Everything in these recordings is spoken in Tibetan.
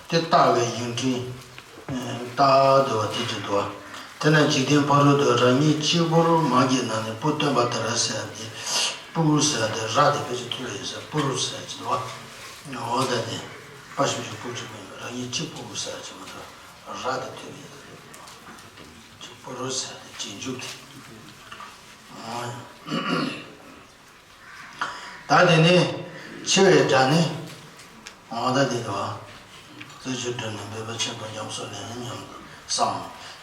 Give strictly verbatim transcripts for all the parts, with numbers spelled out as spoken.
དེ་བཏགས་པའི་ཡིག་འབྲུ་བཏགས་འདུག་པ་དེ་ཅིག་འདུག་པ། དེ་ན་འཇིག་རྟེན་ཕ་རོལ་ཏུ་རང་ཉིད་གཅིག་པུར་མ་གི་ནང་ནས་པུ་སྟོན་པ་ཏཱ་ར་ཟེར་ཡ་དེ། པུ་ཟེར་ཡ་དེ་ར་དེ་ཕལ་ཆེར་ཐུག་ཡོད་ས། པུ་རུ་ཟེར་ཡ་ཅིག་འདུག་པ། འོ་ད་དེ་པ་ཞབས་ཀྱུ་པུ་ཅིག་མིན་པ། རང་ཉིད་གཅིག་པུ་ཟེར་ཡ་ཅིག་མ་གཏོགས་ར་དེ་ཐུག་ཡོད་ས་རེད། ཅིག་པུ་རུ་ཟེར་ཡ་དེ་རྗེས་འཇུག་དེ། ད་དེ་ནས་འཆི་བའི་སྒྲ་ནི། འོ་ད་དེ་དོ། རྩོད་གཞི་སྒྲུབ་ནས་འབད་པ་ཆེན་པོ་ཉམས་སུ་ལེན་ན་སྙམ་དུ་བསམ།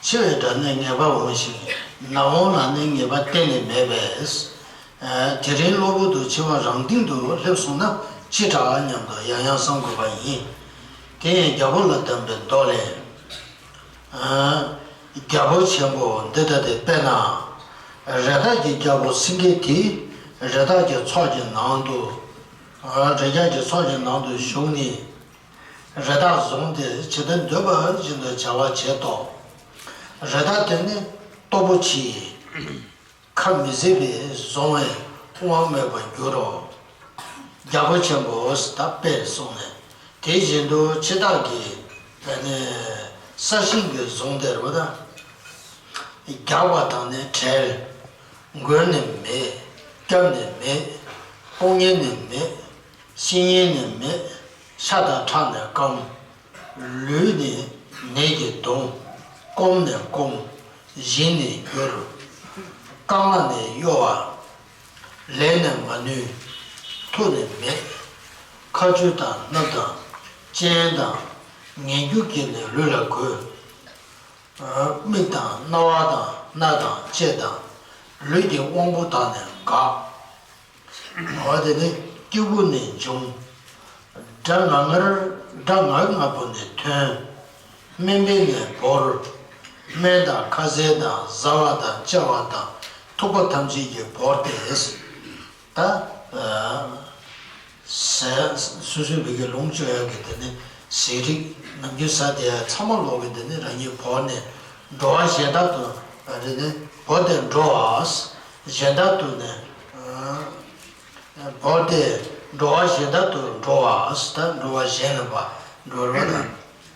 འཆི་བའི་སྒྲ་ནི་ངེས་པར་འོང་ཞིང་ནམ་འོང་ལ་ནི་ངེས་པ་གཏན་ནས་མེད་པས། དེ་རིང་གློ་བུར་དུ་འཆི་བ་རང་སྟེང་དུ་སླེབས་སོང་ན་ཅི་དྲག་སྙམ་དུ་ཡང་ཡང་བསམ་དགོས་པ་ཡིན། དེ་ཡང་རྒྱལ་པོ་ལ་གདམས་པའི་མདོ་ལས། རྒྱལ་པོ་ཆེན་པོ་འདི་ལྟ་སྟེ། དཔེར་ན། རི་དྭགས་ཀྱི་རྒྱལ་པོ་སེང་གེ་དེ་རི་དྭགས་ཀྱི་ཚོགས་ཀྱི་ནང་དུ། རི་རྒྱལ་གྱི་ཚོགས་ཀྱི་ནང་དུ་ཞུགས་ནས། རི་དྭགས་བཟུང་སྟེ་ཇི་ལྟར་འདོད་པ་བཞིན་དུ་བྱ་བ་བྱེད་དོ། རི་དྭགས་དེ་ནི་སྟོབས་པོ་ཆེ། ཁ་མི་ཟད་པས་བཟུང་བས་དབང་མེད་པར་འགྱུར་རོ། རྒྱལ་པོ་ཆེན་པོ་ད་དཔེར་སོང་ནས། དེ་བཞིན་དུ་འཆི་བདག་གིས་ཨ་ནི་ས་ཞིང་གི་བཟུང་སྟེ་རེད་པ། ད་རྒྱགས་པ་དང་ནི་བྲལ། མགོན་ནི་མེད། སྐྱབས་ནི་མེད། དཔུང་གཉེན་ནི་མེད། བཤེས་གཉེན་ནི་མེད། ཤ་དང་ཁྲག་ནི་སྐམ། ལུས་ནི་ནད་ཀྱིས་གདུང་། སྐོམ་ནི་སྐོམ། བཞིན་ནི་འགྱུར། རྐང་ལག་ནི་གཡོ་བ། ལས་ནི་མ་ནུས། མཐུ་ནི་མེད། ཁ་ཆུ་དང་སྣབས་དང་། སྤྱན་དང་། ངན་སྐྱུགས་ཀྱིས་ནི་ལུས་ལ་གོས། མིག་དང་རྣ་བ་དང་སྣ་དང་ལྕེ་དང་། ལུས་ཀྱི་དབང་པོ་དག་ནི་འགག། འོ་དེ་ནི་སྐྱུག་པོ་ནི་འབྱུང་། སྒྲ་ངར་ངར་སྒྲ་ངར་ངར་པོ་ནི་ཐོན། སྨན་པས་ནི་བོར། སྨན་དང་ཁ་ཟས་དང་བཟའ་བ་དང་བཅའ་བ་དང་ཐུག་པ་ཐམས་ཅད་ཀྱིས་བོར་ཏེ། ད་ཟས་སོ་སོའི་བུ་གའི་ལོངས་སྤྱོད་ཡག་གི་དེ་ནི་ཟས་རིགས་ནམ་རྒྱུན་ཟ་བསྡད་ཡ་ཚང་མ་ལོག་གི་དེ་ནི་རང་ཉིད་བོར་ནས་འགྲོ་བ་གཞན་དག་ཏུ་རེད་ནི་བོར་ཏེ་འགྲོ་བ། གཞན་དག་ཏུ་ནི་བོར་ཏེ་འགྲོ་བ་གཞན་དག་ཏུ་འགྲོ་བ། ད་འགྲོ་བ་གཞན་ལ་བ་འགྲོ་བ་དང་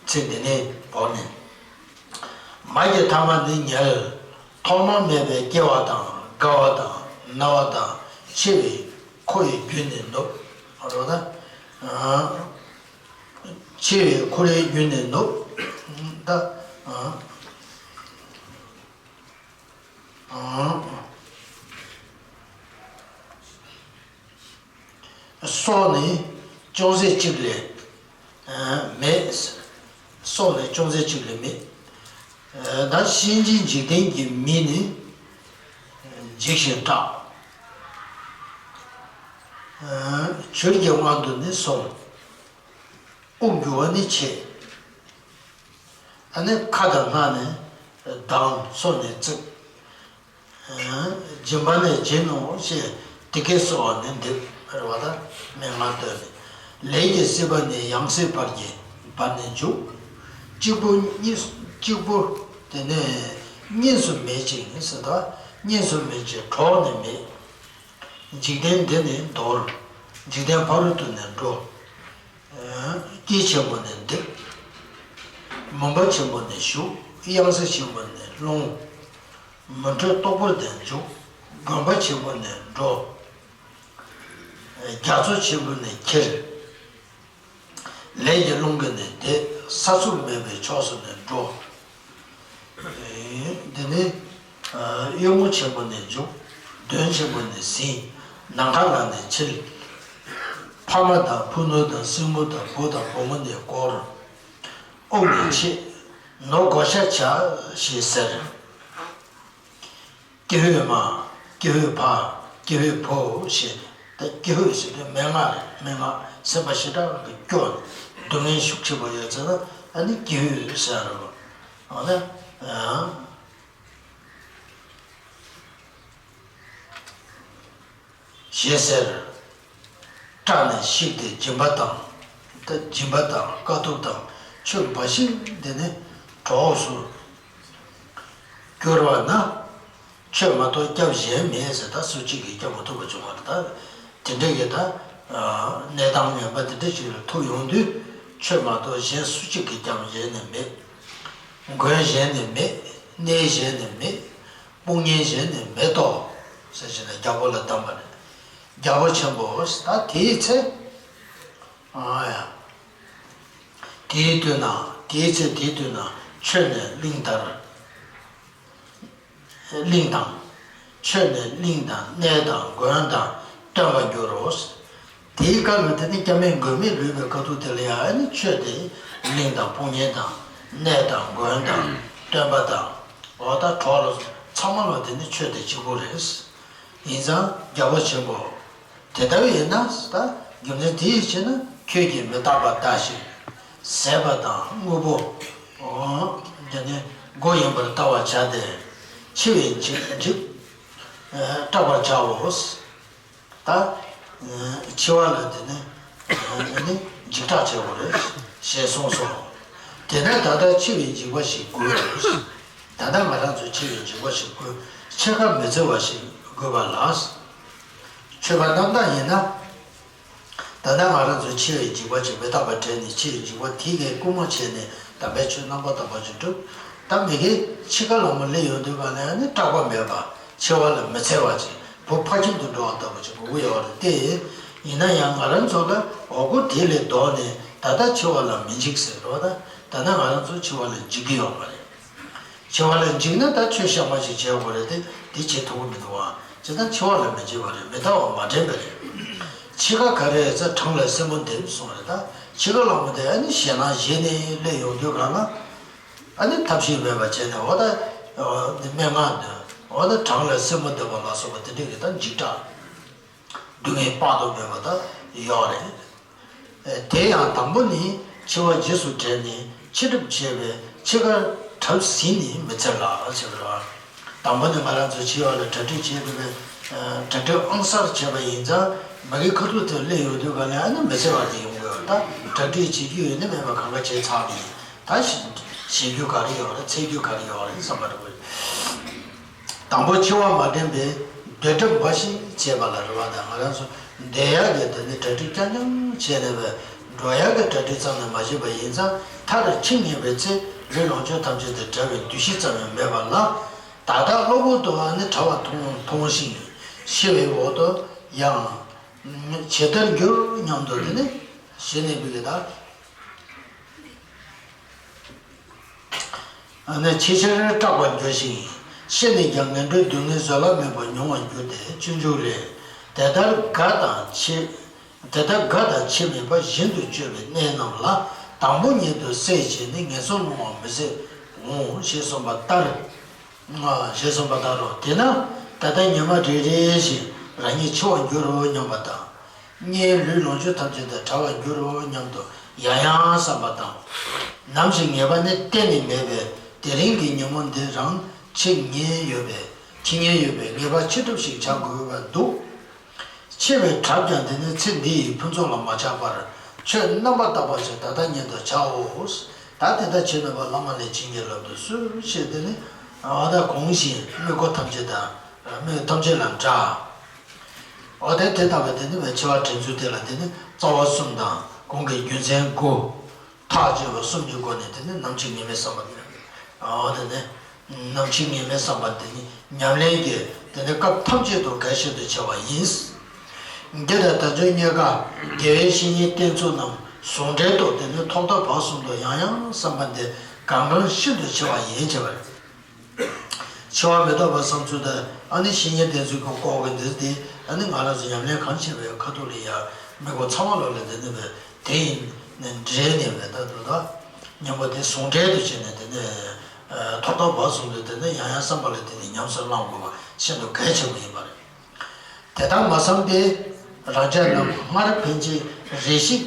ཚེ་འདི་ནས་བོར་ནས། མ་གི་ཐ་མ་ནི་ཉལ། ཐོག་མ་མེད་པའི་སྐྱེ་བ་དང་རྒ་བ་དང་ན་བ་དང་འཆི་བའི་འཁོར་བའི་རྒྱུ་ནི་ནུབ། རོ་ད། འཆི་བའི་འཁོར་བའི་རྒྱུ་ནི་ནུབ། ད། སྲོག་ནི་ཅུང་ཟད་ཅིག་ལས་མེད། སྲོག་ནི་ཅུང་ཟད་ཅིག་ལས་མེད། ད་གཤིན་རྗེ་འཇིག་རྟེན་གྱི་མི་ནི་འཇིགས་ཤིང་སྐྲག། བྱུར་གྱི་དབང་དུ་ནི་སོང་། དབུགས་རྒྱུ་བ་ནི་ཆད། ཨ་ནི་ཁ་དང་སྣ་ནི་གདངས། སོ་ནི་བཙུགས། སྦྱིན་པ་ནི་སྦྱིན་ནོ་ཞེས་དེ་སྐད་གསོལ་བ་ནི་འདེབས། རེད་བ། ད་མན་ངག་བཏོན་ནས། ལས་ཀྱི་སྲིད་པ་ནི་ཡང་སྲིད་བར་གྱི་བར་ནི་འཇུག། གཅིག་པུ་གཉིས་གཅིག་པུ་དེ་ནི་གཉིས་སུ་མེད་ཅིང་ཟེར། ད་གཉིས་སུ་མེད་ཅིང་གྲོགས་ནི་མེད། འཇིག་རྟེན་འདི་ནི་འདོར། འཇིག་རྟེན་ཕ་རོལ་ཏུ་ནི་འགྲོ། སྐྱེས་ཆེན་པོ་ནི་འདེབས། མུན་པ་ཆེན་པོ་ནི་ཞུགས། གཡང་ས་ཆེན་པོ་ནི་ལྷུང་། མུན་ཁྲོད་རྟོག་པོར་ནི་འཇུག། དགོན་པ་ཆེན་པོ་ནི་འགྲོ། རྒྱ་མཚོ་ཆེན་པོ་ནི་ཁྱེར། ལས་ཀྱི་རླུང་གིས་ནི་འདེད། ས་ཚུགས་མེད་པའི་ཕྱོགས་སུ་ནི་འགྲོ། འདི་ནི་གཡུལ་ངོ་ཆེན་པོ་ནས་འཇུག། གདོན་ཆེན་པོ་ནས་ཟིན། ནམ་མཁའ་ལ་ནི་འཆིལ། ཕ་མ་དང་ཕུ་ནུ་དང་སྲིང་མོ་དང་བུ་དང་བུ་མོ་ནས་བསྐོར། དབུགས་ནི་ཆད། ནོར་བགོ་བཤའ་བྱ་ཞེས་ཟེར། ཀྱེ་ཧུད་མ། ཀྱེ་ཧུད་ཕ། ཀྱེ་ཧུད་བུ་ཞེས། ད་ཀྱེ་ཧུད་ཟེར་དུས་མན་ངག་རེད། མན་ངག་སེམས་པ་ཞེ་དྲག་གི་སྐྱོ་ནས་སྡུག་བསྔལ་ཤུགས་ཆེན་པོ་ཡོད་ཚེ་ན་ཨ་ནི་ཀྱེ་ཧུད་ཟེར་རོ། འོ་ན། ཞེས་ཟེར། སྐྲག་ནས་ཤིག་སྟེ་སྦྱིན་པ་དང་། ད་སྦྱིན་པ་དང་དཀའ་ཐུབ་དང་ཆོས་འབའ་ཞིག་འདི་ནི་གྲོགས་སུ་གྱུར་པ་ན། ཆོས་མ་གཏོགས་སྐྱབས་གཞན་མེད་ཟེར། ད་སུ་གཅིག་གིས་སྐྱབས་མ་ཐུབ་པ་བྱུང་བ་རེད། ད་དེ་འདྲ་གི་ད་གནས་སྟངས་ངན་པ་དེ་འདྲ་ཞིག་ལ་ཐུག་ཡོང་དུས། ཆོས་མ་གཏོགས་གཞན་སུ་གཅིག་གིས་ཀྱང་བཞེད་ནས་མེད། མགོན་བཞེད་ནས་མེད། གནས་བཞེད་ནས་མེད། དཔུང་གཉེན་བཞེད་ནས་མེད་དོ། ཟེར་བཞིན་ན་རྒྱལ་པོ་ལ་གདམས་པ་རེད། རྒྱལ་པོ་ཆེན་པོ་ད་དེའི་ཚེ། ཨ་ཡ། དེའི་དུས་ན་དེའི་ཚེ་དེའི་དུས་ན་ཆོས་ནས་གླིང་དར། གླིང་དང་། ཆོས་ནས་གླིང་དང་གནས་དང་མགོན་དང་སྟོན་པར་འགྱུར་རོ། དེའི་སྐབས་ལ་དེ་ནི་སྐྱབས་མེད་མགོན་མེད་ལུས་པའི་དཀའ་ཐུབ་དེ་ལ་ཡང་ནི་ཆོས་དེ་གླིང་དང་དཔུང་གཉེན་དང་གནས་དང་མགོན་དང་སྟོན་པ་དང་། འོ་ད་གྲོགས་ལ་ཚང་མ་ལ་དེ་ནི་ཆོས་དེ་གཅིག་པུ་རེད། ཡིན་ཙང་རྒྱལ་པོ་ཆེན་པོ། དེ་ལྟ་བུ་ཡིན་ན་ད་རྒྱུ་མཚན་དེ་ཡིས་བྱས་ན་ཁྱོད་ཀྱིས་མི་རྟག་པ་ལྟ་ཞིང་། ཟད་པ་དང་དངོས་པོ། འོ། དེ་ནི་སྒོ་ཡིན་པར་ལྟ་བར་བྱ་སྟེ། འཆི་བས་འཇིགས་འཇིགས། སྐྲག་པར་བྱའོ། ད། འཆི་བ་ལ་དེ་ནི། ཨ་ནི་འཇིགས་སྐྲག་བྱེད་དགོས་རེད། ཞེས་གསུངས་སོ། དེས་ན་ད་ལྟ་འཆི་བའི་འཇིགས་པ་ཞིག་དགོས། ད་ལྟ་ང་རང་ཚོ་འཆི་བའི་འཇིགས་པ་ཞིག་དགོས། འཆི་ཁ་མི་འཚེ་བ་ཞིག་དགོས་པ་ལགས། ཆོས་པ་རྣམ་དག་ཡིན་ན། ད་ལྟ་ང་རང་ཚོ་འཆི་བའི་འཇིགས་པ་ཅིག་མི་རྟག་པ་དྲན་ནས་འཆི་བའི་འཇིགས་པ་དེ་གའི་སྐུལ་མ་བྱས་ནས་དམ་པའི་ཆོས་རྣམ་པར་དག་པ་ཅིག་བསྒྲུབ། ད་མི་དགེ་འཆི་ཁ་ལ་མ་སླེབས་ཡོང་དུས་ག་ནས་ནི་སྐྲག་པ་མེད་པ། འཆི་བ་ལ་མི་འཚེར་བ་ཅིག་བུ་ཕ་ཁྱིམ་དུ་འགྲོ་བ་ལྟ་བུ་ཅིག་དགོས་ཀྱི་ཡོད་རེད་དེ། ཡིན་ན་ཡང་ང་རང་ཚོ་ལ་འོ་སྐོལ་དེ་ལས་ལྡོག་ནས་ད་ལྟ་འཆི་བ་ལ་མི་འཇིགས་ཟེར་རོ། ད་ད་ལྟ་ང་རང་ཚོ་འཆི་བ་ལ་འཇིགས་ཀྱི་ཡོད་མ་རེད། འཆི་བ་ལ་འཇིགས་ན་ད་ཆོས་གཤའ་མ་ཞིག་བྱེད་དགོས་རེད་དེ། དེ་བྱེད་ཐུབ་ཀྱི་མི་འདུག་ཨ། བྱས་ཙང་འཆི་བ་ལ་མི་འཇིགས་པ་རེད། མི་རྟག་པ་མ་དྲན་པ་རེད། འཆི་ཁ་ག་རེ་ཟེར་གྲངས་ལ་སྲིན་མོ་འདེབས་གསུངས་རེད། ད་འཆི་ཁ་ལ་མོ་དེ་ཨ་ནི་ཞེད་སྣང་བཞེས་ནས་སླེབས་ཡོང་དུས་ག་ལ། ཨ་ནི་ཐབས་ཤེས་མེད་པ་བྱས་ནས་འོ་ད། འདི་སྨྲེ་སྔགས་འདོན། འོ་ད་གྲངས་ལ་སྲིན་མོ་འདེབས་པ་ལ་སོགས་པ་དེ་འདྲ་གི་ད་འཇིགས་སྐྲག་སྡུག་བསྔལ་དཔག་ཏུ་མེད་པ་ད་ཡོད་རེད། དེ་ཡང་དང་པོ་ནི་འཆི་བ་རྗེས་སུ་དྲན་ནས་འཆི་གྲབས་བྱས་པས་འཆི་ཁར་གྲབས་ཟིན་ནས་མི་འཚེར་ལ་ཟེར་བ། དང་པོ་ནི་ང་རང་ཚོ་འཆི་བ་ལ་གྲ་སྒྲིག་བྱེད་དགོས་པས། གྲ་སྒྲིག་ཨང་གསར་བྱས་པ་ཡིན་ཙང་མ་གི་ཁ་ཐུག་དེར་སླེབས་ཡོང་དུས་ག་ནས་ཨ་ནི་མི་འཚེར་བ་དེ་ཡོང་དགོས་པ། ད་གྲ་སྒྲིག་བྱེད་རྒྱུ་ཡོད་ནི་མེད་པ་གང་ག་བྱས་ཚར་ནས་ད་ཞེད་རྒྱུ་ག་རེ་ཡོད་རེད། འཚེར་རྒྱུ་ག་རེ་ཡོད་རེད་བསམ་པ་རེད། དང་པོ་འཆི་བ་མ་དྲན་པའི་སྡོད་གྲབས་འབའ་ཞིག་བྱས་པ་ལ་རེ་བ་དང་ང་རང་ཚོ་སྡོད་ཡག་གི་དེ་ནི་གྲ་སྒྲིག་རྐྱང་རྐྱང་བྱས་ནས་པས་འགྲོ་ཡག་གི་གྲ་སྒྲིག་ཙམ་ནས་མ་བྱས་པ་ཡིན་ཙང་མཐར་འཆི་ངེས་པའི་ཚེ་ལུས་ལོངས་སྤྱོད་ཐམས་ཅད་དེ་བྲལ་བའི་འདུ་ཤེས་ཙམ་ཡང་མེད་པ་ལ། ད་ལྟ་གློ་བུར་དུ་ཨ་ནི་གྲྭ་བ་མཐོང་མཐོང་ཞིང་ཤི་བའི་འོག་ཏུ་ཡང་ཇི་ལྟར་འགྱུར་སྙམ་དུ་དེ་ནི་ཞི་གནས་པའི་གི་ད། ཨ་ནི་ཆེས་ཆེར་སྐྲག་པར་འགྱུར་ཞིང་། ཤི་ནས་ཀྱང་ངན་འགྲོའི་སྡུག་བསྔལ་བཟོད་གླགས་མེད་པར་མྱོང་བར་འགྱུར་ཏེ་སྤྱོད་འཇུག་ལས། དེ་ལྟར་དགའ་དང་འཆི། དེ་ལྟར་དགའ་དང་འཆི་མེད་པ་བཞིན་དུ་སྤྱོད་པའི་གནས་རྣམས་ལ་དང་པོ་ཉིད་དུ་སྲེད་བྱས་ནས་ངན་སོང་སློང་བ་མི་བྱེད་འོང་ཞེས་གསུངས་པ་ལྟར། ཞེས་གསུངས་པ་ལྟར་རོ། དེས་ན་ད་ལྟ་ཉི་མ་རེ་རེ་བཞིན་རང་ཉིད་འཆི་བར་འགྱུར་རོ་སྙམ་པ་དང་། ངའི་ལུས་ལོངས་སྤྱོད་ཐམས་ཅད་དང་བྲལ་བར་འགྱུར་རོ་སྙམ་དུ་ཡང་ཡང་བསམ་པ་དང་། ནམ་ཞིག་ངེས་པ་ནི་གཏན་ནས་མེད་པས་དེ་རིང་གི་ཉིན་མོ་འདི་རང་འཆི་ཉེན་ཡོད་པས་འཆི་ཉེན་ཡོད་པས་ངེས་པར་འཆི་གྲབས་ཤིག་བྱ་དགོས་པར་འདུག་འཆི་བའི་གྲབས་ཀྱང་དེ་ནི་ཚེ་འདི་ཡི་ཕུན་ཚོགས་ལ་མ་ཆགས་པར་ཆོས་རྣམ་པར་དག་པ་ཞིག་ད་ལྟ་ཉིད་དུ་བྱའོ། ད་དེ་ལྟར་བྱེད་ནུས་པ་བླ་མ་ལས་བྱིན་གྱིས་བརླབ་ཏུ་གསོལ་ཞེས་དེ་ནི་འོ་ད་གོང་བཞིན་དམིགས་སྒོ་ཐམས་ཅད་དང་དམིགས་ཐམས་ཅད་ལ་འདྲ། འོ་དེ་དེ་ལྟ་བུ་དེ་ནི་བའི་འཆི་བ་དྲན་ཚུལ་དེ་ལ་དེ་ནི་རྩ་བ་གསུམ་དང་གོང་གི་རྒྱུ་མཚན་དགུ། ཐག་བཅད་པ་གསུམ་གྱི་སྒོ་ནས་དེ་ནི་ནམ་འཆི་ངེས་མེད་བསམ་པ་དེ། འོ་དེ་ནི་ནམ་འཆི་ངེས་མེད་བསམ་པ་དེ་ནི་ཉམས་ལེན་གྱི་དེ་ནི་སྐབས་ཐམས་ཅད་དུ་གལ་ཆེན་དུ་ཆེ་བ་ཡིན། འདི་ལྟར་དལ་འབྱོར་རྙེད་དཀའ་དགེ་བའི་བཤེས་གཉེན་བསྟེན་ཚུལ་རྣམས་ཟུང་འབྲེལ་དུ་དེ་ནི་ཐོག་མཐའ་བར་གསུམ་དུ་ཡང་ཡང་བསམ་པ་འདི་གལ་འགངས་ཤིན་ཏུ་ཆེ་བ་ཡིན་ཆེ་བ་རེད། འཆི་བ་མི་ལྡོག་པ་བསམ་ཚུལ་དང་ཨ་ནི་བཤེས་གཉེན་བསྟེན་ཚུལ་གྱི་སྐོར་གྱི་འདིར་དེ་ཨ་ནི་ང་རང་ཚོ་ཉམས་ལེན་གང་བྱེད་པའི་ཁ་ཐུག་ལ་ཡང་དམིགས་པ་ཚང་མ་ལོག་ལ་དེ་ནི་བས་དེ་ཡིན་ནས་འབྲེལ་ནས་བས་ད་དུ་ད་མཉམ་པོ་དེ་ཟུང་འབྲེལ་དུ་བྱས་ནས་དེ་ནི་ཐོག་མཐའ་བར་གསུམ་དུ་དེ་ནི་ཡང་ཡང་བསམ་པ་ལ་དེ་ནི་ཉམས་སུ་བླང་དགོས་པ་ཤིན་ཏུ་གལ་ཆེན་པོ་ཡིན་པ་རེད། དེ་ལྟར་མ་བསམ་པས་རང་ཅག་རྣམས་སྔར་ཕན་ཆད་རེ་ཞིག་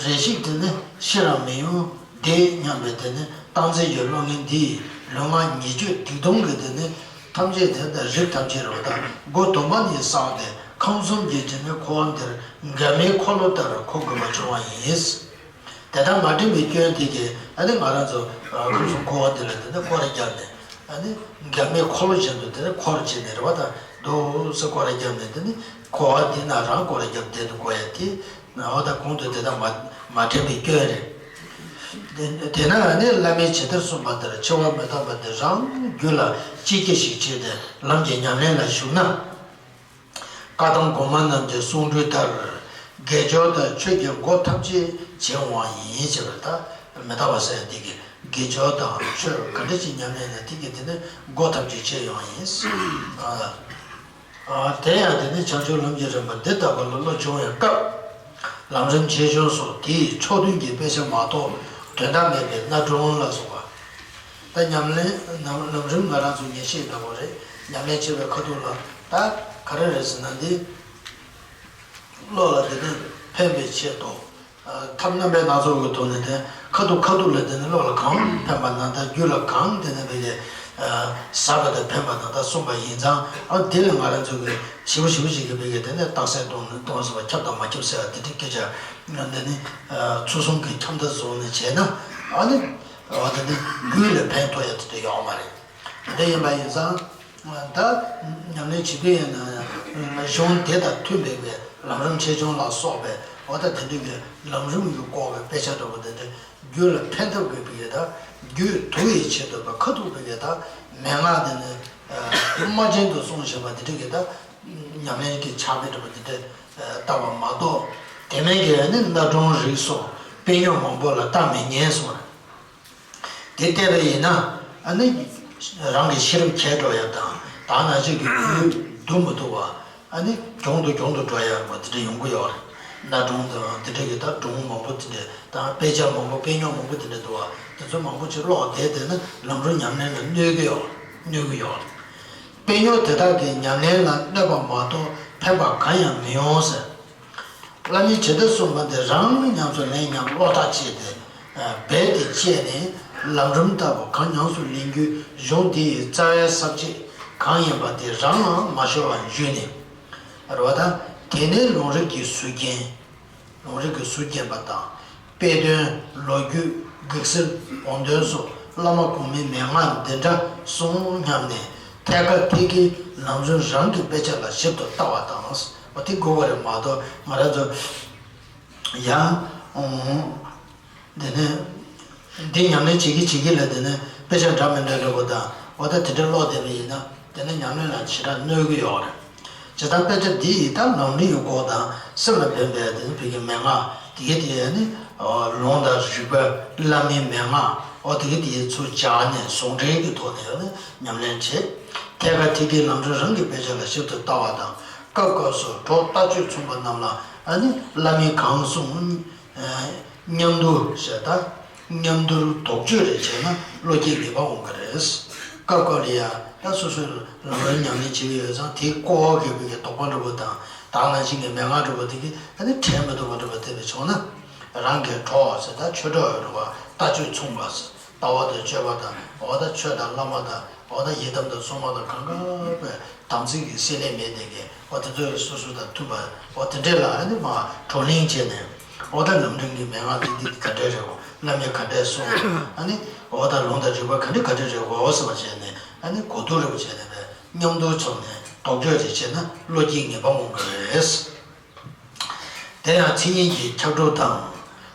རེ་ཞིག་དེ་ནི་ཤི་རང་མི་ཡོང་བདེ་སྙམ་པའི་དེ་ནི་སྟངས་འཛིན་གྱི་བློ་ངན་འདིས་ལུས་ངག་ཉེས་སྤྱོད་སྡིག་ལྟུང་གི་དེ་ནི་ཐམས་ཅད་དེ་དང་རིགས་ཐམས་ཅད་རོ་དང་སྒོ་དུ་མ་ནས་བསགས་ཏེ་ཁམས་གསུམ་གྱི་དེ་ནི་འཁོར་བ་འདིར་འགལ་མེད་འཁོར་ལོ་ལྟར་འཁོར་དགོས་པ་བྱུང་བ་ཡིན། དེ་ལྟར་མ་དྲན་པའི་སྐྱོན་དེ་གིས་ཨ་ནི་ང་རང་ཚོ་ཁམས་གསུམ་འཁོར་བ་འདི་ལ་དེ་ནི་སྐོར་ར་བརྒྱབ་ནས་ཨ་ནི་འགལ་མེད་འཁོར་ལོ་བཞིན་དུ་དེ་ནི་འཁོར་བྱས་ནས་རེ་བ་དང་འདུག་སེ་སྐོར་ར་བརྒྱབ་ནས་དེ་ནི་འཁོར་བ་འདི་ན་རང་སྐོར་ར་བརྒྱབ་བསྡད་དུ་དགོས་ཡ་དེ། འོ་ད་གོང་དུ་དེ་དག་མ་མ་དྲན་པའི་སྐྱོན་རེད། དེ་དེས་ན་ནི་བླ་མས་ཇི་ལྟར་གསུངས་པ་ལྟར་འཆི་བ་མི་རྟག་པ་འདི་རང་རྒྱུད་ལ་ཅི་སྐྱེ་ཞིག་བྱས་ཏེ་ལམ་གྱི་ཉམས་ལེན་ལ་ཞུགས་ན། བཀའ་གདམས་གོང་མ་རྣམས་ཀྱི་གསུང་སྒྲོས་ལྟར་དགེ་སྦྱོར་དང་ཆོས་ཀྱི་སྒོ་ཐམས་ཅད་འབྱེད་འོང་བ་ཡིན་ཞེས་པ་ལྟར། མི་རྟག་པ་ཟེར་ཡ་འདི་གི་དགེ་སྦྱོར་དང་ཆོས་ག་འདྲ་ཅིག་ཉམས་ལེན་ན་དེ་གི་དེ་ནི་སྒོ་ཐམས་ཅད་འབྱེད་ཡོང་བ་ཡིན། ཨ། ཨ། དེ་ཡང་དེ་ནི་བྱང་ཆུབ་ལམ་གྱི་རིམ་པ་འདི་ལྟ་བུ་ལ་བློ་སྦྱོང་བའི་སྐབས། ལམ་རིམ་ཆེ་ཆུང་སོགས་དེའི་ཕྱོགས་མཐུན་གྱི་དཔེ་ཆ་མ་གཏོགས་དོན་དག་མེད་པའི་གནའ་སྒྲུང་ལ་སོགས་པ། ད་ཉམས་ལེན་ནམ་ལམ་རིམ་ང་རང་ཚོ་ངེས་ཤེས་འདྲ་བོ་རེད། ཉམས་ལེན་བྱེད་པའི་ཁ་ཐུག་ལ་ད་ག་རེ་རེད་ཟེར་ན་འདི། བློ་ལ་དེ་ནི་ཕན་པའི་ཆེད་དུ། ཐབས་རྣམ་པ་སྣ་ཚོགས་ཀྱི་ཐོག་ནས་དེ་ཁ་ཐུག་ཁ་ཐུག་ལ་དེ་ནི་བློ་ལ་གང་ཕན་པ་ན་ད་རྒྱུད་ལ་གང་དེ་ནི་བེ་གེ་ཟབ་པ་དང་ཕན་པ་དང་ད་གསུངས་པ་ཡིན་ཙང་། ཨ། དེ་ལ་ང་རང་ཚོ་གི་ཞིབ་པོ་ཞིབ་པོ་ཞིག་གི་བེ་གེ་དེ་ནི་རྟགས་གསལ་གཏོང་གཏོང་ཟེར་བ་ཁྱབ་དང་མ་ཁྱབ་ཟེར་བ་དེ་འདྲའི་སྐད་ཆ་འདི་ནི་ཚུལ་གསུམ་གྱི་ཁྱབ་མཐའ་བཟུང་ནས་བྱས་ན། ཨ་ནི་འོ་དེ་ནི་རྒྱུད་ལ་ཕན་ཐོགས་ཡ་དེ་འདྲ་ཡོང་མ་རེད། དེ་ཡིན་པ་ཡིན་ཙང་། ད་ཉམས་ལེན་བྱེད་དུས་ཡིན་ན་གཞུང་དེ་དང་མཐུན་པའི་ལམ་རིམ་ཆེ་ཆུང་ལ་སོགས་པའི་འོ་ད་དེ་འདྲ་གི་ལམ་རིམ་གྱི་སྐོར་གྱི་དཔེ་ཆ་འདྲ་པོ་དེ་འདྲ་རྒྱུད་ལ་ཕན་ཐོགས་དགོས་པའི་ད་རྒྱུད་དུལ་བའི་ཆེད་དུ་ཁ་ཐུག་པའི་ད་མན་ངག་དེ་ནི་རྨ་ཆེན་དུ་གསུངས་བཞིན་པ་དེ་འདྲ་གི་ད་ཉམས་ལེན་གྱི་ཕྱག་དཔེ་འདྲ་པོ་དེ་འདྲ་ལྟ་བ་མ་གཏོགས། དེ་མིན་གྱི་ནི་གནའ་སྒྲུང་རིགས་སོགས་དཔེ་རྙོག་མང་པོ་ལ་བལྟ་མི་ཉན་གསུངས། དེ་བལྟས་པ་ཡིན་ན། ཨ་ནི་རང་གི་ཤེས་རབ་གྱེས་འགྲོ་ཡ་དང་། ད་ནང་བཞིན་གྱི་རྒྱུད་བསྡུ་མི་ཐུབ་པ། ཨ་ནི་གྱོང་དུ་གྱོང་དུ་འགྲོ་ཡ་བ་དེ་འདྲ་ཡོང་གི་ཡོད་རེད། གནའ་སྒྲུང་དང་དེ་འདྲ་གི་ད་སྒྲུང་མང་པོ་དེ་འདྲ་དང་དཔེ་ཆ་མང་པོ་དཔེ་རྙོག་མང་པོ་དེ་འདྲ་འདུག་བ། དེ་ཚོ་མང་པོ་ཅིག་ཀློག་བསྡད་བསྡད་ན་ལམ་རིམ་ཉམས་ལེན་ལ་གནོད་ཀྱི་ཡོད། གནོད་ཀྱི་ཡོད་རེད། དཔེ་རྙོག་དེ་དག་གིས་ཉམས་ལེན་ལ་གནོད་པ་མ་གཏོགས་ཕན་པ་གང་ཡང་མི་ཡོང་ཟེར། བླ་མས་ཇི་ལྟར་གསུངས་པ་དེ་རང་ཉམས་སུ་ལེན་སྙམ་བློ་ཐག་བཅད་དེ། རྦད་དེ་བཅད་ནས་ལམ་རིམ་ལྟ་བུ་གང་ཉམས་སུ་ལེན་རྒྱུའི་གཞུང་འདི་ཡི་རྩ་བའི་ས་བཅད་གང་ཡིན་པ་དེ་རང་ལའང་མ་ཤོར་བར་འཇུས་ནས། རེད་བ་ད། དེ་ནས་ལུང་རིགས་ཀྱི་ཟུར་རྒྱན། ལུང་རིགས་ཀྱི་ཟུར་རྒྱན་པ་དང་། དཔེ་དོན། ལོ་རྒྱུས། གེགས་སེལ། དགོངས་དོན་སོགས་བླ་མ་གོང་མའི་མན་ངག་འདི་འདྲ་གསུངས་སྙམ་ནས་ཐད་ཀར་ཐད་ཀའི་ལམ་རིམ་རང་གི་དཔེ་ཆ་ལ་ཞིབ་ཏུ་ལྟ་བ་དང་། འོ་དེ་དགོས་པ་རེད་མ་གཏོགས་ང་རང་ཚོ་ཡང་འདི་ནས་འདི་ཉམས་ལེན་བྱེད་ཀྱི་བྱེད་ཀྱི་ལ་དེ་ནས་དཔེ་ཆ་འདྲ་མི་འདྲ་འདྲ་པོ་དང་འོ་ད་དེ་འདྲ་ཀློག་བསྡད་པ་ཡིན་ན། དེ་ནི་ཉམས་ལེན་ལ་ཞེ་དྲག་གནོད་ཀྱི་ཡོད་རེད། ཇི་ལྟར་དཔེ་ཆ་འདི་ཡི་ད་ལམ་རིམ་ཡི་སྐོར་དང་སེམས་ལ་ཕན་པའི་དེ་ནི་བོད་ཀྱི་མན་ངག་དེ་གའི་དེ་ནི་ལུང་དང་རིགས་པ་བླ་མའི་མན་ངག་འོ་དེ་གའི་དེ་ཚུར་སྦྱར་ནས་ཟུང་འབྲེལ་གྱི་ཐོག་ནས་ནི་ཉམས་ལེན་བྱེད། ཐད་ཀར་ཐད་ཀའི་ལམ་རིམ་རང་གི་དཔེ་ཆ་ལ་ཞིབ་ཏུ་ལྟ་བ་དང་སྐབས་སྐབས་སུ་གྲོགས་ལྟ་སྤྱོད་མཚུངས་པ་རྣམས་ལ་ཨ་ནི་བླ་མས་གང་གསུངས། མཉམ་དུ་ཞེས་ད། མཉམ་དུ་དོགས་གཅོད་རེ་བྱས་ན་བློ་སྐྱེད་ངེས་པ་འོང་གི་རེད། སྐབས་སྐབས་ལ་ཡང་ད་སོ་སོའི་ལམ་རིམ་ཉམས་ལེན་བྱེད་ཀྱི་ཡོད་ཙང་དེའི་སྐོར་གྱི་བོད་ཀྱི་དོགས་པ་འདྲ་པོ་དང་དེ་ནང་བཞིན་གྱི་མན་ངག་འདྲ་པོ་དེ་གི་ཨ་ནི་དྲན་མི་ཐུབ་པ་འདྲ་པོ་དེ་འདྲ་བྱུང་ན། རང་གི་གྲོགས་ཟེར་ད་ཆོས་གྲོགས་ཡོད་རེད་བ། ལྟ་སྤྱོད་མཚུངས་པ་ཟེར། ལྟ་བ་དང་སྤྱོད་པ་དང་འོ་ད་ཆོས་དང་བླ་མ་དང་། འོ་ད་ཡི་དམ་དང་སྲུང་མ་དང་གང་ག་བའི་དམ་ཚིག་གི་བསྲེ་ལྷད་མེད་དེ་གི་འོ་དེ་ཚོ་སོ་སོ་དང་མཐུན་པ་འོ་དེ་འདྲས་ལ་ཨ་ནི་མ་བགྲོ་གླེང་བྱས་ནས་འོ་ད་ལམ་རིམ་གྱི་མན་ངག་འདི་འདི་ག་འདྲས་རེད་འོ་བླ་མས་ག་འདྲས་གསུངས། ཨ་ནི་འོ་ད་ལུང་དང་རིགས་པ་ག་འདྲས་ག་འདྲས་རེད་འོ་ཟེར་བ་བྱས་ནས་ཨ་ནི་གོ་བསྡུར་རེ་བྱས་ནས་པས་མཉམ་དུ་འཛོམས་ནས་དོགས་གཅོད་རེ་བྱས་ན་བློ་སྐྱེད་ངེས་པ་འོང་གི་རེད། དེ་ཡང་ཚིག་ངན་གྱི་ཁྱབ་བསྒྲགས་དང་།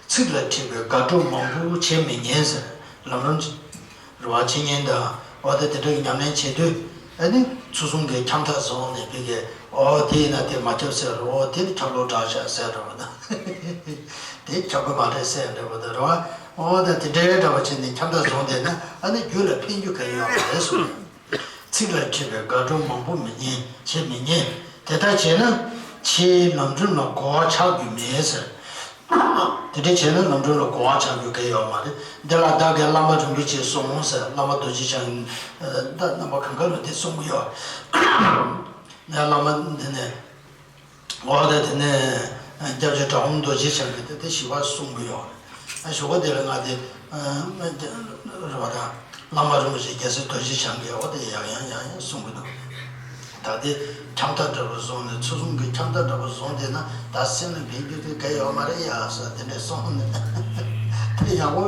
ཚིག་ལ་འཁྲིལ་བའི་དགག་སྒྲུབ་མང་པོ་བྱེད་མི་ཉན་ཟེར། ལམ་རིམ་རེ་བ་བྱེད་ཉན་དང་འོ་དེ་དེ་འདྲ་གི་ཉམས་ལེན་བྱེད་དུས་ཨ་ནི་ཚུལ་གསུམ་གྱི་ཁྱབ་མཐའ་བཟུང་ནས་ཕ་གིར་འོ་དེ་ཡིན་ན་དེ་མ་ཁྱབ་ཟེར། འོ་དེ་ནི་ཁྱབ་ལོག་འདྲ་ཤག་ཟེར་འདྲ་པོ་དང་། དེ་ཁྱབ་ཀྱི་མ་རེད་ཟེར་འདྲ་པོ་དང་རེད་བ། འོ་ད་དེ་འདྲའི་འདྲ་པོ་བྱས་ནས་ཁྱབ་མཐའ་བཟུང་བསྡད་ན་ཨ་ནི་རྒྱུད་ལ་ཕན་རྒྱུ་ག་ཡོད་རེད་གསུངས། ཚིག་ལ་འཁྲིལ་བའི་དགག་སྒྲུབ་མང་པོ་མི་ཉན། བྱེད་མི་ཉན། དེ་ལྟར་བྱས་ན་ཕྱིའི་ལམ་རིམ་ལ་གོ་བ་ཆགས་རྒྱུ་མེད་ཟེར། དེ་འདྲ་བྱས་ན་ལམ་རིམ་ལ་གོ་བ་ཆགས་རྒྱུ་གང་ཡང་ཡོད་མ་རེད། འདི་ལ་བདག་གིས་བླ་མ་རིན་པོ་ཆེས་གསུངས་ཟེར། བླ་མ་རྡོ་རྗེ་འཆང་ད་རྣམ་པ་གང་ག་ལ་དེ་གསུང་གི་ཡོད། ངས་བླ་མ་འདི་ནས། འོ་ད་དེ་ནས་སྐྱབས་རྗེ་གྲགས་འོང་རྡོ་རྗེ་འཆང་གིས་དེ་དེ་ཞིབ་པ་གསུང་གི་ཡོད་རེད། ཞོགས་པ་དེ་ལ་ང་དེ་རེད་བ་ད་བླ་མ་རིན་པོ་ཆེ་རྒྱལ་སྲས་རྡོ་རྗེ་འཆང་གིས་འོ་དེ་ཡང་ཡང་ཡང་ཡང་གསུང་གི་འདུག་ད་དེ་ཁྱབ་མཐའ་འདྲ་པོ་བཟུང་ནས་ཚུལ་གསུམ་གྱི་ཁྱབ་མཐའ་འདྲ་པོ་བཟུང་བསྡད་ན་ད་སེམས་ལ་ཕན་རྒྱུ་དེ་ག་ཡོད་མ་རེད་ཡ་ཟེར་དེ་འདྲས་གསུངས་ནས་དེ་ཡག་པོ་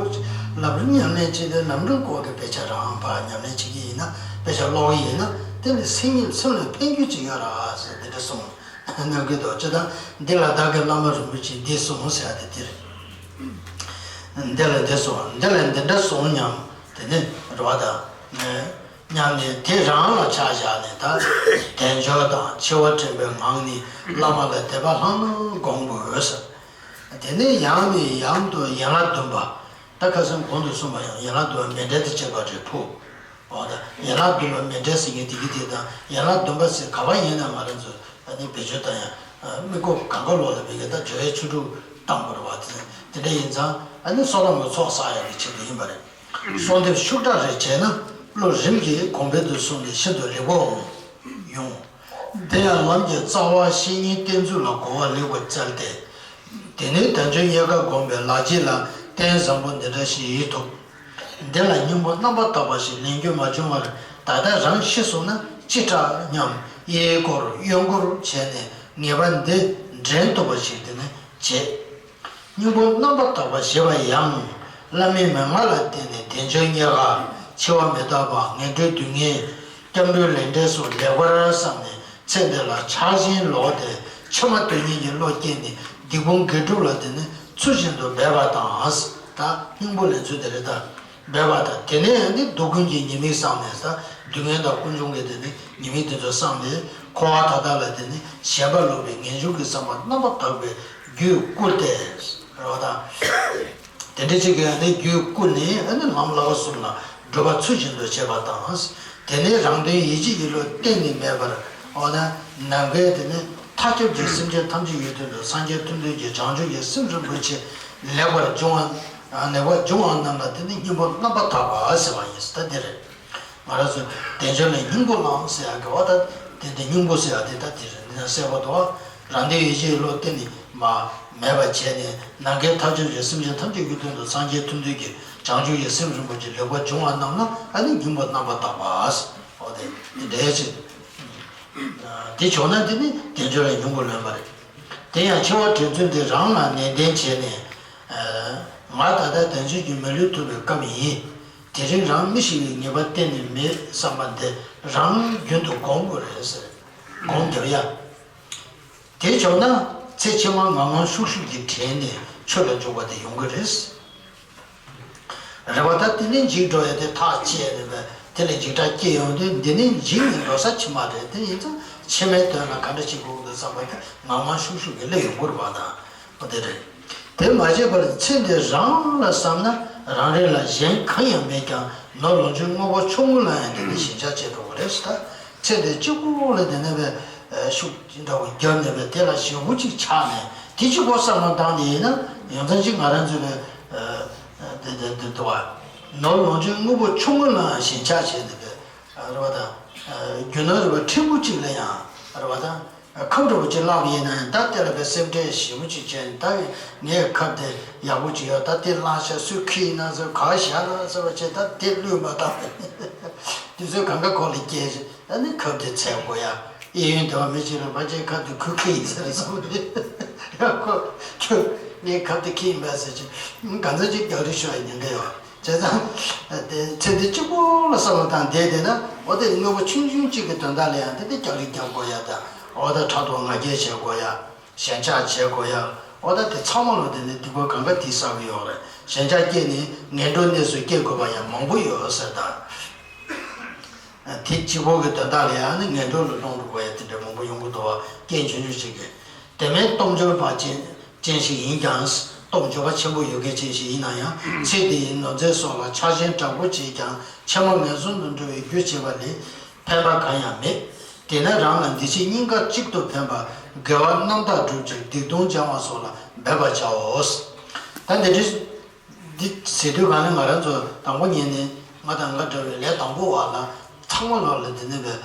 ལམ་རིམ་ཉམས་ལེན་བྱས་ཏེ་ལམ་རིམ་སྐོར་གྱི་དཔེ་ཆ་རང་ཕར་ཉམས་ལེན་བྱེད་ཀྱི་ཡིན་ན་དཔེ་ཆ་ཀློག་གི་ཡིན་ན་དེ་ལས་སེམས་ཉིད་སེམས་ལ་ཕན་རྒྱུ་ཅིག་ཡོད་ར་ཟེར་དེ་འདྲས་གསུངས། གནང་གི་འདུག་ཅེས་དང་། འདི་ལ་བདག་གིས་བླ་མ་རིན་པོ་ཆེ་འདི་གསུངས་ཟེར་ཡ་དེ་དེ་རེད། འདི་ལ་འདི་གསུངས། འདི་ལ་འདི་འདྲ་གསུངས་སྙམ། དེ་ནས་རེད་པ་ད། སྙམ་ནས་དེ་རང་ལ་ཆ་བཞག་ནས་ད། དལ་འབྱོར་དང་འཆི་བ་དྲན་པའི་ངང་ནས་བླ་མ་ལ་དད་པ་ལྷང་ལྷང་སྒོམ་དགོས་ཟེར། དེ་ནས་ཡང་ནས་ཡང་དུ་ཡན་ལག་བདུན་པ། ད་ཁ་སང་གོང་དུ་གསུངས་པ་ཡང་ཡན་ལག་བདུན་པ་མཎྜལ་དང་བཅས་པ་རེད་ཕུལ། འོ་ད་ཡན་ལག་བདུན་པ་མཎྜལ་ཟེར་མཁན་དེ་གི་དེ་དང་ཡན་ལག་བདུན་པ་ཟེར་ག་པར་ཡིན་ན་ང་རང་ཚོ་ཨ་ནི་བེད་སྤྱོད་བཏང་ཡ། ཨ་དམིགས་སྐོར་གང་ག་ལོག་ལ་བེད་ཀྱི་ད་སྦྱོར་བའི་ཆོ་འཕྲུལ་བཏང་དགོས་རེད་པ། དེ་དེ་འདྲ་ཡིན་ཙང་ཨ་ནི་བསོད་ནམས་ཀྱི་ཚོགས་བསགས་ཡ་གི་ཆེད་དུ་ཡིན་པ་རེད། གསོལ་འདེབས་ཤུགས་དྲག་རེ་བྱས་ན་བློ་རིམ་གྱིས་གོང་འཕེལ་དུ་སོང་ནས་ཤིན་ཏུ་ལེགས་པོ་འོང་ཡོང་། དེ་ཡང་ལམ་གྱི་རྩ་བ་བཤེས་གཉེན་བསྟེན་ཚུལ་ལ་གོ་བ་ལེགས་པར་བཙལ་ཏེ། དེ་ནས་དལ་འབྱོར་རྙེད་དཀའ་བསྒོམས་པའི་ལག་རྗེས་ལ་རྟེན་བཟང་པོ་འདི་འདྲ་ཞིག་ཡིད་ཐུབ། འདི་ལ་སྙིང་པོ་རྣམ་པར་དག་པ་ཞིག་ལེན་རྒྱུ་མ་བྱུང་བར་ད་ལྟ་རང་ཤི་སོང་ན་ཅི་དྲག་སྙམ། གཡས་སྐོར་གཡོན་སྐོར་བྱས་ནས་ངེས་པ་འདི་འདྲེན་ཐུབ་པ་ཞིག་དེ་ནི་བྱེད། སྙིང་པོ་རྣམ་པར་དག་པ་ཞེས་པ་ཡང་། བླ་མའི་མན་ངག་ལ་བརྟེན་ནས་དལ་འབྱོར་རྙེད་དཀའ། འཆི་བ་མི་རྟག་པ། ངན་འགྲོའི་སྡུག་བསྔལ། སྐྱབས་འགྲོའི་ལས་འབྲས་སོགས་ལེགས་པར་བསམས་ནས་ཚེ་འདི་ལ་ཆགས་ཞེན་ལོག་སྟེ་ཕྱི་མ་དོན་གཉེར་གྱི་བློ་སྐྱེས་ནས་སྡིག་སྤོང་དགེ་སྒྲུབ་ལ་དེ་ནི་ཚུལ་བཞིན་དུ་འབད་པ་དང་། ད་སྙིང་པོ་ལེན་ཚུལ་དེ་རེད་ད། འབད་པ་དང་། དེ་ནས་ནི་སྡུག་ཀུན་གྱི་ཉེས་དམིགས་བསམས་ནས་ད་སྡུག་བསྔལ་དང་ཀུན་འབྱུང་གི་དེ་ནི་ཉེས་དམིགས་དེ་ཚོ་བསམས་ནས་འཁོར་བ་མཐའ་དག་ལ་དེ་ནི་ཞེན་པ་ལོག་པའི་ངེས་འབྱུང་གི་བསམ་པ་རྣམ་པར་དག་པའི་རྒྱུད་བསྐུལ་ཏེ། རེད་པ་ད། དེ་འདྲ་ཅིག་གིས་ནི་རྒྱུད་བསྐུལ་ནས་ནི་ལམ་བསླབ་པ་གསུམ་ལ་སྒྲུབ་པ་ཚུལ་བཞིན་དུ་བྱེད་པ་དང་། དེ་ནས་རང་དོན་ཡིད་བྱེད་ཀྱི་བློ་གཏན་ནས་མེད་པར། འོ་ན་ནམ་མཁའི་དེ་ནི་མཐའ་ཁྱབ་ཀྱི་སེམས་ཅན་ཐམས་ཅད་ཡོད་དོན་དུ་སངས་རྒྱས་ཐུབ་བསྟན་གྱི་བྱང་ཆུབ་ཀྱི་སེམས་རིན་པོ་ཆེ་ལེགས་པར་འབྱུང་བ། ལེགས་པར་འབྱུང་བ་རྣམས་ལ་དེ་ནི་སྙིང་པོ་རྣམ་པར་དག་པ་ཟེར་བ་ཡིན། ད་འདི་རེད། ང་རང་ཚོས་དལ་འབྱོར་ལ་སྙིང་པོ་བླང་ཟེར་ཡག་གི་འོ་ད་དེ་འདི་སྙིང་པོ་ཟེར་ཡག་དེ་ད་དེ་རེད། འདི་ན་གསལ་པོ་འདུག་རང་དོན་ཡིད་བྱེད་བློ་གཏན་ནས་མ་མེད་པར་བྱས་ནས་ནམ་མཁའི་མཐའ་ཁྱབ་ཀྱི་སེམས་ཅན་ཐམས་ཅད་ཀྱི་དོན་དུ་སངས་རྒྱས་ཐུབ་བསྟན་གྱི་བྱང་ཆུབ་ཀྱི་སེམས་རིན་པོ་ཆེ་ལེགས་པར་འབྱུང་བ་རྣམས་ལ་ཨ་ནི་སྙིང་པོ་རྣམ་པར་དག་པ་ཟེར། འོ་དེ་འདི་འདྲའི་ཆེད། དེ་བྱུང་ན་དེ་ནི་དལ་འབྱོར་ལ་སྙིང་པོ་ལོན་པ་རེད། དེ་ཡང་འཆི་བ་དྲན་ཚུལ་འདི་རང་ལ་ནན་ཏན་བྱས་ནས། ང་ད་ལྟ་དལ་འབྱོར་གྱི་མི་ལུས་ཐོབ་པའི་སྐབས་ཡིན། དེ་རིང་རང་མི་ཤི་བའི་ངེས་པ་གཏན་ནས་མེད་བསམ་པ་འདི་རང་རྒྱུན་དུ་སྒོམ་དགོས་རེད་ཟེར། སྒོམ་རྒྱབ་ཡ། དེ་བྱུང་ན་ཚེ་ཕྱི་མ་ངང་ངམ་ཤུགས་ཤུགས་ཀྱིས་དྲན་ནས་ཆོས་ལ་འཇུག་པ་དེ་ཡོང་གི་རེད། རེད་པ། ད་དེ་ནས་འཇིགས་འགྲོ་ཡ་དེ་ཐག་བཅད་ནས་དེ་ལས་འཇིགས་སྐྲག་སྐྱེ་ཡོང་དུས་འདི་ནས་འཇིགས་ནས་འགྲོ་ས་ཕྱི་མ་རེད། དེ་ཡིན་ཙང་ཕྱི་མའི་དོན་ལ་ག་འདྲ་བྱེད་དགོས་འདུག་བསམ་པ་དེ་ངང་ངམ་ཤུགས་ཤུགས་ཀྱིས་སླེབས་ཡོང་གི་རེད་པ། ད་འོ་དེ་རེད། དེ་མ་བྱས་པར་ཚེ་འདི་རང་ལ་བསམ་ན་རང་རེ་ལ་གཞན་གང་ཡང་མེད་ཀྱང་ནོར་ལོངས་སྤྱོད་དངོས་པོ་ཆུང་ངུ་ལ་ཡང་དེ་ནས་ཞེན་ཆགས་སྐྱེ་འགྲོ་གི་རེད་ཟེར། ད་ཚེ་འདི་གཅིག་པོ་ལ་དེ་ནས་བས་ཤུགས་ཅི་འདྲ་བོ་བརྒྱབ་ནས་བས་དེ་ལ་ཞེ་པོ་ཅིག་ཆགས་ནས་དེ་གཅིག་པོ་བསམ་བློ་བཏང་ནས་ཡིན་ན་ཡང་ཙམ་ཅིག་ང་རང་ཚོས་བས་དེ་དེ་དེ་དེ་བ་ནོར་ལོངས་སྤྱོད་དངོས་པོ་ཆུང་ངུ་ལ་ཡང་ཞེན་ཆགས་བྱས་ནས་བས་རེད་པ། ད་རྒྱུ་ནོར་རེད་པ་ཕྲན་བུ་ཅིག་ལ་ཡང་རེད་པ། ད། ཁབ་འདྲ་པོ་ཅིག་བླངས་པ་ཡིན་ན་ཡང་ད་དེ་ལ་བས་སེམས་ཁྲལ་ཞེ་པོ་ཅིག་བྱས་ནས་ད་ངས་ཁབ་དེ་ཡག་པོ་ཅིག་ཡོད། ད་དེ་བླངས་ཤག་སུས་ཁུར་ཡིན་ན་ཟེར། ག་བཞག་ན་ཟེར་བ་བྱས། ད་དེ་བློས་མ་བཏང་བས་དུས་ཚོད་གང་ག་གོང་ལ་སྐྱེལ་ཞིག་ད་ནི་ཁབ་དེ་འཚོལ་དགོས་ཡ། གཡས་གཡོན་དེ་བ་མི་གཅིག་ལ་ཕར་ཅིག་ཁབ་དེ་ཁུར་ཁུར་ཡིན་ཟེར་བསམ་གི་ཡ། ཁོ་ཁྱོད་ངས་ཁབ་དེ་ཁུར་ཡིན་པས་ཟེར་ཅིག་གང་ཚང་ཅིག་རྒྱག་རེས་ཤོར་ཡ་ཉེན་ཁ་ཡོད། བྱས་ཙང་། དེ་ཚེ་འདི་གཅིག་པོ་ལ་བསམ་བློ་བཏང་བསྡད་བསྡད་ན་འོ་དེ་དངོས་པོ་ཆུང་ཆུང་གཅིག་གི་དོན་དག་ལ་ཡང་དེ་འདྲ་རྒྱག་རེས་རྒྱག་དགོས་ཡ་དང་། འོ་ད་ཕྲག་དོག་ང་རྒྱལ་བྱེད་དགོས་ཡ། ཞེན་ཆགས་བྱེད་དགོས་ཡ། འོ་ད་དེ་ཚང་མ་ལ་དེ་ནི་སྡིག་པ་གང་ག་དེ་བསགས་ཀྱི་ཡོད་རེད། ཞེན་ཆགས་སྐྱེས་ནས་ངན་འགྲོའི་གནས་སུ་སྐྱེ་དགོས་པ་ཡང་མང་པོ་ཡོད་ཟེར་ད། དེ་གཅིག་པོ་གི་དོན་དག་ལ་ཡང་ནི་ངན་འགྲོ་ལ་ལྷུང་འགྲོ་དགོས་ཡ་དེ་འདྲ་མང་པོ་ཡོང་གི་འདུག་བ། རྐྱེན་ཆུང་ཆུང་ཞིག་གིས། དེ་མིན་སྟོབས་འབྱོར་པ་ཅན་ཅན་ཞིག་ཡིན་ཀྱང་། སྟོབས་འབྱོར་པ་ཆེན་པོ་ཡོད་མཁན་ཅན་ཞིག་ཡིན་ན་ཡང་། ཚེ་འདི་ཡི་ནོར་རྫས་སོགས་ལ་ཆགས་ཞེན་དྲག་པོ་བྱས་ཀྱང་། ཕྱི་མ་ངན་སོང་དུ་འགྲོ་བའི་རྒྱུ་བྱེད་པ་ལས་ཕན་པ་གང་ཡང་མེད། དེས་ན་རང་ལ་འདི་ཕྱི་གཉིས་ཀ་གཅིག་ཏུ་ཕན་པ་དགེ་བ་རྣམ་དག་སྒྲུབ་ཕྱིར་སྡིག་ལྟུང་སྦྱང་བ་སོགས་ལ་འབད་པར་བྱའོ། ད་འདི་འདྲའི། འདི་ཟེར་དུས་གང་ལ་ང་རང་ཚོ་དང་པོ་ཉིད་ནས་ང་དང་ང་འདྲ་བའི་ལས་དང་པོ་བ་ལ་ཚང་མ་ལོག་ལ་འདི་ནས་བས།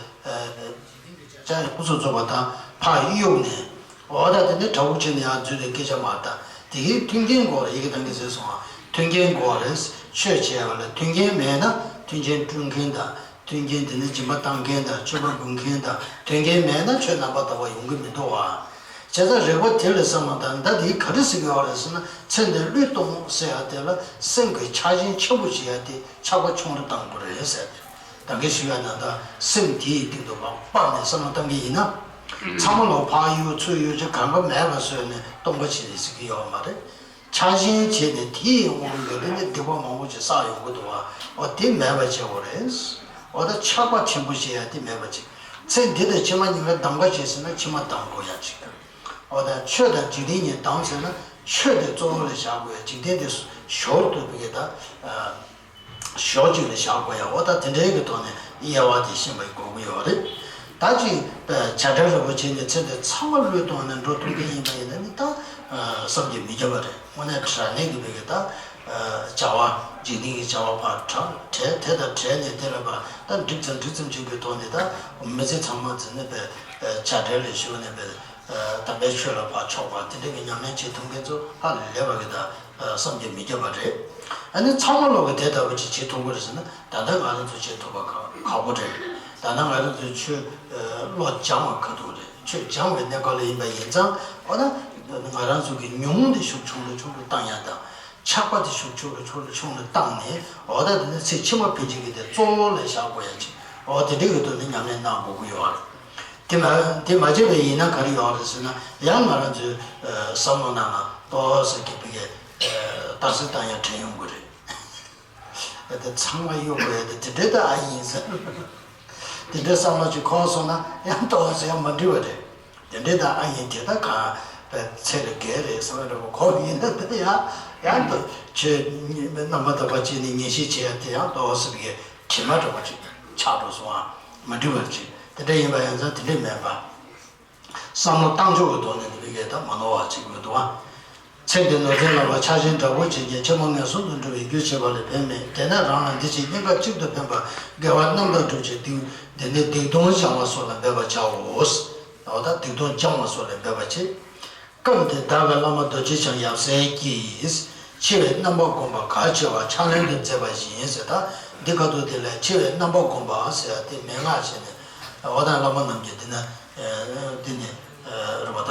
ཅག་ཡག་པོ་ཚོ་ཚོ་བ་དང་ཕར་གཡུགས་ནས། འོ་ད་དེ་ནས་དྲག་པོ་བྱས་ནས་ཡར་འཛུལ་ཏེ་སྐད་ཆ་མ་ལྟ། དེ་གའི་མཐུན་རྐྱེན་དགོས་རེད། ཡི་གེ་དང་གི་ཟེར་སོང་ང་། མཐུན་རྐྱེན་དགོས་རེད། ཆོས་བྱས་པ་ལ་མཐུན་རྐྱེན་མེད་ན་མཐུན་རྐྱེན་བསྐྲུན་མཁན་དང་། མཐུན་རྐྱེན་དེ་ནས་སྦྱིན་པ་བཏང་མཁན་དང་། མཆོད་པ་འབུལ་མཁན་དང་། མཐུན་རྐྱེན་མེད་ན་ཆོས་རྣམ་པར་དག་པ་ཡོང་གི་མི་འདུག་བ། བྱས་ཙང་རིག་པ་དེ་ལ་བསམ་བློ་བཏང་། ད་དེ་ག་རེ་ཟེར་གྱི་ཡོད་རེད་ཟེར་ན། ཚེ་འདིར་བློས་གཏོང་ཟེར་ཡ་དེ་ལ་སེམས་ཀྱི་ཆགས་ཞེན་ཆེན་པོ་བྱེད་ཡ་དེ་ཆགས་པ་ཆུང་རུ་བཏང་དགོས་རེད་ཟེར་ཏེ། ད་གིན་ཞུ་ཡ་ན་ད་སེམས་དེའི་སྟེང་དུ་མར་སྤར་ནས་བསམ་བློ་བཏང་གི་ཡིན་ན། ཚང་མ་ལོ་ཕག་ཡུལ་ཚུར་ཡུལ་ཅིག་གང་ག་མེད་པ་བཟོས་ནས་སྟོང་པ་བྱེད་ཟེར་གྱི་ཡོད་མ་རེད། ཆགས་ཞེན་བྱས་ནས་དེ་ཡི་དབང་གིས་དེ་ནས་སྡིག་པ་མང་པོ་ཅིག་བསགས་ཡོང་གི་འདུག་བ། འོ་དེ་མེད་པ་བྱེད་དགོས་རེད། འོ་ད་ཆགས་པ་ཆེན་པོ་བྱེད་ཡ་དེ་མེད་པ་བྱེད། ཚེ་འདི་དང་ཕྱི་མ་གཉིས་ཀ་གདམ་ག་བྱེད་ཟེར་ན་ཕྱི་མ་གདམ་དགོས་ཡ་ཅིག་འོ་ད་ཆོས་དང་འཇིག་རྟེན་གཉིས་གདམ་ཟེར་ན་ཆོས་དེ་གཙོ་བོ་ལ་བཞག་དགོས་ཡ། འཇིག་རྟེན་དེ་ཞོར་དུ་བི་གེ་ད། ཞོགས་གཅིག་ལ་བཞག་དགོས་ཡ། འོ་ད་དེ་འདྲའི་གི་ཐོག་ནས་དབྱེ་བ་དེ་ཤེས་པ་དགོས་ཀྱི་ཡོད་རེད། ད་ཅིག་བྱ་བྲལ་རིན་པོ་ཆེ་ནས་ཚེ་འདི་ཚང་མ་བློས་གཏོང་ནས་འགྲོ་ཐུབ་ཀྱི་ཡིན་པ་ཡིན་ན་ནི་ད་བསམ་གྱིས་མི་ཁྱབ་པ་རེད། དངོས་གནས་དྲང་གནས་ཀྱི་བོད་ཀྱི་ད་བྱ་བ་འཇིག་རྟེན་གྱི་བྱ་བ་ཕར་བྲལ་བྲལ་དེ་དང་བྲལ་ནས་དེ་ལ་ཕར་ད་འགྲིག་ཙམ་འགྲིག་ཙམ་ཅིག་གི་ཐོག་ནས་ད་མི་ཚེ་ཚང་མ་འཛིན་ནས་པའི་བྱ་བྲལ་ལ་ཞུགས་ནས་པའི། དམ་པའི་ཆོས་ལ་ཕར་ཕྱོགས་པ་དེ་འདྲ་གི་ཉམས་ལེན་བྱེད་ཐུབ་མཁན་ཚོ་ཧ་ལས་པ་གི་ད་བསམ་གྱིས་མི་ཁྱབ་པ་རེད། ཨ་ནི་ཚང་མ་ལོག་གི་དེ་ལྟ་བུ་ཅིག་བྱེད་ཐུབ་ཀྱི་རེད་ཟེར་ན་ད་ལྟ་ང་རང་ཚོ་བྱེད་ཐུབ་པ་ཁག་པོ་རེད། ད་ལྟ་ང་རང་ཚོའི་ཆོས་བློ་སྦྱང་བ་ཁ་ཐུག་རེད། ཆོས་སྦྱང་བའི་གནས་སྐབས་ལ་ཡིན་པ་ཡིན་ཙང་འོ་ན་ང་རང་ཚོ་གི་ཉུང་ངུ་དེ་ཤུགས་ཆུང་རུ་ཆུང་རུ་བཏང་ཡ་དང་། ཆགས་པ་དེ་ཤུགས་ཆུང་རུ་ཆུང་རུ་ཆུང་རུ་བཏང་ནས་འོ་ད་དེ་ནི་ཚེ་ཕྱི་མ་ཕན་ཆད་ཀྱི་དེ་གཙོ་བོ་ལ་བཞག་དགོས་ཡ་ཅིག་འོ་དེ་འདྲ་གི་ཐོག་ནས་ཉམས་ལེན་གནང་དགོས་ཀྱི་ཡོད་རེད། དེ་མ་དེ་མ་བྱས་པ་ཡིན་ན་ག་རེ་ཡོང་རེད་ཟེར་ན་ཡང་ང་རང་ཚོའི་བསམ་བློ་ནང་ལ་ཏོག་ཙམ་གི་བི་གའི་རྟགས་གསལ་བཏང་ཡ་དྲན་ཡོང་གི་རེད། དེ་ཚང་མ་གཡོ་དགོས་ཡ་དེ་དེ་འདྲའི་ད་ཨ་ཡིན་ཟེར། དེ་འདྲའི་བསམ་བློ་ཅིག་འཁོར་སོང་ན་ཡང་ཏོག་ཙམ་ཡང་མ་འགྲིག་པ་རེད། དེ་འདྲའི་ད་ཨ་ཡིན་དེ་ད་ག་པའི་ཚེ་ལ་རྒས་རེད་བསམ་པ་འདྲ་པོ་འཁོར་ཡིན་ན་ད་ཡང་ཡང་ད་ཆོས་རྣམ་པར་དག་པ་ཅིག་ནི་ངེས་ཤེས་བྱེད་ཡ་དེ་ཡང་ཏོག་ཙམ་གི་དྲི་མ་འདྲ་པོ་ཅིག་ཆགས་འགྲོ་སོང་ཨ། མ་འགྲིག་པ་ཅིག་དེ་འདྲ་ཡིན་པ་ཡིན་ཙང་དེ་འདྲ་མེད་པ། བསམ་བློ་བཏང་ཕྱོགས་ཀྱི་ཐོག་ནས་ནི་བི་གའི་ད་མ་ནོར་བ་ཅིག་དགོས་འདུག་ཨ། ཚེ་འདི་ནོར་འཛིན་ལ་བ་ཆགས་ཞེན་དྲག་པོ་བྱེད་ཀྱང་ཕྱི་མ་ངན་སོང་དུ་འགྲོ་བའི་རྒྱུ་བྱེད་པ་ལས་ཕན་མེད། དེས་ན་རང་ལ་འདི་ཕྱི་གཉིས་ཀ་གཅིག་ཏུ་ཕན་པ་དགེ་བ་རྣམ་དག་སྒྲུབ་ཕྱིར་སྡིག་འདི་ནི་སྡིག་ལྟུང་སྦྱང་བ་སོགས་ལ་འབད་པར་བྱའོ། འོ་ད་སྡིག་ལྟུང་སྦྱང་བ་སོགས་ལ་འབད་པར་བྱེད། སྐབས་འདིར་བདག་གི་བླ་མ་རྡོ་རྗེ་འཆང་ཡབ་སྲས་ཀྱིས། འཆི་བའི་རྣམ་པ་བསྒོམ་པ་གལ་ཆེ་བར་ཕྱག་ལེན་དུ་མཛད་པ་བཞིན་ཟེར། ད་འདི་ཁ་ཐུག་དེ་ལ་འཆི་བའི་རྣམ་པ་བསྒོམ་པ་ཟེར་ཡ་དེ་མན་ངག་བྱས་ནས་འོ་ད་བླ་མ་རྣམས་ཀྱིས་འདི་ན་འདི་ནི་རེད་པ་ད་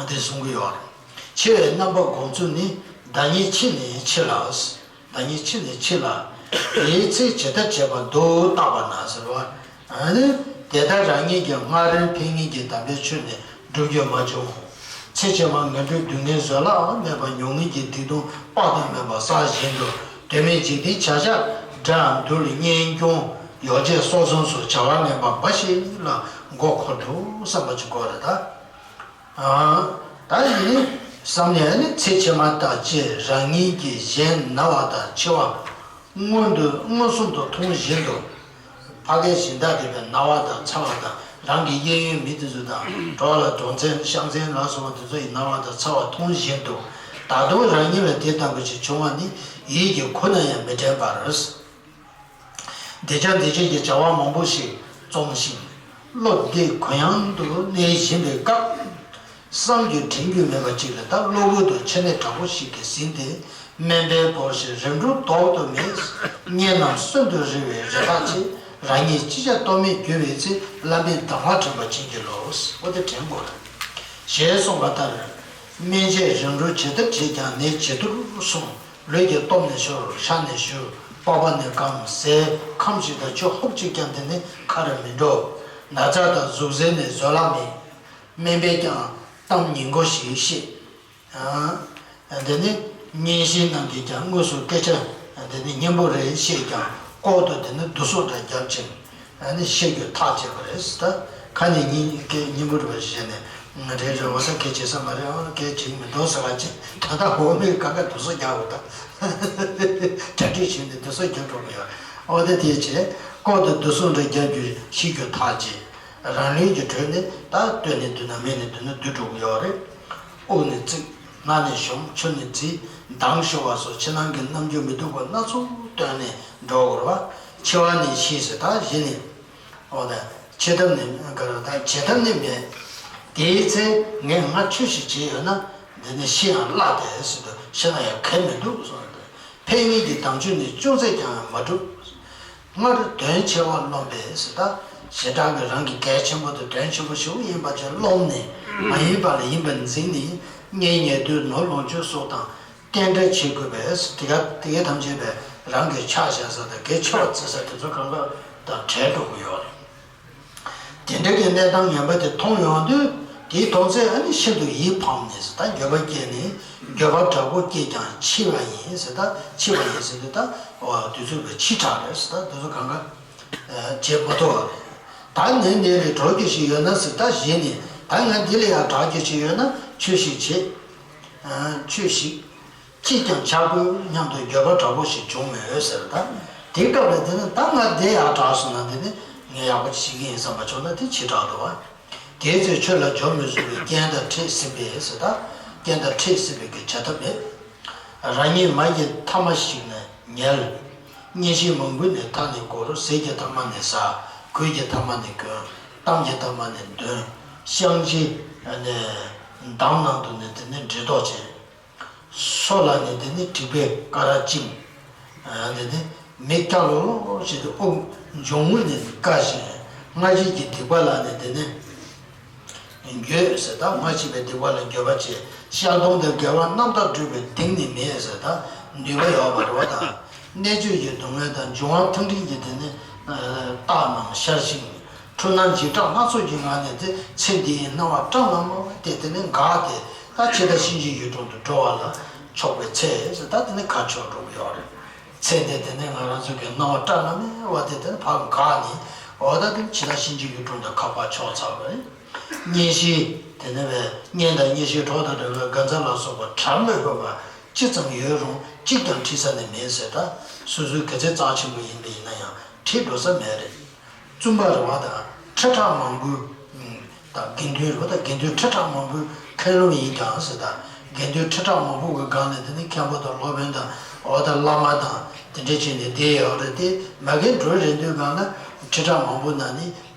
འདི་གསུང་གི་ཡོད་རེད། འཆི་བའི་རྣམ་པ་བསྒོམ་ཚུལ་ནི། བདག་ཉིད་འཆི་ནས་འཆི་ལ། བདག་ཉིད་འཆི་ནས་འཆི་ལ། དེའི་ཚེ་ཇི་ལྟར་བྱེད་པ་འདུག་བརྟག་པ་ན་ཟེར་བ། ཨ་ནི་དེ་ལྟར་རང་ཉིད་ཀྱི་སྔར་ཕན་ངེས་ཀྱི་དམ་པའི་ཆོས་ནི་སྒྲུབ་རྒྱུ་མ་བྱུང་། ཚེ་ཕྱི་མ་ངན་འགྲོའི་སྡུག་བསྔལ་བཟོད་གླགས་མེད་པ་མྱོང་ངེས་ཀྱི་སྡིག་ལྟུང་དཔག་ཏུ་མེད་པ་བསགས་བཞིན་དུ་དོན་མེད་འཇིག་རྟེན་བྱ་བཞག་དགྲ་འདུལ་གཉེན་སྐྱོང་ཡོ་བྱད་གསོག་བཟུང་སོགས་བྱ་བ་ངན་པ་འབའ་ཞིག་ལ་མགོ་འཁོར་འདུག་བསམ་པ་ཅིག་དགོས་རེད་ད། ད་ཡིན་བསམ་ནས་ནི་ཚེ་ཕྱི་མ་ལྟ་ཅི་རང་ཉིད་ཀྱིས་གཞན་ན་བ་དང་འཆི་བ་མངོན་དུ་མངོན་སུམ་དུ་མཐོང་བཞིན་དུ། ཕ་གིའི་སྦྱིན་བདག་དེ་བས་ན་བ་དང་འཚེ་བ་དང་རང་གི་གཡས་གཡོན་མི་དེ་ཚོ་དང་གྲོགས་ལ་གྲོགས་མཚན་ཤ་མཚན་ལ་སོགས་པ་དེ་ཚོ་ཡི་ན་བ་དང་འཚེ་བ་མཐོང་བཞིན་དུ། ད་དུང་རང་ཉིད་ལ་དེ་ལྟ་བུ་ཞིག་བྱུང་བ་ནི་ཡིད་ཀྱི་ཁུག་ན་ཡང་མི་དྲན་པར། འདི་ཅག་འདི་ཅག་གི་བྱ་བ་མང་པོ་ཞིག་རྩོམ་ཞིང་། བློ་བདེ་གུ་ཡངས་དུ་གནས་བཞིན་པའི་སྐབས། བསམ་རྒྱུ་དྲན་རྒྱུ་མེད་པ་ཅིག་ལ་ད་གློ་བུར་དུ་འཆི་ནད་དྲག་པོ་ཞིག་གིས་ཟིན་ཏེ། སྨན་པས་བོར་ཞིང་རིམ་གྲོ་ལྡོག་ཏུ་མེད། གཉེན་རྣམས་གསོན་དུ་རེ་བའི་རེ་ཐག་ཆད། རང་ཉིད་ཅི་བྱ་གཏོལ་མེད་གྱུར་བའི་ཚེ། བླ་མའི་གདམས་ངག་དྲན་པར་བྱིན་གྱིས་རློབས། འོ་དེ་དྲན་དགོས་རེད། ཞེས་གསུངས་པ་ལྟར། སྨན་དཔྱད་རིམ་གྲོ་ཇི་ལྟར་བྱས་ཀྱང་ནད་ཇེ་སྡུག་རུ་སོང་། ལུས་ཀྱི་སྟོབས་ནི་ཤོར། ཤ་ནི་ཞུ། པགས་པ་ནི་སྐམ། ཟས་ཁམ་ཞིག་དང་ཆུ་ཧོབ་ཅིག་ཀྱང་དེ་ནི་ཁ་རུ་མི་འགྲོ། ན་ཚ་དང་ཟུག་གཟེར་ནི་བཟོད་གླགས་མེད། སྨན་པས་ཀྱང་གཏམ་ཉེས་འགོ་ཞིག་བཤད། ཨ། དེ་ནི་གཉེན་བཤེས་རྣམས་ཀྱིས་ཀྱང་དངོས་སུ་སྐད་ཆ་དེ་ནི་སྙན་པོ་རེ་བཤད་ཀྱང་ལྐོག་ཏུ་དེ་ནི་བསྡུ་གསོག་འདྲ་བརྒྱབ་ཅིང་། ཨ་ནི་བཤད་རྒྱུ་ཐག་བཅད་པ་རེད། ད་ཁ་ནས་ཉིན་སྐད་སྙན་པོ་རེ་བ་ཞིག་བྱས་ནས་ང་རེ་རེ་བ་ས་སྐད་བྱེད་ས་མ་རེད། ཨང་སྐད་བྱེད་མི་འདུག་ཟེར་བ་ཅིག་ད་ལྟ་འོ་མའི་ཀ་ཁ་བསྡུ་གསོག་རྒྱག་འོ་ད་གྲ་སྒྲིག་བྱས་ནས་བསྡུ་གསོག་རྒྱག་འགྲོ་གི་ཡོད། འོ་ད་དེ་བྱས་ལྐོག་ཏུ་བསྡུ་གསོག་འདྲ་རྒྱག་རྒྱུ་བཤད་རྒྱུ་ཐག་བཅད། རང་ལུས་ཀྱི་དྲོད་ནི་ད་སྟོད་ནས་བསྡུ་ན་སྨད་ནས་བསྡུ་ན་བསྡུ་འགྲོ་གི་ཡོད་རེད། དབུགས་ནི་བརྩེགས། སྣ་ནི་གཞོམ། མཆུ་ནི་བརྫིས། མདངས་ཤོར་བ་སོགས་ཕྱི་ནང་གི་རྣམ་འགྱུར་མི་སྡུག་པ་སྣ་ཚོགས་སྟོན་ནས་འགྲོ་དགོས་རེད་པ། འཆི་བ་ནི་ཤེས་ཟེར་ད་གཞི་ནས། འོ་ན་འཆི་ཐབས་ནི་ག་རེ་ད་བྱེད་ཐབས་ནི་མེད། དེའི་ཚེ་ངས་སྔར་ཆོས་ཤིག་བྱས་ཡོད་ན་འདི་ནི་ཤི་ཡང་བརླག་སྟེ་ཟེར་དུ་ཤི་ན་ཡང་གལ་མི་འདུག་གསུངས་ཏེ། ཕན་ངེས་ཀྱི་དམ་ཆོས་ནི་ཅུང་ཟད་ཀྱང་མ་བསྒྲུབས། སྔར་དོན་ཆེ་བ་རློམ་པས་ཟེར་ད། ཞེ་དྲག་གི་རང་གི་གལ་ཆེན་པོ་དང་དོན་ཆེན་པོ་ཞིག་ཡིན་པ་ཅིག་རློམ་ནས་མ་ཡིན་པ་ལ་ཡིན་པར་འཛིན་ནས་གཉེན་ཉེ་དུ་ནོར་ལོངས་སྤྱོད་སོགས་དང་བསྟེན་གྲོས་བྱེད་དགོས་པས། དེ་ག་དེ་གའི་ཐམས་ཅད་པས་རང་གི་ཆ་བཞག་ས་དང་གལ་ཆེ་བར་བརྩི་ས་དེ་ཚོ་གང་ག་དང་བྲལ་འགྲོ་གི་ཡོད་རེད། དེ་འདྲ་གི་གནས་སྟངས་ངན་པ་དེ་མཐོང་ཡོང་དུས། དེའི་མཐོང་ཚད་ཨ་ནི་ཤིན་ཏུ་ཡིད་ཕངས་ནས་ཟེར། ད་འགྱོད་པ་སྐྱེས་ནས། འགྱོད་པ་དྲག་པོ་སྐྱེས་ཀྱང་འཆི་བ་ཡིན་ཟེར། ད་འཆི་བ་ཡིན་ཟེར་དུས། ད་འོ་དུས་ཚོད་ཀྱི་འཆི་དྲགས་རེད་ཟེར། ད་དུས་ཚོད་གང་ག་བྱེད་མ་ཐུབ་པ་རེད། ད་ནད་འདི་ལས་གྲོལ་རྒྱུ་ཞིག་ཡོད་ན་ཟེར། ད་གཞི་ནས་ད་ང་འདི་ལས་ཡང་དྲག་རྒྱུ་ཞིག་ཡོད་ན་ཆོས་ཤིག་བྱེད། ཆོས་ཤིག་ཅིས་ཀྱང་བྱ་དགོས་སྙམ་དུ་འགྱོད་པ་དྲག་པོ་ཞིག་བྱུང་མོད་ཟེར། ད་དེ་སྐབས་ལ་དེ་ནི་ད་ང་དེ་ཡང་དྲག་སོང་ན། དེ་ནི་ངས་ཡག་པོ་ཅིག་བྱེད་ཀྱི་ཡིན་བསམ་པ་བྱུང་ན་དེ་འཆི་དྲགས་འདུག་པ། དེའི་ཚེ་ཆོས་ལ་འཇོག་མི་ཚུགས་པས་རྐྱེན་དང་འཕྲད་སྲིད་པས་ཟེར། ད་རྐྱེན་དང་འཕྲད་སྲིད་པའི་གི་བྱ་ཐབས་མེད། རང་ཉིད་མ་གི་ཐ་མ་ཞིག་ནི་ཉལ། གཉེན་བཤེས་མང་པོས་ནི་ཐ་ནི་བསྐོར། ཟས་ཀྱི་ཐ་མ་ནི་ཟ། གོས་ཀྱི་ཐ་མ་ནི་གོན། གཏམ་གྱི་ཐ་མ་ནི་འདོན། བཤང་གཅི་ནི་འདམ་ནང་དུ་ནི་དེ་ནི་འདྲེ་ལྡོག་བྱེད། སོ་ལ་ནི་དེ་ནི་དྲེག་པའི་སྐ་རགས་བཅིངས། དེ་ནི་མིག་སྐྱ་ལོ་ལོ་བྱེད་དུ་དབུགས་འབྱུང་རྔུབ་ནི་བཀག་ཅིང་། སྔ་ཕྱི་གི་སྡིག་པ་ལ་ནི་དེ་ནི་འགྱོད་ཟེར། ད་སྔ་ཕྱི་བའི་སྡིག་པ་ལ་འགྱོད་པ་བྱེད། ཤ་དོང་དུ་དགེ་བ་རྣམ་དག་བསྒྲུབ་པའི་གདེང་ནི་མེད་ཟེར། ད་འདུན་པ་ཡོད་པ་རེད་པ། ད་གནད་གཅོད་ཀྱི་སྡུག་བསྔལ་དང་འབྱུང་བ་ཐག་འཕྲད་ཀྱི་དེ་ནི་རྟགས་རྣམས་ཤར་ཞིང་། འཁྲུལ་སྣང་འཇིགས་སྐྲག་སྣ་ཚོགས་ཀྱི་ངང་ནས་དེ་ཚེ་འདིའི་སྣང་བ་བཀྲག་མ་མ་དེ་དེ་ནི་འགགས་ཏེ། ད་འཆི་བདག་གཤིན་རྗེའི་ཡུལ་དྲུང་དུ་འགྲོ་བ་ལ་ཕྱོགས་པའི་ཚེ་ཟེར། ད་དེ་ནི་ཁ་ཕྱོགས་འགྲོ་གི་ཡོད་རེད། ཚེ་འདི་དེ་ནས་ང་རང་ཚོ་གི་སྣང་བ་བཀྲག་མ་མེད་པ་དེ་དེ་ནས་ཕར་འགགས་ནས། འོ་ད་དེ་འཆི་བདག་གཤིན་རྗེའི་ཡུལ་དྲུང་དུ་ཁ་ཕར་ཕྱོགས་ཚར་བ་རེད། གཉེན་བཤེས་དེ་ནས་བས་གཉེན་དང་གཉེན་བཤེས་གྲོགས་དང་འབྲེལ་བའི་དགའ་མཛའ་ལ་སོགས་པ་གྲངས་མེད་པ་ཅི་ཙམ་ཡོད་རུང་གཅིག་ཀྱང་ཁྲིད་ས་ནི་མེད་ཟེར། ད་སོ་སོའི་དགེ་ཚེ་རྩ་ཆེན་པོ་ཡིན་པ་ཡིན་ན་ཡང་ཁྲིད་འགྲོ་ས་མེད་རེད། བཙུན་པ་རེད་པ། ད་ཁྲི་ཕྲག་མང་པོའི་ད་དགེ་འདུན་རེད་པ། ད་དགེ་འདུན་ཁྲི་ཕྲག་མང་པོའི་མཁན་སློབ་ཡིན་ཀྱང་ཟེར། ད་དགེ་འདུན་ཁྲི་ཕྲག་མང་པོ་གི་སྒང་ནས་དེ་ནི་མཁན་པོ་དང་སློབ་དཔོན་དང་། འོ་ད་བླ་མ་དང་དེ་འདྲ་བྱས་ནས་བསྡད་ཡོད་རེད་དེ། མ་གིར་འགྲོ་རན་དུས་སྒང་ན་ཁྲི་ཕྲག་མང་པོ་ནང་ནས་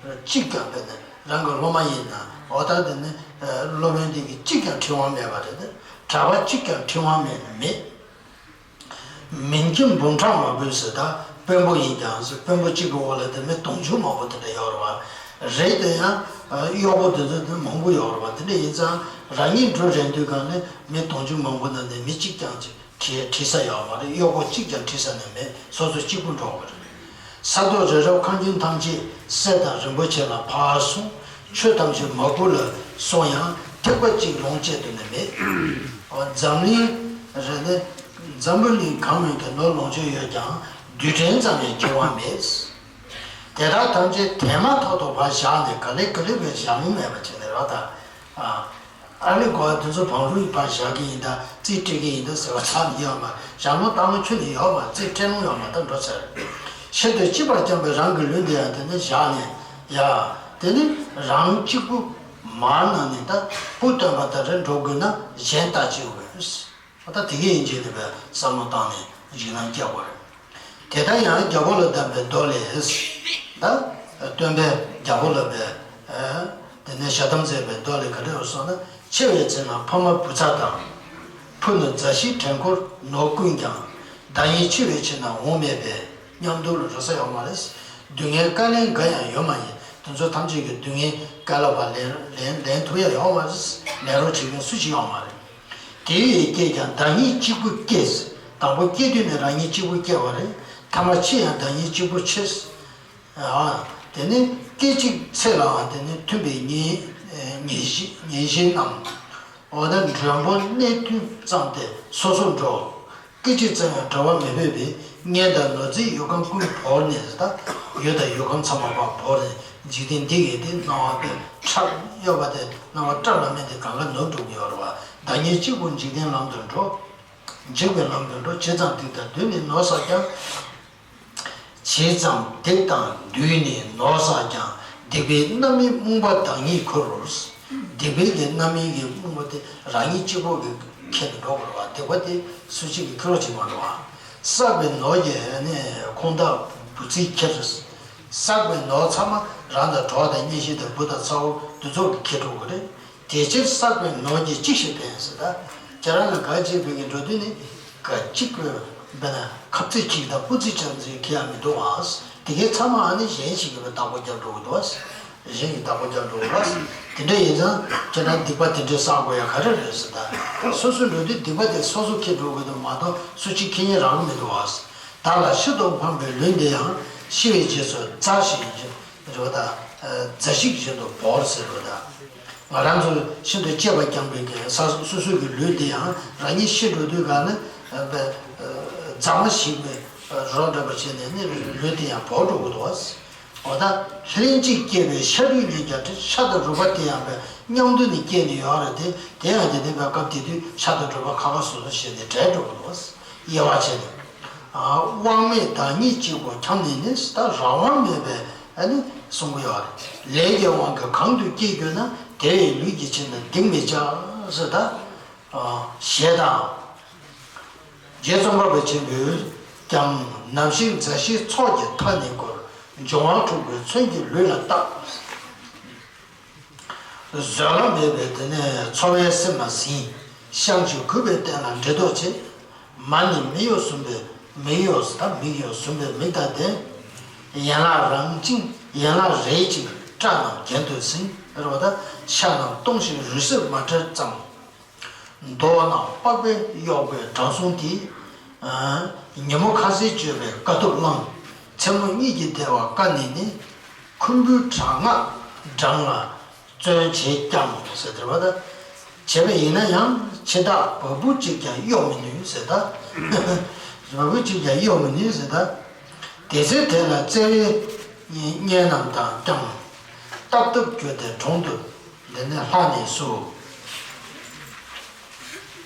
གཅིག་ཀྱང་དཔེར་ན་རང་གི་སློབ་མ་ཡིན་ན། འོ་ད་དེ་ནི་སློབ་དཔོན་དེ་གི་གཅིག་ཀྱང་ཁྲི་དབང་མེད་པ་རེད། གྲྭ་པ་གཅིག་ཀྱང་ཁྲི་དབང་མེད་ན་མེད། མིང་གི་འབུམ་ཕྲག་མང་པོས་ཟེར། ད་དཔོན་པོ་ཡིན་ཀྱང་ཟེར། དཔོན་པོ་གཅིག་གི་འོག་ལ་དེ་མི་དུང་ཕྱུར་མང་པོ་དེ་འདྲ་ཡོད་རེད་པ། རེད་དེ་ཡང་གཡོག་པོ་དེ་ཚོ་དེ་མང་པོ་ཡོད་རེད་པ། དེ་འདྲ་ཡིན་ཙང་རང་ཉིད་འགྲོ་རན་དུས་སྒང་ནས་མི་དུང་ཕྱུར་མང་པོ་ནང་ནས་མི་གཅིག་ཀྱང་ཁྲིད་ཁྲིད་ས་ཡོད་མ་རེད། གཡོག་པོ་གཅིག་ཀྱང་ཁྲིད་ས་ནས་མེད། སོ་སོ་གཅིག་པུ་འགྲོ་དགོས་རེད། ས་རྡོ་རི་རབ་ཁང་ཁྱིམ་ཐམས་ཅད་སྲས་དང་རིན་པོ་ཆེ་ལ་ཕར་སོང་། ཆོས་ཐམས་ཅད་མར་ཁུ་ལ་སོང་ཡང་ཐེག་པ་གཅིག་ལོངས་སྤྱད་དུ་ནི་མེད། འཛམ་གླིང་རེ་ནི་འཛམ་བུ་གླིང་གང་བའི་གི་ནོར་ལོངས་སྤྱོད་ཡོད་ཀྱང་རྡུལ་ཕྲན་ཙམ་ཡང་འཁྱེར་དབང་མེད། དེ་དག་ཐམས་ཅད་དེ་མ་ཐག་ཏུ་ཕར་བཞག་ནས་ག་ལེ་ག་ལེ་བའི་ཞག་མོ་མེད་པ་བྱས་ནས་རོ། ད་ཨ་ཨ་ལེ་གོ་བ་དེ་ཚོ་བང་རུ་ཡི་ཕར་བཞག་གི་ཡིན་ད། རྩིས་སྤྲད་ཀྱི་ཡིན་ད་ཟེར་བ་ཚར་ནས་ཡོད་མ། ཞག་མོ་ལྟག་མོ་ཁྱོན་ནས་ཡོད་མ། རྩིས་སྤྲད་ལོང་ཡོད་མ། ད་འགྲོ་ཚར། ཤིན་ཏུ་གཅིག་པར་བསྐྱངས་པའི་རང་གི་ལུས་འདི་ཡང་དེ་ནས་བཞག་ནས་ཡ། དེ་ནི་རང་གཅིག་པུ་མར་ནང་ནས་ད་བུ་སྟོན་པ་ལྟར་འགྲོ་དགོས་ན་གཞན་ལྟ་ཅི་དགོས། ད་དེ་གས་ཡིན་བྱས་ནས་བས་བསམ་བློ་བཏང་ནས་འཇིགས་སྣང་སྐྱེ་དགོས་རེད། དེ་ལྟར་ཡང་རྒྱལ་པོ་ལ་གདམས་པའི་མདོ་ལས། ད་སྟོན་པས་རྒྱལ་པོ་ལ་བས་དེ་ནས་ཞལ་གདམས་མཛད་པའི་མདོ་ལས་ག་འདྲ་ཡོད་སོང་ན། འཆི་བའི་ཚེ་ན་ཕ་མ་བུ་ཚ་དང་། ཕུ་ནུ་མཛའ་བཤེས་བྲན་འཁོར་ནོར་ཀུན་ཀྱང་། བདག་ཉིད་འཆི་བའི་ཕྱིར་ན་འོང་མེད་པས། སྙམ་སྡུག་ལ་རོལ་ས་ཡོད་མ་རེད། སྡུག་བསྔལ་དཀའ་ལས་འགའ་ཡང་ཡོད་མ་ཡིན། དེ་ཚོ་ཐམས་ཅད་ཀྱི་སྡུག་བསྔལ་དཀའ་ལས་ཕར་ལེན་ལེན་ལེན་ཐུབ་ཡ་ཡོད་མ་རེད། ལེན་རོགས་བྱེད་མཁན་སུ་ཞིག་ཡོད་མ་རེད། དེ་བས་སྐྱེས་ཀྱང་བདག་ཉིད་གཅིག་པུ་སྐྱེས། དང་པོ་སྐྱེས་དུས་ནས་རང་ཉིད་གཅིག་པུ་སྐྱེས་པ་རེད། ཐ་མ་འཆི་ཡང་བདག་ཉིད་གཅིག་པུ་འཆི། ཨ། དེ་ནི་སྐད་ཅིག་ཚེ་ལའང་དེ་ནི་མཐུན་པའི་ཉེ་ཉེ་ཤེས་ཉེ་ཤེས་རྣམས། འོ་ན་མགྲོན་པོ་གནས་མཐུན་བརྩམས་ཏེ་སོ་སོར་འགྲོ། སྐད་ཅིག་ཙམ་ཡང་བྲལ་བ་མེད་པས། གཉེན་དང་ནོར་རྫས་ཡོད་ཁམས་ཀུན་བོར་ནས། ད་ཡོད་དང་ཡོད་ཁམས་ཚང་མ་ཕར་བོར་ནས། འཇིག་རྟེན་འདི་གའི་དེ་སྣང་བ་དཔེ་ཁྲག་གཡོ་བ་དེ་སྣང་བ་བཀྲག་ལ་མེད་དེ་གང་ག་ནུབ་འགྲོ་གི་ཡོད་རེད་བ། བདག་ཉིད་གཅིག་པུ་འཇིག་རྟེན་ལམ་དུ་འགྲོ། འཇིག་པའི་ལམ་དུ་འགྲོ། ཇི་ཙམ་སྡིག་དང་བསྡུས་ནས་ནོར་བསགས་ཀྱང་། ཇི་ཙམ་སྡིག་དང་བསྡུས་ནས་ནོར་བསགས་ཀྱང་། སྡིག་པའི་རྣམ་སྨིན་རྨོངས་པ་བདག་ཉིད་ཁུར། སྡིག་པའི་གི་རྣམ་སྨིན་གྱི་རྨོངས་པ་དེ་རང་ཉིད་གཅིག་པོ་གིས་ཁྱེར་ནས་འགྲོ་དགོས་རེད་བ། སྡིག་པ་དེ་སུ་གཅིག་གིས་ཁྱེར་རོགས་བྱེད་མ་འགྲོ་བ། བསགས་པའི་ནོར་གྱིས་ནི་ཁོང་དག་བུ་ཚིག་ཁྱེར། བསགས་པའི་ནོར་ཚང་མ་རང་དང་གྲོགས་དང་གཉེན་བཤེས་དང་བུ་དང་ཚ་བོ་འདི་ཚོ་གིས་ཁྱེར་འགྲོ་དགོས་རེད། དེ་ཕྱིར་བསགས་པའི་ནོར་གྱིས་ཅི་ཞིག་ཕན་ཟེར། ད་ཁྱེད་རང་ལ་ག་ཅིག་ཕན་གྱི་འགྲོ་དུས་ནི་ག་ཅིག་དཔེར་ན་ཁབ་རྩེ་གཅིག་དང་སྤུ་རྩེ་ཆུང་ཙམ་ཁེ་ཡ་མི་འདུག་ཨ། དེ་གའི་ཚང་མ་ཨ་ནི་གཞན་ཞིག་གིས་བདག་པོ་རྒྱབ་འགྲོ་གི་འདུག་ཨ། གཞན་གྱིས་བདག་པོ་རྒྱབ་འགྲོ་གི་རེད། དེ་འདྲ་ཡིན་ཙང་ཁྱེད་རང་སྡིག་པ་དེ་འདྲའི་བསགས་དགོས་ཡ་ག་རེ་རེད་ཟེར། ད་སོ་སོ་འགྲོ་དུས་སྡིག་པ་དེ་སོ་སོ་ཁེ་འགྲོ་གི་འདུག་མ་གཏོགས་སུ་གཅིག་ཁེ་ཉན་རག་གི་མི་འདུག་ཨ། བདག་ལ་ཤིན་ཏུ་ཕངས་པའི་ལུས་འདི་ཡང་། ཤི་བའི་རྗེས་སུ་འཛག་བཞིན་ཡོད་པ་དང་ མཛའ་བཤེས་བཞིན་དུ་བོར་ཟེར་བ་དང་། ང་རང་ཚོ་ཤིན་ཏུ་གཅེས་པ་བསྐྱངས་པའི་གི་ས་སོ་སོའི་གི་ལུས་འདི་ཡང་རང་ཉིད་ཤི་འགྲོ་དུས་ག་ནི་མཛའ་མ་ཞིག་པའི་རོ་འདྲ་པོ་བྱས་ནས་ནི་ལུས་འདི་ཡང་བོར་འགྲོ་གི་འདུག་བ། འོ་ད་ལྷན་ཅིག་སྐྱེས་པའི་ཤ་རུས་གཉིས་ཀྱང་འདྲ། ཤ་དང་རུས་པ་དེ་ཡང་པའི་མཉམ་དུ་ནི་སྐྱེས་ནས་ཡོད་རེད་དེ། དེ་ཡང་དེ་ནི་པའི་སྐབས་དེ་དུས་ཤ་དང་རུས་པ་ཁ་ཁ་སོ་སོ་བྱས་ནས་བྲལ་འགྲོ་གི་འདུག་བ། དབྱེ་བ་བྱས་ནས། དབང་མེད་བདག་ཉིད་གཅིག་པུ་འཁྱམས་ནས་ནི་ཟེར། ད་རང་དབང་མེད་པའི་ཨ་ནི་གསུང་གི་ཡོད་རེད། ལས་ཀྱི་དབང་གིས་གང་དུ་སྐྱེས་གྱུར་ན། དེ་བས་ལུས་ཀྱི་ཕྱིར་ན་སྡིག་མི་བྱ་ཟེར། ད་ཞེས་དང་། རྗེ་ཙོང་ཁ་པ་ཆེན་པོས་ཀྱང་། ནམ་ཞིག་མཛའ་བཤེས་ཚོགས་ཀྱི་མཐའ་ནི་བསྐོར། འབྱུང་བ་འཁྲུགས་པའི་མཚོན་གྱིས་ལུས་ལ་བཏགས། བཟོད་གླགས་མེད་པའི་དེ་ནས་འཚོ་བའི་སེམས་ལ་ཟིན། བཤང་གཅི་རྒུད་པའི་རྟེན་ལ་འདྲེ་ལྡོག་བྱེད། མ་ནི་མིག་ཡོར་ཟུམ་པའི་མིག་ཡོར་ཟེར། ད་མིག་ཡོར་ཟུམ་པའི་མིག་དང་ལྡན། ཡན་ལག་རེག་ཅིང་ཡན་ལག་རེག་ཅིང་སྐྲ་རྣམས་གྱེན་དུ་ཟིན། རེད་བ། ད་ཤ་རྣམས་སྟོང་ཞིང་རུས་གསེབ་མ་བྲལ་ཙམ། མདོག་རྣམས་པགས་པས་གཡོགས་པའི་དྲང་སྲོང་དེས། ཉིན་མོ་ཁ་ཟས་སྤྱོད་པའི་དཀའ་ཐུབ་བླངས། མཚན་མོ་གཉིད་ཀྱིས་བདེ་བ་དཀའ་ནས་ནི། ཁུམ་བུའི་གྲང་ངར་འགྲངས་ལ་བརྩོན་བྱས་ཀྱང་ཟེར། དེ་བ་ད། བྱས་པ་ཡིན་ན་ཡང་འཆི་བདག་བ་སྤུ་གཅིག་ཀྱང་གཡོགས་མི་ནུས་ཟེར། ད་བ་སྤུ་གཅིག་ཀྱང་གཡོགས་མི་ནུས་ཟེར། ད་དེ་ཚེ་དེ་ལ་བརྩེ་བའི་གཉེན་རྣམས་དང་ཀྱང་། རྟག་ཏུ་གྱུར་ཏེ་དྲུང་དུ་འདི་ནི་ལྷགས་ནས་སུ།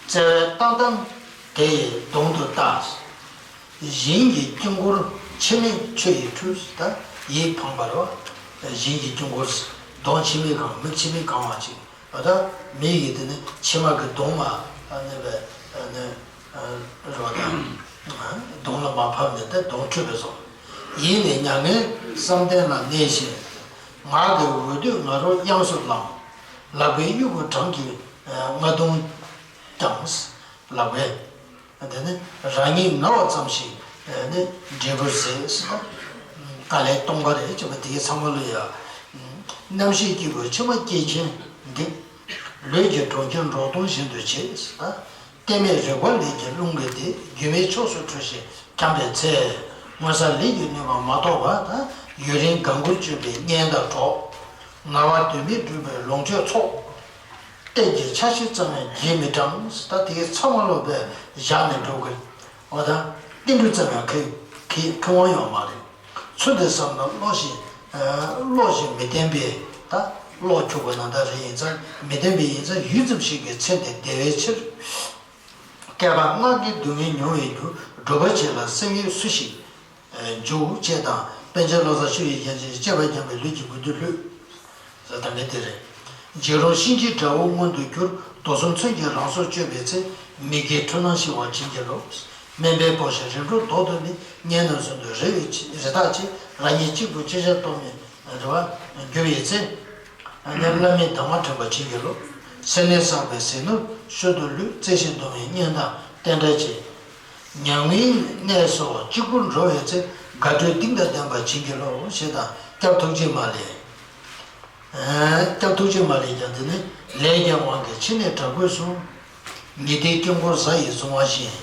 བརྩེ་བས་བཏང་བཏང་དེ་ཡི་གདོང་དུ་ལྟ། བཞིན་གྱི་དཀྱིལ་འཁོར་འཆི་མེད་ཆུ་ཡིས་འཁྲུ། ད་ཡིད་ཕངས་པ་རེད་བ། བཞིན་གྱི་དཀྱིལ་འཁོར། གདོང་འཆི་མེད་གང་། མིག་འཆི་མེད་གང་བ་ཅིག། ད་མིག་གིས་དེ་ནི་མཆི་མ་གི་གདོང་མ་གནས་པའི་ནི་རེད་བ། ད་གདོང་ལ་མ་ཕབ་ནས་ད་གདོང་འཁྲུད་པའི་བཟོ། ཡིད་ནི་མྱ་ངན་བསམ་གཏན་ལ་གནས་ཤིང་། ངག་གི་འོད་དུས་ང་རོ་དབྱངས་སུ་ལངས། ལག་པའི་དབྱུ་གུ་གྲངས་ཀྱིས་རྔ་བརྡུངས་ཀྱང་། ལག་པས། དེ་ནི་རང་ཉིད་ངལ་བ་ཙམ་ཞིག་ནི་འབྲས་བུར་ཟད་ཟེར། ད་དཀའ་ལས་སྟོང་པ་རེད་ཅེས་པ་དེའི་ཚང་མ་ལ་ཡ། རྣམ་ཤེས་སྐྱེས་བུ་མཆི་མ་སྐྱེས་ཆེན་འདི། ལུས་ཀྱི་གྲོང་ཁྱེར་འབྲོག་སྟོང་བཞིན་དུ་བྱེད་ཟེར། ད་གཏད་མེད་རེག་པ་ལས་ཀྱི་རླུང་གིས་དེ། རྒྱུ་མེད་ཕྱོགས་སུ་འཁྲུལ་ཞིང་འཁྱམས་པའི་ཚེ། མངོན་གསལ་ལས་ཀྱི་ནུས་པ་མ་རྟོགས་པ་དང་། ཡུན་རིང་དགའ་མགུར་སྤྱོད་པའི་གཉེན་དང་གྲོགས། ངལ་བ་དོན་མེད་སྒྲུབ་པའི་ལོངས་སྤྱོད་ཚོགས། གཏན་གྱི་ཆ་ཤས་ཙམ་ཡང་བརྗེད་མི་གྲང་། ད་དེའི་ཚང་མ་ལོག་པས་བཞག་ནས་འགྲོ་དགོས། འོ་ད་ཏིལ་འབྲུ་ཙམ་ཡང་ཁེ་ཁེ་ཁེ་དབང་ཡོད་མ་རེད། ཚུལ་འདི་བསམ་ན་བློ་ཞིག་བློ་ཞིག་མི་བརྟན་པས། ད་བློ་འཁྱུག་པ་ན་ད་རེ་ཡིན་ཙང་མི་བརྟན་པས། ཡིན་ཙང་ཡུད་ཙམ་ཞིག་གི་ཚེ་འདི་བདེ་བའི་ཕྱིར། བསྐལ་པ་སྔགས་ཀྱི་སྡུག་བསྔལ་མྱོང་བའི་རྒྱུ། སྒྲུབ་པར་བྱེད་ལ་སེམས་ཡོད་སུ་ཞིག་འཇུག་ཅེས་དང་། པཎ་ཆེན་བློ་བཟང་ཆོས་ཀྱི་རྒྱལ་མཚན། གཅེས་པར་བསྐྱངས་པའི་ལུས་ཀྱི་མགུལ་དུ་ལྷུད། ཟེར་ད་ངས་དེ་རེད། འཇིགས་རུང་གཤིན་རྗེའི་དགྲ་བོ་མངོན་དུ་གྱུར། རྡོ་གསུམ་མཚོན་གྱིས་རང་སྲོག་གཅོད་པའི་ཚེ། མི་དགེའི་འཁྲུལ་སྣང་ཞི་བར་བྱིན་གྱིས་རློབས། དམན་པའི་བོགས་ཤིང་རིམ་གྲོ་ལྡོག་ཏུ་ནི། གཉེན་རྣམས་ཟུང་དུ་རེ་བའི་རེ་ཐག་ཆོད། རང་ཉིད་གཅིག་པུ་ཅི་བྱ་གཏོལ་མེད་རེ་བ་གྱུར་པའི་ཚེ། ཉམ་བླ་མའི་གདམས་ངག་དྲན་པར་བྱིན་གྱིས་རློབས། སེར་སྣས་བསགས་པའི་ཟས་ནོར་ཤུལ་དུ་ལུས། བརྩེ་ཞིང་སྡོམ་པའི་གཉེན་དང་བསྟེན་བྲལ་བྱེད། མྱ་ངན་གནས་སོགས་གཅིག་པུར་འགྲོ་བའི་ཚེ། དགའ་སྤྲོའི་གཏིང་དང་ལྡན་པར་བྱིན་གྱིས་རློབས། ཞེས་དང་། སྐྱབས་ཐུགས་རྗེ་མ་ལེགས། སྐྱབས་ཐུགས་རྗེ་མ་ལེགས་ཀྱང་དེ་ནི་ལས་ཀྱི་དབང་གིས་འཆི་ནས་དྲག་པོས་གསུངས། ཉི་ཟླའི་དཀྱིལ་འཁོར་གཟའ་ཡིས་བཟུང་བ་བཞིན།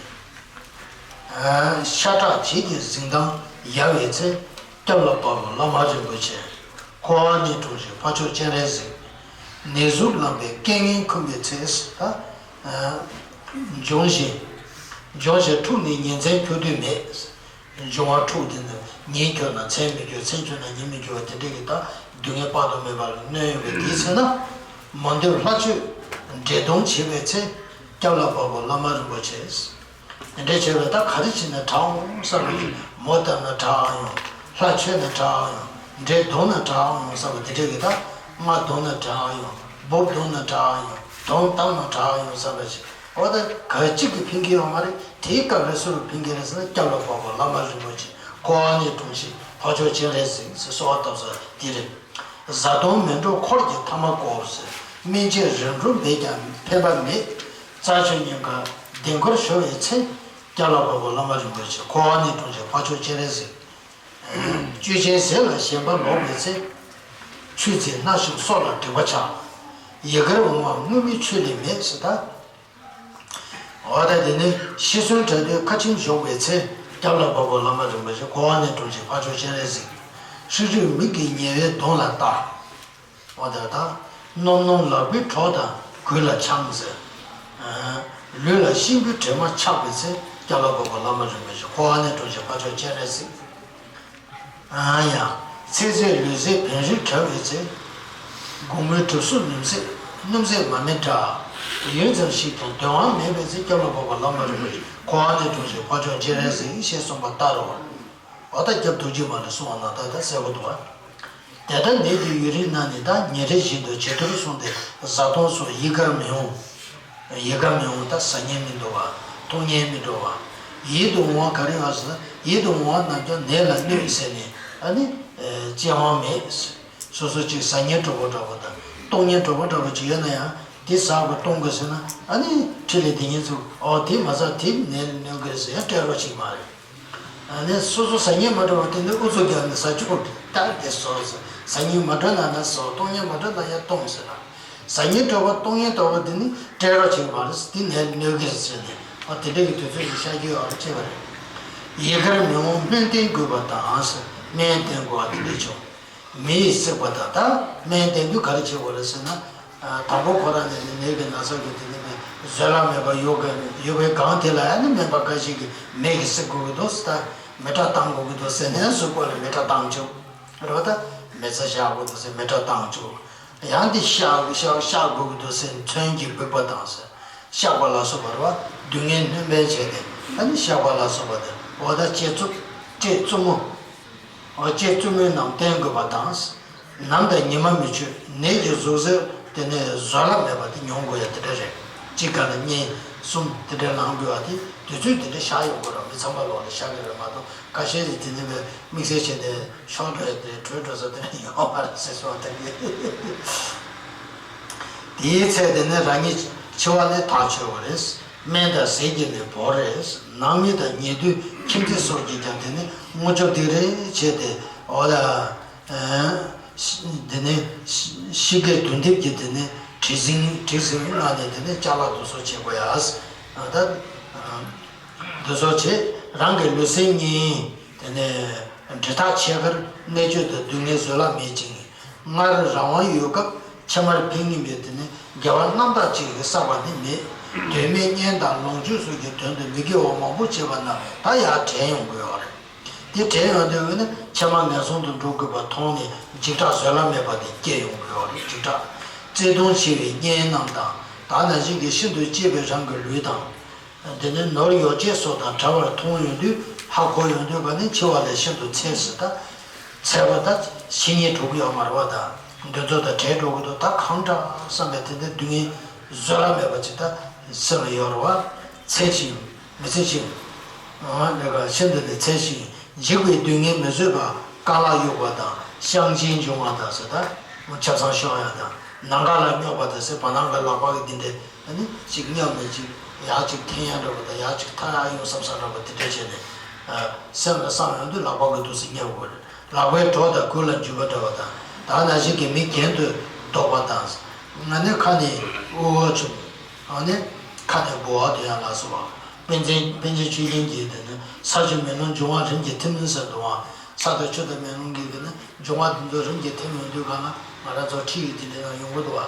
ཤ་ཁྲག་བྱད་ཀྱི་གཟི་མདངས་ཡལ་བའི་ཚེ། སྐྱབས་ལ་བབས་པ་བླ་མ་རིན་པོ་ཆེ། འཁོར་བ་ནས་དྲོངས་ཤིག་འཕགས་མཆོག་སྤྱན་རས་གཟིགས། ནད་ཟུག་ལངས་པའི་རྐྱེན་ངན་འཁུམས་པའི་ཚེ། ད་འབྱུང་ཞིང་འབྱུང་ཞིང་འཁྲུགས་ནས་ཉིན་མཚན་འཁྱོལ་དུས་མེད། འབྱུང་བ་འཁྲུགས་དེ་ནི་ཉིན་འཁྱོལ་ན་མཚན་མི་འཁྱོལ། མཚན་འཁྱོལ་ན་ཉིན་མི་འཁྱོལ་བ་དེ་འདྲ་གི་ད་སྡུག་བསྔལ་དཔག་ཏུ་མེད་པ་ལ་གནོད་ཡོང་བས། དེའི་ཚེ་ན་མ་འདོད་ལྷ་ཆོས་འདྲེ་གདོན་བྱེད་པའི་ཚེ། སྐྱབས་ལ་བབས་པ་བླ་མ་རིན་པོ་ཆེ། དེ་འདྲ་བྱས་པས་ད་ག་རེ་བྱས་ན་དྲག་འོང་བསམ་པ་ཞིག་མོ་བཏབ་ན་དྲག་ཡོང་། ལྷ་མཆོད་ན་དྲག་ཡོང་། འདྲེ་གདོན་ན་དྲག་ཡོང་བསམ་པ་དེ་འདྲ་གི་ད། རྔ་བརྡུངས་ན་དྲག་ཡོང་། འབུབ་བརྡུངས་ན་དྲག་ཡོང་། གདོན་བཏང་ན་དྲག་ཡོང་བསམ་པ་ཞིག་འོ་ད་ག་གཅིག་གིས་ཕན་གྱི་ཡོད་མ་རེད། དེའི་སྐབས་ལ་སུ་ལ་ཕན་གྱི་རེད་ཟེར་ན། སྐྱབས་ལ་བབས་པ་བླ་མ་རིན་པོ་ཆེ། འཁོར་བ་ནས་དྲོངས་ཤིག་འཕགས་མཆོག་སྤྱན་རས་གཟིགས་ཟེར་གསོལ་བ་བཏབ་ས་དེ་རེད། བཟའ་བཏུང་མི་འགྲོ་འཁོར་གྱི་མཐའ་མ་བསྐོར་ཟེར། སྨིན་བྱེད་རིམ་གྲོ་འབད་ཀྱང་ཕན་པ་མེད། རྩྭ་མཆོག་ཉིན་དཀར་ལྡིང་སྐོར་ཞུ་བའི་ཚེ། སྐྱབས་ལ་བབས་པ་བླ་མ་རིན་པོ་ཆེ། འཁོར་བ་ནས་དྲོངས་ཤིག་འཕགས་མཆོག་སྤྱན་རས་གཟིགས། གཅོད་ཆེན་ཟས་ལ་ཞེན་པ་ལོག་པའི་ཚེ། ཆུ་འཛིན་སྣ་ཞུགས་སྲོག་ལ་སྒྲིབ་པ་ཆགས། ཡི་གར་འོང་བ་དངོས་མེད་ཆོས་ལས་མེད་ཟེར་ད། འོ་ད་དེ་ནི་ཤི་གསོན་བྲལ་དུས་ཁ་ཆེམས་ཞོག་པའི་ཚེ། སྐྱབས་ལ་བབས་པ་བླ་མ་རིན་པོ་ཆེ། འཁོར་བ་ནས་དྲོངས་ཤིག་འཕགས་མཆོག་སྤྱན་རས་གཟིགས། ཧྲིག་ཧྲིག་མིག་གི་ཉེ་བའི་གདོང་ལ་ལྟ། འོ་དེ་ལྟ། རྣོམ་རྣོམ་ལག་པའི་གྲོགས་དང་གུས་ལ་འཆང་ཟེར། ལུས་ལ་གཤིན་པོའི་དྲེད་མ་ཆགས་པའི་ཚེ། སྐྱབས་ལ་བབ་པ་བླ་མ་རིན་པོ་ཆེ། འཁོར་བ་ནས་དྲོངས་ཤིག་འཕགས་མཆོག་སྤྱན་རས་གཟིགས། ཡང་། ཚེ་ཟད་ལུས་ཟད་བེམ་རིག་བྲལ་བའི་ཚེ། དགུང་མོའི་གྲིབ་གཟུགས་སྣུམ་ཟད་སྣུམ་ཟད་མ་མེད་འདྲ། ཡུད་ཙམ་ཞིག་ཏུ་འདོད་དབང་མེད་པའི་ཚེ། སྐྱབས་ལ་བབ་པ་བླ་མ་རིན་པོ་ཆེ། འཁོར་བ་ནས་དྲོངས་ཤིག་འཕགས་མཆོག་སྤྱན་རས་གཟིགས། ཞེས་གསུངས་པ་ལྟར་རོ། འོ་ད་སྐྱབས་ཐུགས་རྗེ་མ་ལ་གསུང་བ་ན་ད་ད་གསལ་པོ་འདུག་བ། དེ་ལྟར་ནད་ཀྱི་ཡུན་རིང་ན་ནི། ད་ཉིན་རེ་བཞིན་དུ་བྱི་དོར་སོང་སྟེ་བཟའ་བཏུང་སོགས་ཡི་གར་མི་འོང་། ཡི་གར་མི་འོང་ད་ཟ་སྙིང་མི་འདོད་པ། འཐུང་སྙིང་མི་འདོད་པ། ཡིད་དུ་འོང་བ་ག་རེ་ཡོད་ཟེར་ན། ཡིད་དུ་འོང་བ་རྣམས་ཀྱང་ནད་ལ་གནོད་ཟེར་ནས་ཨ་ནི་ཅི་ཡང་མེད། སོ་སོ་ཅིག་ཟ་སྙིང་བྲོ་པོ་འདྲ་པོ་དང་འཐུང་སྙིང་བྲོ་པོ་འདྲ་པོ་ཅིག་ཡོད་ན་ཡང་དེ་ཟ་དགོས་འཐུང་དགོས་ཟེར་ན་ཨ་ནི་འཕྲིན་ལས་དེ་ཉིད་ཚུགས། ཨོ་དེ་མ་ཟ་དེ་ནད་ལ་གནོད་གི་རེད་ཟེར་ཡང་སྤྲད་རོགས་བྱེད་ཀྱི་མ་རེད། ཨ་ནི་སོ་སོ་ཟ་སྙིང་མ་བྲོ་བ་དེ་ནི་ཨུ་ཚུགས་རྒྱག་ནས་ཟ་རྒྱུ་ད་དེ་སོ་སོ་ཟ་སྙིང་མ་བྲོ་ན་ན་ཟོ། འཐུང་སྙིང་མ་བྲོ་ན་ཡང་འཐུང་ཟེར་ན། ཟ་སྙིང་བྲོ་བ་འཐུང་སྙིང་བྲོ་བ་དེ་ནི་སྤྲད་རོགས་བྱེད་ཀྱི་མ་རེད། དེ་ནད་ལ་གནོད་གི་རེད་ཟེར་ནས་ཨ་དེ་འདྲ་གི་དུས་ཚོད་ཅིག་ཤར་གྱི་ཡོད་རེད་བྱས་པ་རེད། ཡི་གར་མི་འོང་སྨན་བསྟེན་དགོས་པ་དང་ཟེར། སྨན་བསྟེན་དགོས་པ་དེ་འདྲ་བྱུང་། མེ་ཡིས་བསྲེགས་པ་དང་། ད་སྨན་བསྟེན་དུས་ག་རེ་བྱེད་དགོས་རེད་ཟེར་ན། དང་པོ་ཁོ་རང་ནས་ནི་ནད་ཀྱི་ན་ཚ་གི་དེ་ནི་བཟོད་གླགས་མེད་པ་ཡོད་དགོས་ཡོད་པའི་སྒང་དེ་ལ་ཡང་ནི་སྨན་པ་འགའ་ཞིག་གིས་མེ་གིས་བསྲེག་དགོས་ཀྱི་འདུག་ཟེར། ད་མེ་སྲེག་བཏང་དགོས་ཀྱི་འདུག་ཟེར་ནས་གཟུགས་པོ་ལ་མེ་སྲེག་བཏང་བཅུག་རེད་པ། ད་མེ་བཙའ་བཞག་དགོས་འདུག་ཟེར་མེ་སྲེག་བཏང་བཅུག་ཡང་དེ་གཤགས་གཤགས་གཤགས་དགོས་ཀྱི་འདུག་ཟེར་མཚོན་གྱིས་སྦུག་པ་དང་ཟེར། གཤགས་པ་ལ་སོགས་པ་རེད་པ། སྡུག་བསྔལ་སྣོན་སྤེལ་བྱས་ཏེ་ཨ་ནི་གཤགས་པ་ལ་སོགས་པ་དེ། འོ་ད་ལྕེ་རྩུབ། ལྕེ་རྩུབ་མོ། འོ་ལྕེ་རྩུབ་མོའི་རྣམས་བསྟེན་དགོས་པ་དང་། ནམ་དང་ཉི་མ་མི་ཆོད་ནད་ཀྱི་ཟུག་གཟེར་དེ་ནི་བཟོད་གླགས་མེད་པ་དེ་མྱོང་དགོས་ཡ་དེ་འདྲ་རེད། གཅིག་ག་ལ་གཉིས་གསུམ་དེ་འདྲ་ལངས་དགོས་པ་དེ་དུས་ཚོད་དེ་འདྲ་བཞག་ཡོང་དགོས་ར། མི་ཚང་མ་ལོག་ལ་བཞག་གི་རེད་མ་གཏོགས་ཁ་ཤས་ཀྱིས་དེ་ནི་བས་དམིགས་བསལ་བྱས་ཏེ་ཤོར་འགྲོ་ཡ་དེ་བྲོས་འགྲོ་ས་དེ་འདྲ་ཡོང་བ་རེད་ཟེར་སོང་དེ་གི། དེའི་ཚེ་དེ་ནི་རང་ཉིད་འཆི་བ་ལས་ཐག་ཆོད་པ་རེད། སྨན་དང་ཟས་ཀྱིས་ནི་བོར་རེད། ནང་མི་དང་ཉེ་དུ་ཁྱིམ་མཚེས་སོགས་ཀྱིས་ཀྱང་དེ་ནི་སྔོན་ཆད་འདི་རེད་བྱས་ཏེ་འོ་ལ། དེ་ནི་ཤི་དགེ་དུས་འདེབས་ཀྱི་དེ་ནི་བྲེལ་ཟིང་བྲེལ་ཟིང་ངང་ནས་དེ་ནི་ཅ་ལག་དེ་ཚོ་བྱེད་དགོས་ཡ། ད་དེ་ཚོ་བྱེད། རང་གི་ལུས་སེམས་གཉིས་དེ་ནི་འབྲེལ་ཐག་ཆད་ཁར་གནད་གཅོད་དང་སྡུག་བསྔལ་བཟོད་གླགས་མེད་ཅིང་། སྔར་རང་དབང་ཡོད་སྐབས་ཕྱི་མར་ཕན་ངེས་པའི་དེ་ནི་དགེ་བ་རྣམ་དག་ཅིག་བསགས་པ་ནི་མེད། དོན་མེད་གཉེན་དང་ལོངས་སྤྱོད་སོགས་ཀྱི་དོན་དུ་མི་དགེ་བ་མང་པོ་བྱས་པ་རྣམས་ད་ཡར་དྲན་ཡོང་དགོས་པ་རེད། དེ་དྲན་ཡོང་དུས་ནི་ཕྱི་མ་ངན་སོང་དུ་འགྲོ་དགོས་པ་མཐོང་ནས་འཇིགས་སྐྲག་བཟོད་གླགས་མེད་པ་དེ་སྐྱེ་ཡོང་དགོས་པ་རེད། འཇིགས་སྐྲག་བརྩེ་གདུང་ཆེ་བའི་གཉེན་རྣམས་དང་། ད་ནང་བཞིན་གྱི་ཤིན་ཏུ་གཅེས་པའི་རང་གི་ལུས་དང་། དེ་ནས་ནོར་ཡོ་བྱད་སོགས་དང་བྲལ་བར་མཐོང་ཡོང་དུས་ཧ་གོ་ཡོང་དུས་ག་ནས་འཆི་བ་ལས་ཤིན་ཏུ་འཚེར་ཟེར། ད་འཚེར་བ་ད་ཤི་ཉེན་འགྲོ་གི་ཡོད་མ་རེད་པ། ད་འདི་ཚོ་དང་བྲལ་འགྲོ་གི་འདུག་ད་གང་འདྲ་བསམ་པའི་དེ་འདྲའི་སྡུག་བསྔལ་བཟོད་གླགས་མེད་པ་ཅིག་ད་སེམས་ལ་ཡོད་རེད་པ། འཚེར་ཞིང་མི་འཚེར་ཞིང་། ལས་ཀ་ཤིན་ཏུ་ནས་འཚེར་ཞིང་འཇིགས་པའི་སྡུག་བསྔལ་མི་བཟོད་པ། རྐང་ལག་གཡུག་པ་དང་བཤང་གཅི་འབྱུང་བ་དང་ཟེར། ད་ཆབ་གསང་ཤོར་ཡ་དང་ནམ་མཁའ་ལ་སྙོག་པ་དང་ཟེར། བར་སྣང་གི་ལག་པ་གི་འདི་འདྲའི། ཨ་ནི་གཅིག་སྙོམས་ནས་གཅིག་ཡར་གཅིག་འཐེན་ཡ་འདྲ་པོ་དང་ཡར་གཅིག་འཐག་ཡ་ཡོང་བསམ་བསམ་འདྲ་པོ་དེ་འདྲ་བྱས་ནས། ཨ། སེམས་ལ་བསམ་ཡོང་དུས་ལག་པ་གི་འདུག་སེ་སྙོབ་དགོས་རེད། ལག་པའི་གྲོགས་དང་གུས་ལ་འཇུག་པ་འདྲ་པོ་དང་། ད་ནང་བཞིན་གྱི་མི་གྱེན་དུ་ལྡོག་པ་དང་། ཨ་ནི་ཁ་ནས་དབུ་བ་ཆུ། ཨ་ནི་ཁ་ནས་ལྦུ་བ་འདོན་ཡ་ལ་སོགས་པ། པཎ་ཆེན་པཎ་ཆེན་ཆོས་རྒྱན་གྱིས་དེ་ནི་ས་ཆུ་མེ་རླུང་འབྱུང་བ་རིམ་གྱིས་ཐིམ་ཟེར་འདུག་པ། ས་དང་ཆུ་དང་མེ་རླུང་གི་དེ་ནི་འབྱུང་བ་འདི་ཚོ་རིམ་གྱིས་ཐིམ་ཡོང་དུས་གང་ལ་ང་རང་ཚོ་ཁྲིད་ཡིག་དེ་འདྲའི་ནང་ཡོང་གི་འདུག་པ།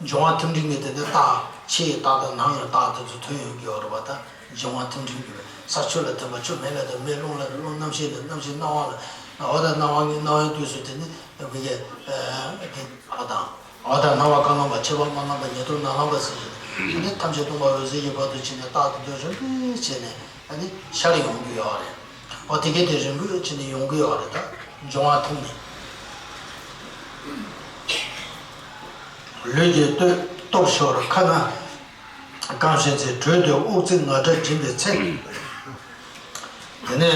འབྱུང་བ་ཐིམ་རིམ་གྱིས་དེ་ནས་རྟགས། ཕྱི་ཡི་རྟགས་དང་ནང་ཡི་རྟགས་དེ་ཚོ་ཐོན་ཡོང་གི་ཡོད་རེད་པ། ད་འབྱུང་བ་ཐིམ་རིམ་གྱིས་ས་ཆུ་ལ་ཐིམ་པ་ཆུ་མེ་ལ་ཐིམ། མེ་རླུང་ལ། རླུང་རྣམ་ཤེས་ལ། རྣམ་ཤེས་སྣང་བ་ལ། འོ་ད་སྣང་བ་གཉིས། སྣང་བའི་དུས་སུ་དེ་ནི་བི་གའི་དེ་འོ་དང་། འོ་ད་སྣང་བ་ཀུན་རློམ་པ། མཆེད་པ་དམར་ལམ་པ། ཉེ་དུར་ནག་ལམ་པ་ཟེར་ཞིང་། དེ་ནི་ཐམས་ཅད་སྟོང་པ་འོད་གསལ་གྱི་བར་དུ་ཕྱིན་ནས་རྟགས་དེ་ཚོ་རིམ་པས་བྱས་ནས་ཨ་ནི་ཤར་ཡོང་གི་ཡོད་རེད། འོ་དེ་གས་དེ་རིམ་པས་བྱས་ནས་ཡོང་གི་ཡོད་རེད། ད་འབྱུང་བ་ཐིམ་ནས། ལུས་ཀྱི་སྟོབས་སྟོབས་ཤོར། ཁ་སྣ་སྐམ་ཞིང་འཚིག། དྲོད་འདོད་དབུགས་བརྗེད། ངལ་འདྲ་འབྱིན་པའི་ཚེ། དེ་ནས་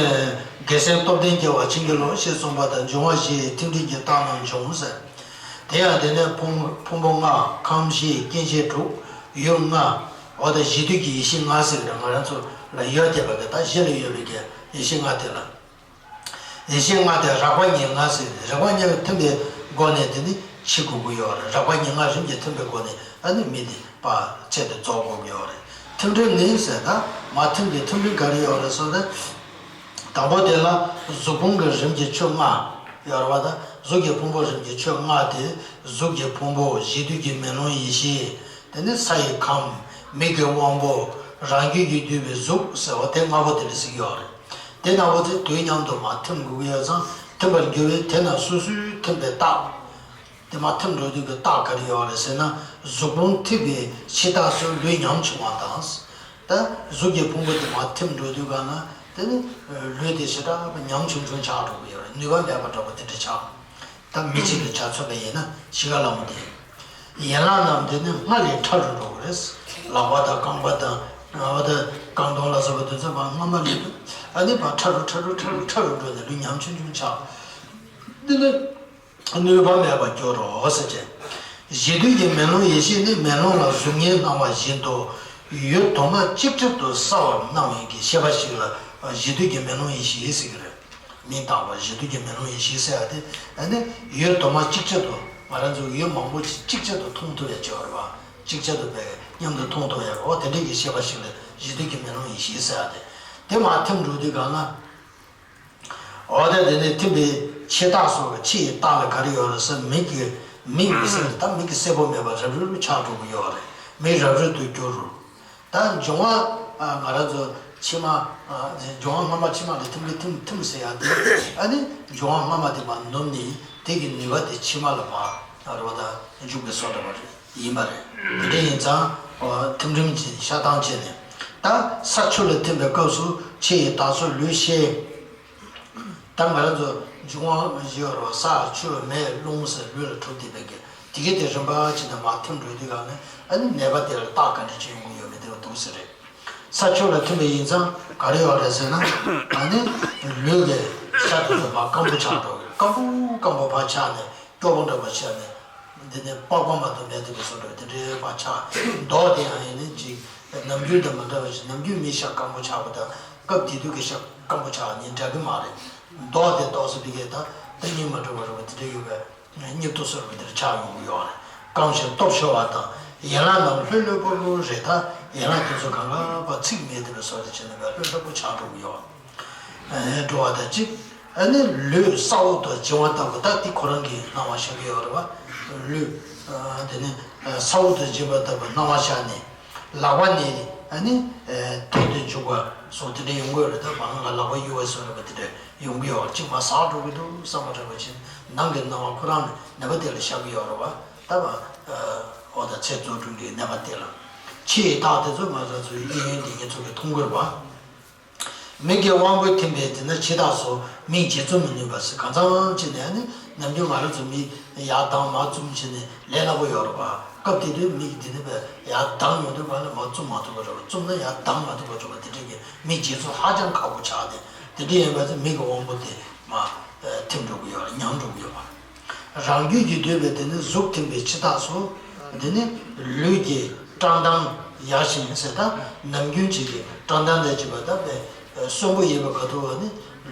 རྒྱལ་སྲས་སྟོབས་ལྡན་རྒྱལ་བ་བྱིན་གྱིས་རློབས་ཞེས་གསུངས་པ་ལྟར་འབྱུང་བ་བཞི་ཡི་ཐིམ་རིམ་གྱི་རྟགས་རྣམས་འབྱུང་ཟེར། དེ་ཡང་དེ་ནས་ཕུང་ཕུང་པོ་ལྔ། ཁམས་བཞི། སྐྱེ་མཆེད་དྲུག། ཡུལ་ལྔ། འོ་ད་གཞི་དུས་ཀྱི་ཡེ་ཤེས་ལྔ་ཟེར་གི་རེད། ང་རང་ཚོ་ལ་ཡོད་བསྡད་པ་གི་ད་གཞི་ལ་ཡོད་པའི་གི་ཡེ་ཤེས་ལྔ་དེ་ལ། ཡེ་ཤེས་ལྔ་དེ་རགས་པ་ཉེར་ལྔ་ཟེར། རགས་པ་ཉེར་ལྔ་ཐིམ་པའི་སྒོ་ནས་དེ་ནི་འཆི་དགོས་ཀྱི་ཡོད་རེད། རགས་པ་ཉེར་ལྔ་རིམ་གྱིས་ཐིམ་པའི་སྒོ་ནས་ཨ་ནི་མི་དེ་ཕར་ཚེ་དེ་རྫོགས་དགོས་ཀྱི་ཡོད་རེད། ཐིམ་རིམ་ནི་ཟེར། ད་མར་ཐིམ་པའི་ཐིམ་རིམ་ག་རེ་ཡོད་རེད་ཟེར་ན། དང་པོ་དེ་ལ་གཟུགས་ཕུང་གི་རིམ་གྱིས་ཆོས་ལྔ་ཡོད་རེད་བ། ད་གཟུགས་ཀྱི་ཕུང་པོ་རིམ་གྱིས་ཆོས་ལྔ་དེ། གཟུགས་ཀྱི་ཕུང་པོ། གཞི་དུས་ཀྱི་མེ་ལོང་ཡེ་ཤེས། དེ་ནི་ས་ཡི་ཁམས། མིག་གི་དབང་པོ། རང་རྒྱུད་ཀྱིས་བསྡུས་པའི་གཟུགས་ཟེར་བ་དེ་ལྔ་པོ་དེ་ལ་ཟེར་གྱི་ཡོད་རེད། དེ་ལྔ་པོ་དེ་དུས་མཉམ་དུ་མར་ཐིམ་དགོས་ཀྱི་ཡོད་ཙང་། ཐིམ་པར་འགྱུར་བས་དེ་རྣམས་སོ་སོའི་ཐིམ་པའི་རྟགས། དེ་མར་ཐིམ་འགྲོ་དུས་ཀྱི་རྟགས་ག་རེ་ཡོད་རེད་ཟེར་ན། གཟུགས་ཕུང་ཐིམ་པའི་ཕྱི་རྟགས་སུ་ལུས་ཉམ་ཆུང་བ་དང་། ད་གཟུགས་ཀྱི་ཕུང་པོ་དེ་མར་ཐིམ་འགྲོ་དུས་ག་ན་དེ་ནི་ལུས་དེ་ཞེ་དྲག་ཉམ་ཆུང་ཆུང་ཆགས་འགྲོ་གི་ཡོད་རེད། ནུས་པ་མེད་པ་འདྲ་པོ་དེ་འདྲ་ཆགས། ད་མི་གཅིག་ལ་ཆ་མཚོན་པ་ཡིན་ན་གཤིས་ཀ་ལ་མོ་དེ། ཡན་ལག་རྣམས་དེ་ནི་སྔར་ལས་ཕྲ་རུ་འགྲོ་གི་རེད། ལག་པ་དང་རྐང་པ་དང་། ཨ་ད་རྐང་གདོང་ལ་སོགས་པ་དེ་ཚོ་མར་སྔ་མ་ལས་ཨ་ནི་ཕར་ཕྲ་རུ་ཕྲ་རུ་ཕྲ་རུ་ཕྲ་རུ་འགྲོ་ནས་ལུས་ཉམ་ཆུང་ཆུང་ཆགས། འདི་ནི་ནུས་པ་མེད་པར་འགྱུར་རོ་ཟེར་བྱས། གཞི་དུས་ཀྱི་མེ་ལོང་ཡེ་ཤེས་ནི་མེ་ལོང་ལ་གཟུགས་བརྙན་སྣང་བ་བཞིན་དུ་ཡུལ་དུ་མ་གཅིག་ཅར་དུ་གསལ་བར་སྣང་བའི་གི་ཤེས་པ་ཞིག་ལ་གཞི་དུས་ཀྱི་མེ་ལོང་ཡེ་ཤེས་ཟེར་གྱི་རེད། མིང་བཏགས་པ་གཞི་དུས་ཀྱི་མེ་ལོང་ཡེ་ཤེས་ཟེར་ཡ་དེ། ཨ་ནི་ཡུལ་དུ་མ་གཅིག་ཅར་དུ། ང་རང་ཚོ་ཡུལ་མང་པོ་ཅིག་གཅིག་ཅར་དུ་མཐོང་ཐུབ་ཡ་ཅིག་ཡོད་རེད་བ། གཅིག་ཅར་དུ་བས་མཉམ་དུ་མཐོང་ཐུབ་ཡ། འོ་དེ་འདྲའི་གི་ཤེས་པ་ཞིག་ལ་གཞི་དུས་ཀྱི་མེ་ལོང་ཡེ་ཤེས་ཟེར་ཡ་དེ། དེ་མར་ཐིམ་འགྲོ་དུས་ག་ན། འོ་ད་དེ་ནས་ཐིམ་པའི་ཕྱི་རྟགས་སོགས་ཀྱི་ཕྱི་ཡི་རྟགས་ལ་ག་རེ་ཡོད་རེད་ཟེར། མིག་གི་མིག་མི་སྲིད། ད་མིག་གི་གསལ་པོ་མེད་པ་རབ་རིབ་ཆགས་འགྲོ་གི་ཡོད་རེད། མིག་རབ་རིབ་ཏུ་གྱུར། ད་འབྱུང་བ་ང་རང་ཚོ་ཕྱི་མ། འབྱུང་བ་སྔ་མ་ཕྱི་མ་ལ་ཐིམ་གི་ཐིམ་ཐིམ་ཟེར་ཡ་དེ། ཨ་ནི་འབྱུང་བ་སྔ་མ་དེ་མར་ནུབ་ནས་དེ་གི་ནུས་པ་དེ་ཕྱི་མ་ལ་མར་རེད་བ། ད་འཇུག་པའི་བཟོ་འདྲ་བ་རེད། ཡིན་པ་རེད། དེ་འདྲ་ཡིན་ཙང་། ཐིམ་རིམ་གྱིས་ཤར་སྟངས་བྱས་ནས། ད་ས་ཆུ་ལ་ཐིམ་པའི་སྐབས་སུ་ཕྱི་ཡི་རྟགས་སུ་ལུས་ཤེས། ད་ང་རང་ཚོ་འབྱུང་བ་བཞི་ཡོད་རེད་བ། ས་ཆུ་མེ་རླུང་ཟེར་ལུས་ལ་གྲུབ་བསྡད་པའི་གི་དེ་གི་དེ་རིམ་པ་བྱས་ནས་མར་ཐིམ་འགྲོ་དུས་ག་ནས། ཨ་ནི་ནད་པ་དེ་ལ་རྟགས་ག་འདྲ་ཅིག་ཡོང་གི་ཡོད་མེད་དེ་འདུག་ཟེར་རེད། ས་ཆུ་ལ་ཐིམ་པ་ཡིན་ཙང་ག་རེ་ཡོད་རེད་ཟེར་ན། ཨ་ནི་ལུས་ཀྱི་ཤ་དེ་ཚོ་ཕར་སྐམ་པོ་ཆགས་འགྲོ་གི། སྐམ་པོ་སྐམ་པོ་ཕར་ཆགས་ནས་སྐྱོ་པོ་འདྲ་པོ་ཆགས་ནས། འདི་ནས་པགས་པ་མ་གཏོགས་མེད་དེ་འདྲ་བཟོ་འདྲ་དེ་འདྲའི་ཕར་ཆགས། མདོག་དེ་ཡང་ཡིན་ནི་ཅིག་ནམ་རྒྱུན་དང་མ་འདྲ་བ་ཞིག་ནམ་རྒྱུན་མི་ཤ་སྐམ་པོ་ཆགས་པ་དང་སྐབས་དེ་དུས་ཀྱི་ཤ་སྐམ་པོ་ཆགས་ནི་འདྲ་གི་མ་རེད། མདོག་དེ་ཏོག་ཙམ་དེ་གས་ད་ལྟ་ཉིན་མ་འདྲ་བ་རེད་བ། དེ་འདྲ་ཡོད་པས། སྙིབ་ཏོ་སོགས་པ་དེར་ཆགས་ཡོང་གི་ཡོད་རེད། སྐམ་ཞིང་སྟོབས་ཤོར་བ་དང་། ཡན་ལག་རྣམས་ལྷོད་ལྷོད་པོ་པོ་རེད། ད་ཡན་ལག་དེ་ཚོ་གང་ག་པ་ཚིགས་མེད་དེ་འདྲ་བཟོ་འདྲ་བྱས་ནས་ལྷོད་ལྷོད་པོ་ཆགས་འགྲོ་གི་ཡོད། ཨེ་འགྲོ་བ་དང་གཅིག་ཨ་ནི་ལུས་ས་འོག་ཏུ་འབྱིང་བ་ལྟ་བུ། ད་འདི་ཁོ་རང་གི་སྣང་བ་ཤར་གྱི་ཡོད་རེད་བ། ལུས་ཨ་དེ་ནི་ཨ་ས་འོག་ཏུ་འབྱིང་བ་ལྟ་བུ་སྣང་བ་ཤར་ནས། ལག་པ་ནས་ཨ་ནི་ཨེ་དོན་དུ་འཇུག་པ་སོགས་དེ་འདྲ་ཡོང་གི་ཡོད་རེད། ད་མ་ནང་ལ་ལག་པ་གཡུག་པ་སོགས་རེད་པ། དེ་འདྲ་ཡོང་གི་ཡོད། གཅིག་མར་ཟག་འགྲོ་གི་འདུག་བསམ་པ་འདྲ་པོ་བྱས། ནང་གི་སྣང་བ་ཁོ་རང་ནི་ནད་པ་དེ་ལ་ཤར་གྱི་ཡོད་རེད་བ། ད་བ་ཨ་འོ་ད་ཚེ་བཙོན་གྲོལ་གྱི་ནད་པ་དེ་ལ། ཕྱི་ཡི་རྟགས་དེ་ཚོ་ང་རང་ཚོའི་གཡས་གཡོན་དེ་ཉིད་ཚོ་གིས་མཐོང་གི་རེད་བ། མིག་གི་དབང་པོས་ཐིམ་པས་དེ་ནི་ཕྱི་རྟགས་སུ་མིག་འབྱེད་བཙུམ་མི་ནུས་པ་ཟེར། གང་འཚམ་བྱས་ནས་ནི་ནམ་རྒྱུན་ང་རང་ཚོ་མིག་ཡར་གདངས་མར་བཙུམ་བྱས་ནས་ལས་སླ་པོ་ཡོད་རེད་བ། སྐབས་དེ་དུས་མིག་འདི་ནི་བས་ཡར་གདངས་ཡོང་དུས་ག་ལ་མར་བཙུམ་མ་ཐུབ་པ་རེད་བ། བཙུམ་ན་ཡར་གདངས་མ་ཐུབ་པ་རེད་བ། དེ་འདྲ་གི་མིག་འབྱེད་བཙུམ་ཧ་ཅང་ཁག་པོ་ཆགས་ཏེ། དེ་འདྲ་ཡིན་པ་ཚེ་མིག་གི་དབང་པོ་དེ་མར་ཐིམ་འགྲོ་གི་ཡོད་རེད། ཉམས་འགྲོ་གི་ཡོད་པ། རང་རྒྱུད་ཀྱིས་བསྡུས་པའི་དེ་ནི་གཟུགས་ཐིམ་པའི་ཕྱི་རྟགས་སུ། དེ་ནི་ལུས་ཀྱི་བཀྲག་མདངས་ཡལ་ཞིང་ཟེར། ད་ནམ་རྒྱུན་གཅིག་གི་བཀྲག་མདངས་དང་བཅས་པ། ད་དཔེ་གསོན་པོ་ཡིན་པ་ག་དུས་བ་ནི་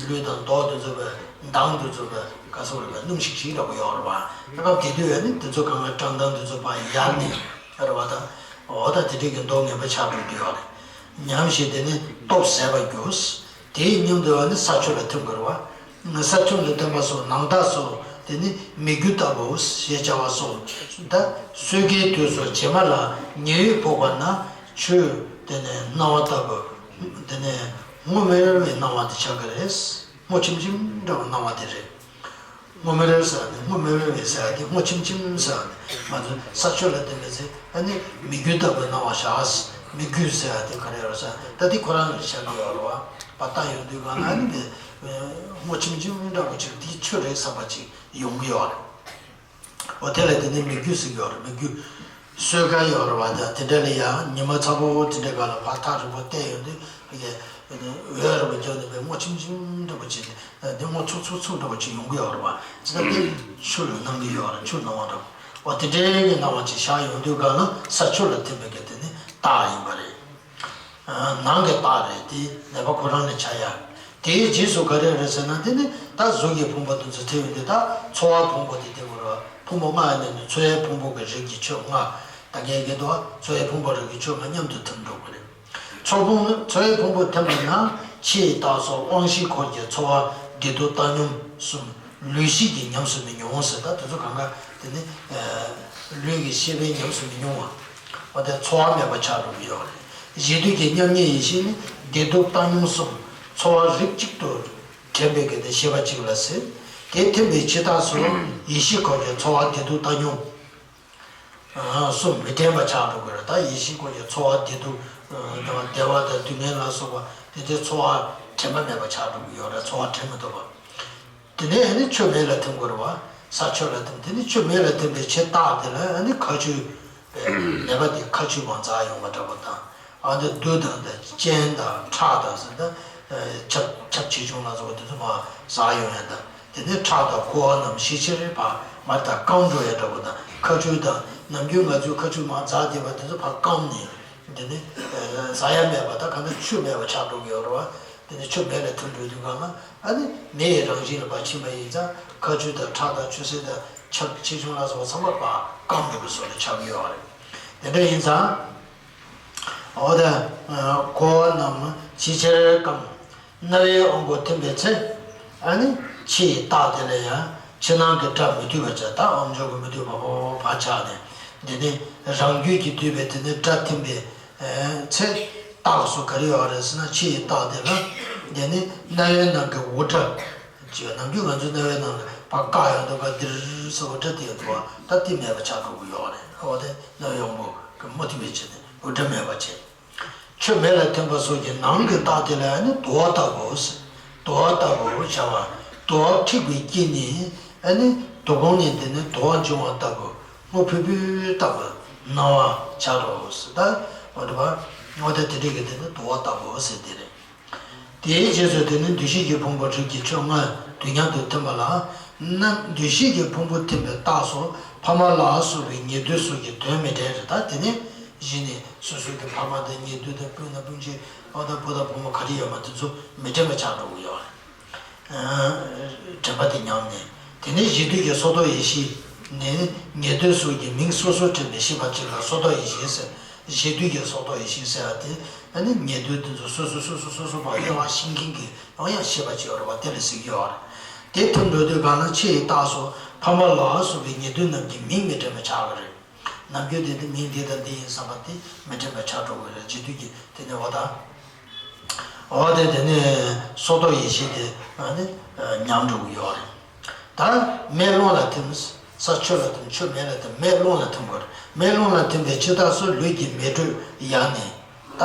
ལུས་དང་མདོག་དེ་ཚོ་བས་མདངས་དེ་ཚོ་བས་ག་ཚོད་རེད་པས། སྣུམ་ཤིག་ཤིག་འདྲ་པོ་ཡོད་རེད་པ། སྐབས་དེ་དུས་བ་ནི་དེ་ཚོ་གང་ག་བཀྲག་མདངས་དེ་ཚོ་ཕར་ཡལ་ནས་རེད་པ། ད་འོ་ད་དེ་འདྲའི་གི་མདོག་ངན་པ་ཆགས་འགྲོ་གི་ཡོད་རེད། ཉམས་ཤིང་དེ་ནི་སྟོབས་ཟད་པར་འགྱུར། དེའི་སྙིང་དུ་བ་ནི་ས་ཆུ་ལ་ཐིམ་དགོས་རེད་བ། ས་ཆུ་ལ་ཐིམ་པ་སོགས་ནང་རྟགས་སུ་དེ་ནི་མིག་རྒྱུ་ལྟ་བུ་ཞེས་བྱ་བ་སོགས། ད་སོས་ཀའི་དུས་སུ་བྱེ་མ་ལ་ཉི་འོད་ཕོག་པ་ན་ཆུ་དེ་ནི་སྣང་བ་ལྟ་བུ། དེ་ནི་སྔོ་མེར་བའི་སྣང་བ་དེ་ཆགས་ཀྱི་རེད། སྔོ་ཆེམ་ཆེམ་འདྲ་བ་སྣང་བ་དེ་རེད། སྔོ་མེར་ཟེར་ནི། སྔོ་མེར་བའི་ཟེར་ཏེ་སྔོ་ཆེམ་ཆེམ་ཟེར་ནི། ང་ཚོ་ས་ཆུ་ལ་བརྟེན་པའི་ཚེ་ཨ་ནི་མིག་རྒྱུ་ལྟ་བུའི་སྣང་བ་ཤར། མིག་རྒྱུ་ཟེར་ཏེ་ག་རེ་ཡོད་ཟེར་ད་དེ་ཁོ་རང་ལ་ཤར་གི་ཡོད་རེད་བ། པ་ལྟ་ཡོང་དུས་གང་ལ་ཨ་ནི་དེ་སྔོ་ཆེམ་ཆེམ་འདྲ་པོ་ཅིག་དེ་ཆུ་རེད་བསམ་པ་ཅིག་ཡོང་གི་ཡོད་རེད། འོ་དེ་ལ་དེ་ནི་མིག་རྒྱུ་ཟེར་གི་ཡོད་རེད། མིག་རྒྱུ། སོས་ཀ་ཡོད་རེད་བ། ད་དེ་འདྲ་ལ་ཡང་ཉི་མ་ཚ་པོ་དེ་འདྲ་ག་ལ་ཕར་ཐག་རིང་པོ་བལྟས་ཡོང་དུས་ཕ་གི་འོད་རིང་པོ་འཇོག་ནས་པའི་སྔོ་ཆེམ་ཆེམ་འདྲ་པོ་ཅིག་འདི་སྔོ་ཚུགས་ཚུགས་ཚུགས་འདྲ་པོ་ཅིག་ཡོང་གི་ཡོད་རེད་བ། ཅི་ལྟར་དེ་ཆུ་ལ་སྣང་གི་ཡོད་རེད། ཆུ་སྣང་བ་འདྲ་པོ། འོ་དེ་འདྲའི་གི་སྣང་བ་ཅིག་ཤར་ཡོང་དུས་ག་ལ་ས་ཆུ་ལ་ཐིམ་པའི་གི་དེ་ནི་རྟགས་ཡིན་པ་རེད། ནང་གི་རྟགས་རེད། དེ་ནད་པ་ཁོ་རང་ལ་ཆགས་ཡ། དེའི་རྗེས་སུ་ག་རེ་རེད་ཟེར་ན། དེ་ནི་ད་གཟུགས་ཀྱི་ཕུང་པོ་དེ་ཚོ་ཐིམ་ཡོང་དུས་ད་ཚོར་བ་ཕུང་པོ་དེ་དེ་གོ་ར། ཕུང་པོ་ལྔ་ཡིན་ནི་ཚོར་བའི་ཕུང་པོ་གི་རིམ་གྱིས་ཆོས་ལྔ། ད་གའི་གེ་དོ་ཚོར་བའི་ཕུང་པོ་རིམ་གྱིས་ཆོས་ལྔ་མཉམ་དུ་ཐིམ་འགྲོ་གི་རེད། ཚོར་ཕུང་ཚོར་བའི་ཕུང་པོ་ཐིམ་པ་ན་ ཕྱི་ཡི་རྟགས་སོགས་དབང་ཤེས་འཁོར་གྱི་ཚོར་བ་བདེ་སྡུག་བཏང་སྙོམས་གསུམ། ལུས་ཤེས་ཀྱིས་ཉམས་སུ་མི་མྱོང་ཟེར། ད་དེ་ཚོ་གང་ག་དེ་ནི་ལུས་ཀྱི་ཤེས་པས་ཉམས་སུ་མི་མྱོང་བ། འོ་དེ་ཚོར་བ་མེད་པ་ཆགས་འགྲོ་གི་ཡོད་རེད། གཞི་དུས་ཀྱི་མཉམ་ཉིད་ཡེ་ཤེས་ནི་བདེ་སྡུག་བཏང་སྙོམས་གསུམ། ཚོར་བ་རིགས་གཅིག་ཏུ་དྲན་པའི་གི་དེ་ཤེས་པ་གཅིག་ལ་ཟེར། དེ་ཐིམ་པའི་ཕྱི་རྟགས་སུ་ཡེ་ཤེས་འཁོར་གྱི་ཚོར་བ་བདེ་སྡུག་བཏང་སྙོམས་སོགས་མི་དྲན་པ་ཆགས་འགྲོ་གི་རེད། ད་ཡེ་ཤེས་འཁོར་གྱི་ཚོར་བ་བདེ་སྡུག་དང་བདེ་བ་དང་སྡུག་བསྔལ་ལ་སོགས་པ་དེ་དེ་ཚོར་བ་དྲན་པ་མེད་པ་ཆགས་འགྲོ་གི་ཡོད་རེད། ཚོར་བ་དྲན་མི་ཐུབ་པ། དེ་ནས་ཨ་ནི་ཆོས་མེད་ལ་ཐིམ་དགོས་རེད་བ། ས་ཆོས་ལ་ཐིམ། དེ་ནི་ཆོས་མེད་ལ་ཐིམ་པའི་ཕྱི་རྟགས་དེ་ལ་ཨ་ནི་ཁ་ཆུས་མེད་པ་དེ་ཁ་ཆུས་མར་འཛག་ཡོང་བ་འདྲ་པོ་དང་། ཨ་ནི་རྡུལ་དང་དང་སྤྱན་དང་ཁྲག་དང་ཟེར་ད། ཁྱབ་ཁྱབ་ཆེ་ཆུང་ལ་སོགས་པ་དེ་ཚོ་མར་འཛག་ཡོང་ཡ་དང་། དེ་ནས་ཁྲག་དང་ཁུ་བ་རྣམས་ཞི་ཕྱིར་ཕར་མར་ད་སྐམ་འགྲོ་ཡ་འདྲ་པོ་དང་། ཁ་ཆུས་དང་ནམ་རྒྱུན་ང་ཚོའི་ཁ་ཆུས་མར་འཛག་བསྡད་པ་དེ་ཚོ་ཕར་སྐམ་ནས། དེ་ནི་ཟ་ཡ་མེད་པ་ད་ག་འདྲ་ཆུ་མེད་པ་ཆགས་འགྲོ་གི་ཡོད་རེད་བ། དེ་ནི་ཆུ་མེད་ལ་ཐིམ་འགྲོ་དུས་གང་ལ་ཨ་ནི་མེ་ཡི་རང་བཞིན་ལ་ཕར་ཕྱིན་པ་ཡིན་ཙང་ཁ་ཆུ་དང་ཁྲག་དང་ཆུ་སེར་དང་ཁྱབ་ཆེ་ཆུང་ལ་སོགས་པ་ཚང་མ་ཕར་སྐམ་འགྲོ་གི་བཟོ་འདྲ་ཆགས་ཀྱི་ཡོད་རེད། དེ་འདྲ་ཡིན་ཙང་། འོ་ད་ཁུ་བ་རྣམས་ཞི་ཕྱིར་སྐམ། རྣ་བའི་དབང་པོ་ཐིམ་པའི་ཚེ། ཨ་ནི་ཕྱི་ཡི་རྟགས་དེ་ལ་ཡང་ཕྱི་ནང་གི་སྒྲ་མི་སྡུད་པ་བྱས། ད་ཨམ་ཅོག་གི་མི་སྡུད་པ་པོ་ཕར་ཆགས་ནས། འདི་ནི་རང་རྒྱུད་ཀྱིས་བསྡུས་པའི་དེ་ནི་སྒྲ་ཐིམ་པའི་ཚེ། རྟགས་སུ་ག་རེ་ཡོད་རེད་ཟེར་ན། ཕྱི་ཡི་རྟགས་དེ་ལ་འདི་ནི་རྣ་བའི་ནང་གི་འུར་སྒྲ། ཅེས་ནམ་རྒྱུན་ང་ཚོའི་རྣ་བའི་ནང་ལ་ཕར་བཀག་ཡོང་དུས་ཀ་འདིར་ཟེར་འུར་སྒྲ་དེ་ཡོད་འདུག་བ། ད་དེ་མེད་པ་ཆགས་འགྲོ་གི་ཡོད་རེད། འོ་དེ་རྣ་བའི་དབང་པོ་གི་མུ་མཐུད་པའི་ཆེད་དུ་འུར་སྒྲ་མེད་པ་བྱས། ཆུ་མེ་ལ་ཐིམ་པ་སོགས་ཀྱི་ནང་གི་རྟགས་དེ་ལ་ཨ་ནི་དུ་བ་ལྟ་བུ་ཟེར། དུ་བ་ལྟ་བུ་བྱ་བ། དུ་བ་འཁྲིགས་པའི་དཀྱིལ་ནས་ཨ་ནི་དུ་ཁུང་ནས་དེ་ནི་དུ་བ་འབྱུང་བ་ལྟ་བུ། སྔོ་ཕུད་ཕུད་ལྟ་བུ་སྣང་བ་འཆར་རོ་ཟེར། ད་འོ་དེ་བ་འོ་ད་དེ་འདྲ་གི་དེ་ནི་དུ་བ་ལྟ་བུ་ཟེར་དེ་རེད། དེའི་རྗེས་སུ་དེ་ནི་འདུ་ཤེས་ཀྱི་ཕུང་པོ་རིགས་ཀྱི་ཆོས་ལྔ་དུས་མཉམ་དུ་ཐིམ་པ་ལ། ན་འདུ་ཤེས་ཀྱི་ཕུང་པོ་ཐིམ་པའི་རྟགས་སུ་ཕ་མ་ལ་སོགས་པའི་ཉེ་དུ་སོགས་ཀྱི་དོན་མི་འདྲེན་རེད། ད་དེ་ནི་གཞི་ནས་སོ་སོ་གི་ཕ་མ་དང་ཉེ་དུ་དང་སྤུན་དང་སྤུན་མཆེད། ཨ་ད་བུ་དང་བུ་མོ་ག་རེ་ཡོད་མ་དེ་ཚོ་མི་འདྲེན་པ་ཆགས་འགྲོ་གི་ཡོད་རེད། དྲན་པ་དེ་ཉམས་ནས། དེ་ནས་གཞི་དུས་ཀྱི་སོར་རྟོག་ཡེ་ཤེས་ནས་ཉེ་དུ་སོགས་ཀྱི་མིང་སོ་སོར་དྲན་པའི་ཤེས་པ་གཅིག་ལ་སོར་རྟོག་ཡེ་ཤེས་ཟེར། གཞི་དུས་ཀྱི་སོར་རྟོག་ཡེ་ཤེས་ཟེར་བ་དེ་ཨ་ནི་ཉེ་དུ་དེ་ཚོ་སོ་སོ་སོ་སོ་སོ་སོ་བ་ཡོད་པ་ཤེས་མཁན་གྱི་ཡང་ཡང་ཤེས་པ་ཅིག་ཡོད་རེད་བ། དེ་ལ་ཟེར་གྱི་ཡོད་རེད། དེ་ཐིམ་འགྲོ་དུས་གང་ལ་ཕྱི་ཡི་རྟགས་སུ་ཕ་མ་ལ་སོགས་པའི་ཉེ་དུ་རྣམས་ཀྱི་མིང་མི་དྲན་པ་ཆགས་པ་རེད། ནམ་རྒྱུན་དེ་འདི་མིང་འདི་དང་འདི་ཡིན་བསམ་པ་དེ་མི་དྲན་པ་ཆགས་འགྲོ་གི་རེད། གཞི་དུས་ཀྱི་དེ་ནས་འོ་ད། འོ་དེ་དེ་ནས་སོར་རྟོག་ཡེ་ཤེས་དེ་ཨ་ནི་ཉམས་འགྲོ་གི་ཡོད་རེད། ད་མེ་རླུང་ལ་ཐིམ། ས་ཆུ་ལ་ཐིམ། ཆུ་མེ་ལ་ཐིམ། མེ་རླུང་ལ་ཐིམ་དགོས་རེད། མེ་རླུང་ལ་ཐིམ་པའི་ཕྱི་རྟགས་སུ་ལུས་ཀྱི་མེ་དྲོད་ཡལ་ནས། ད་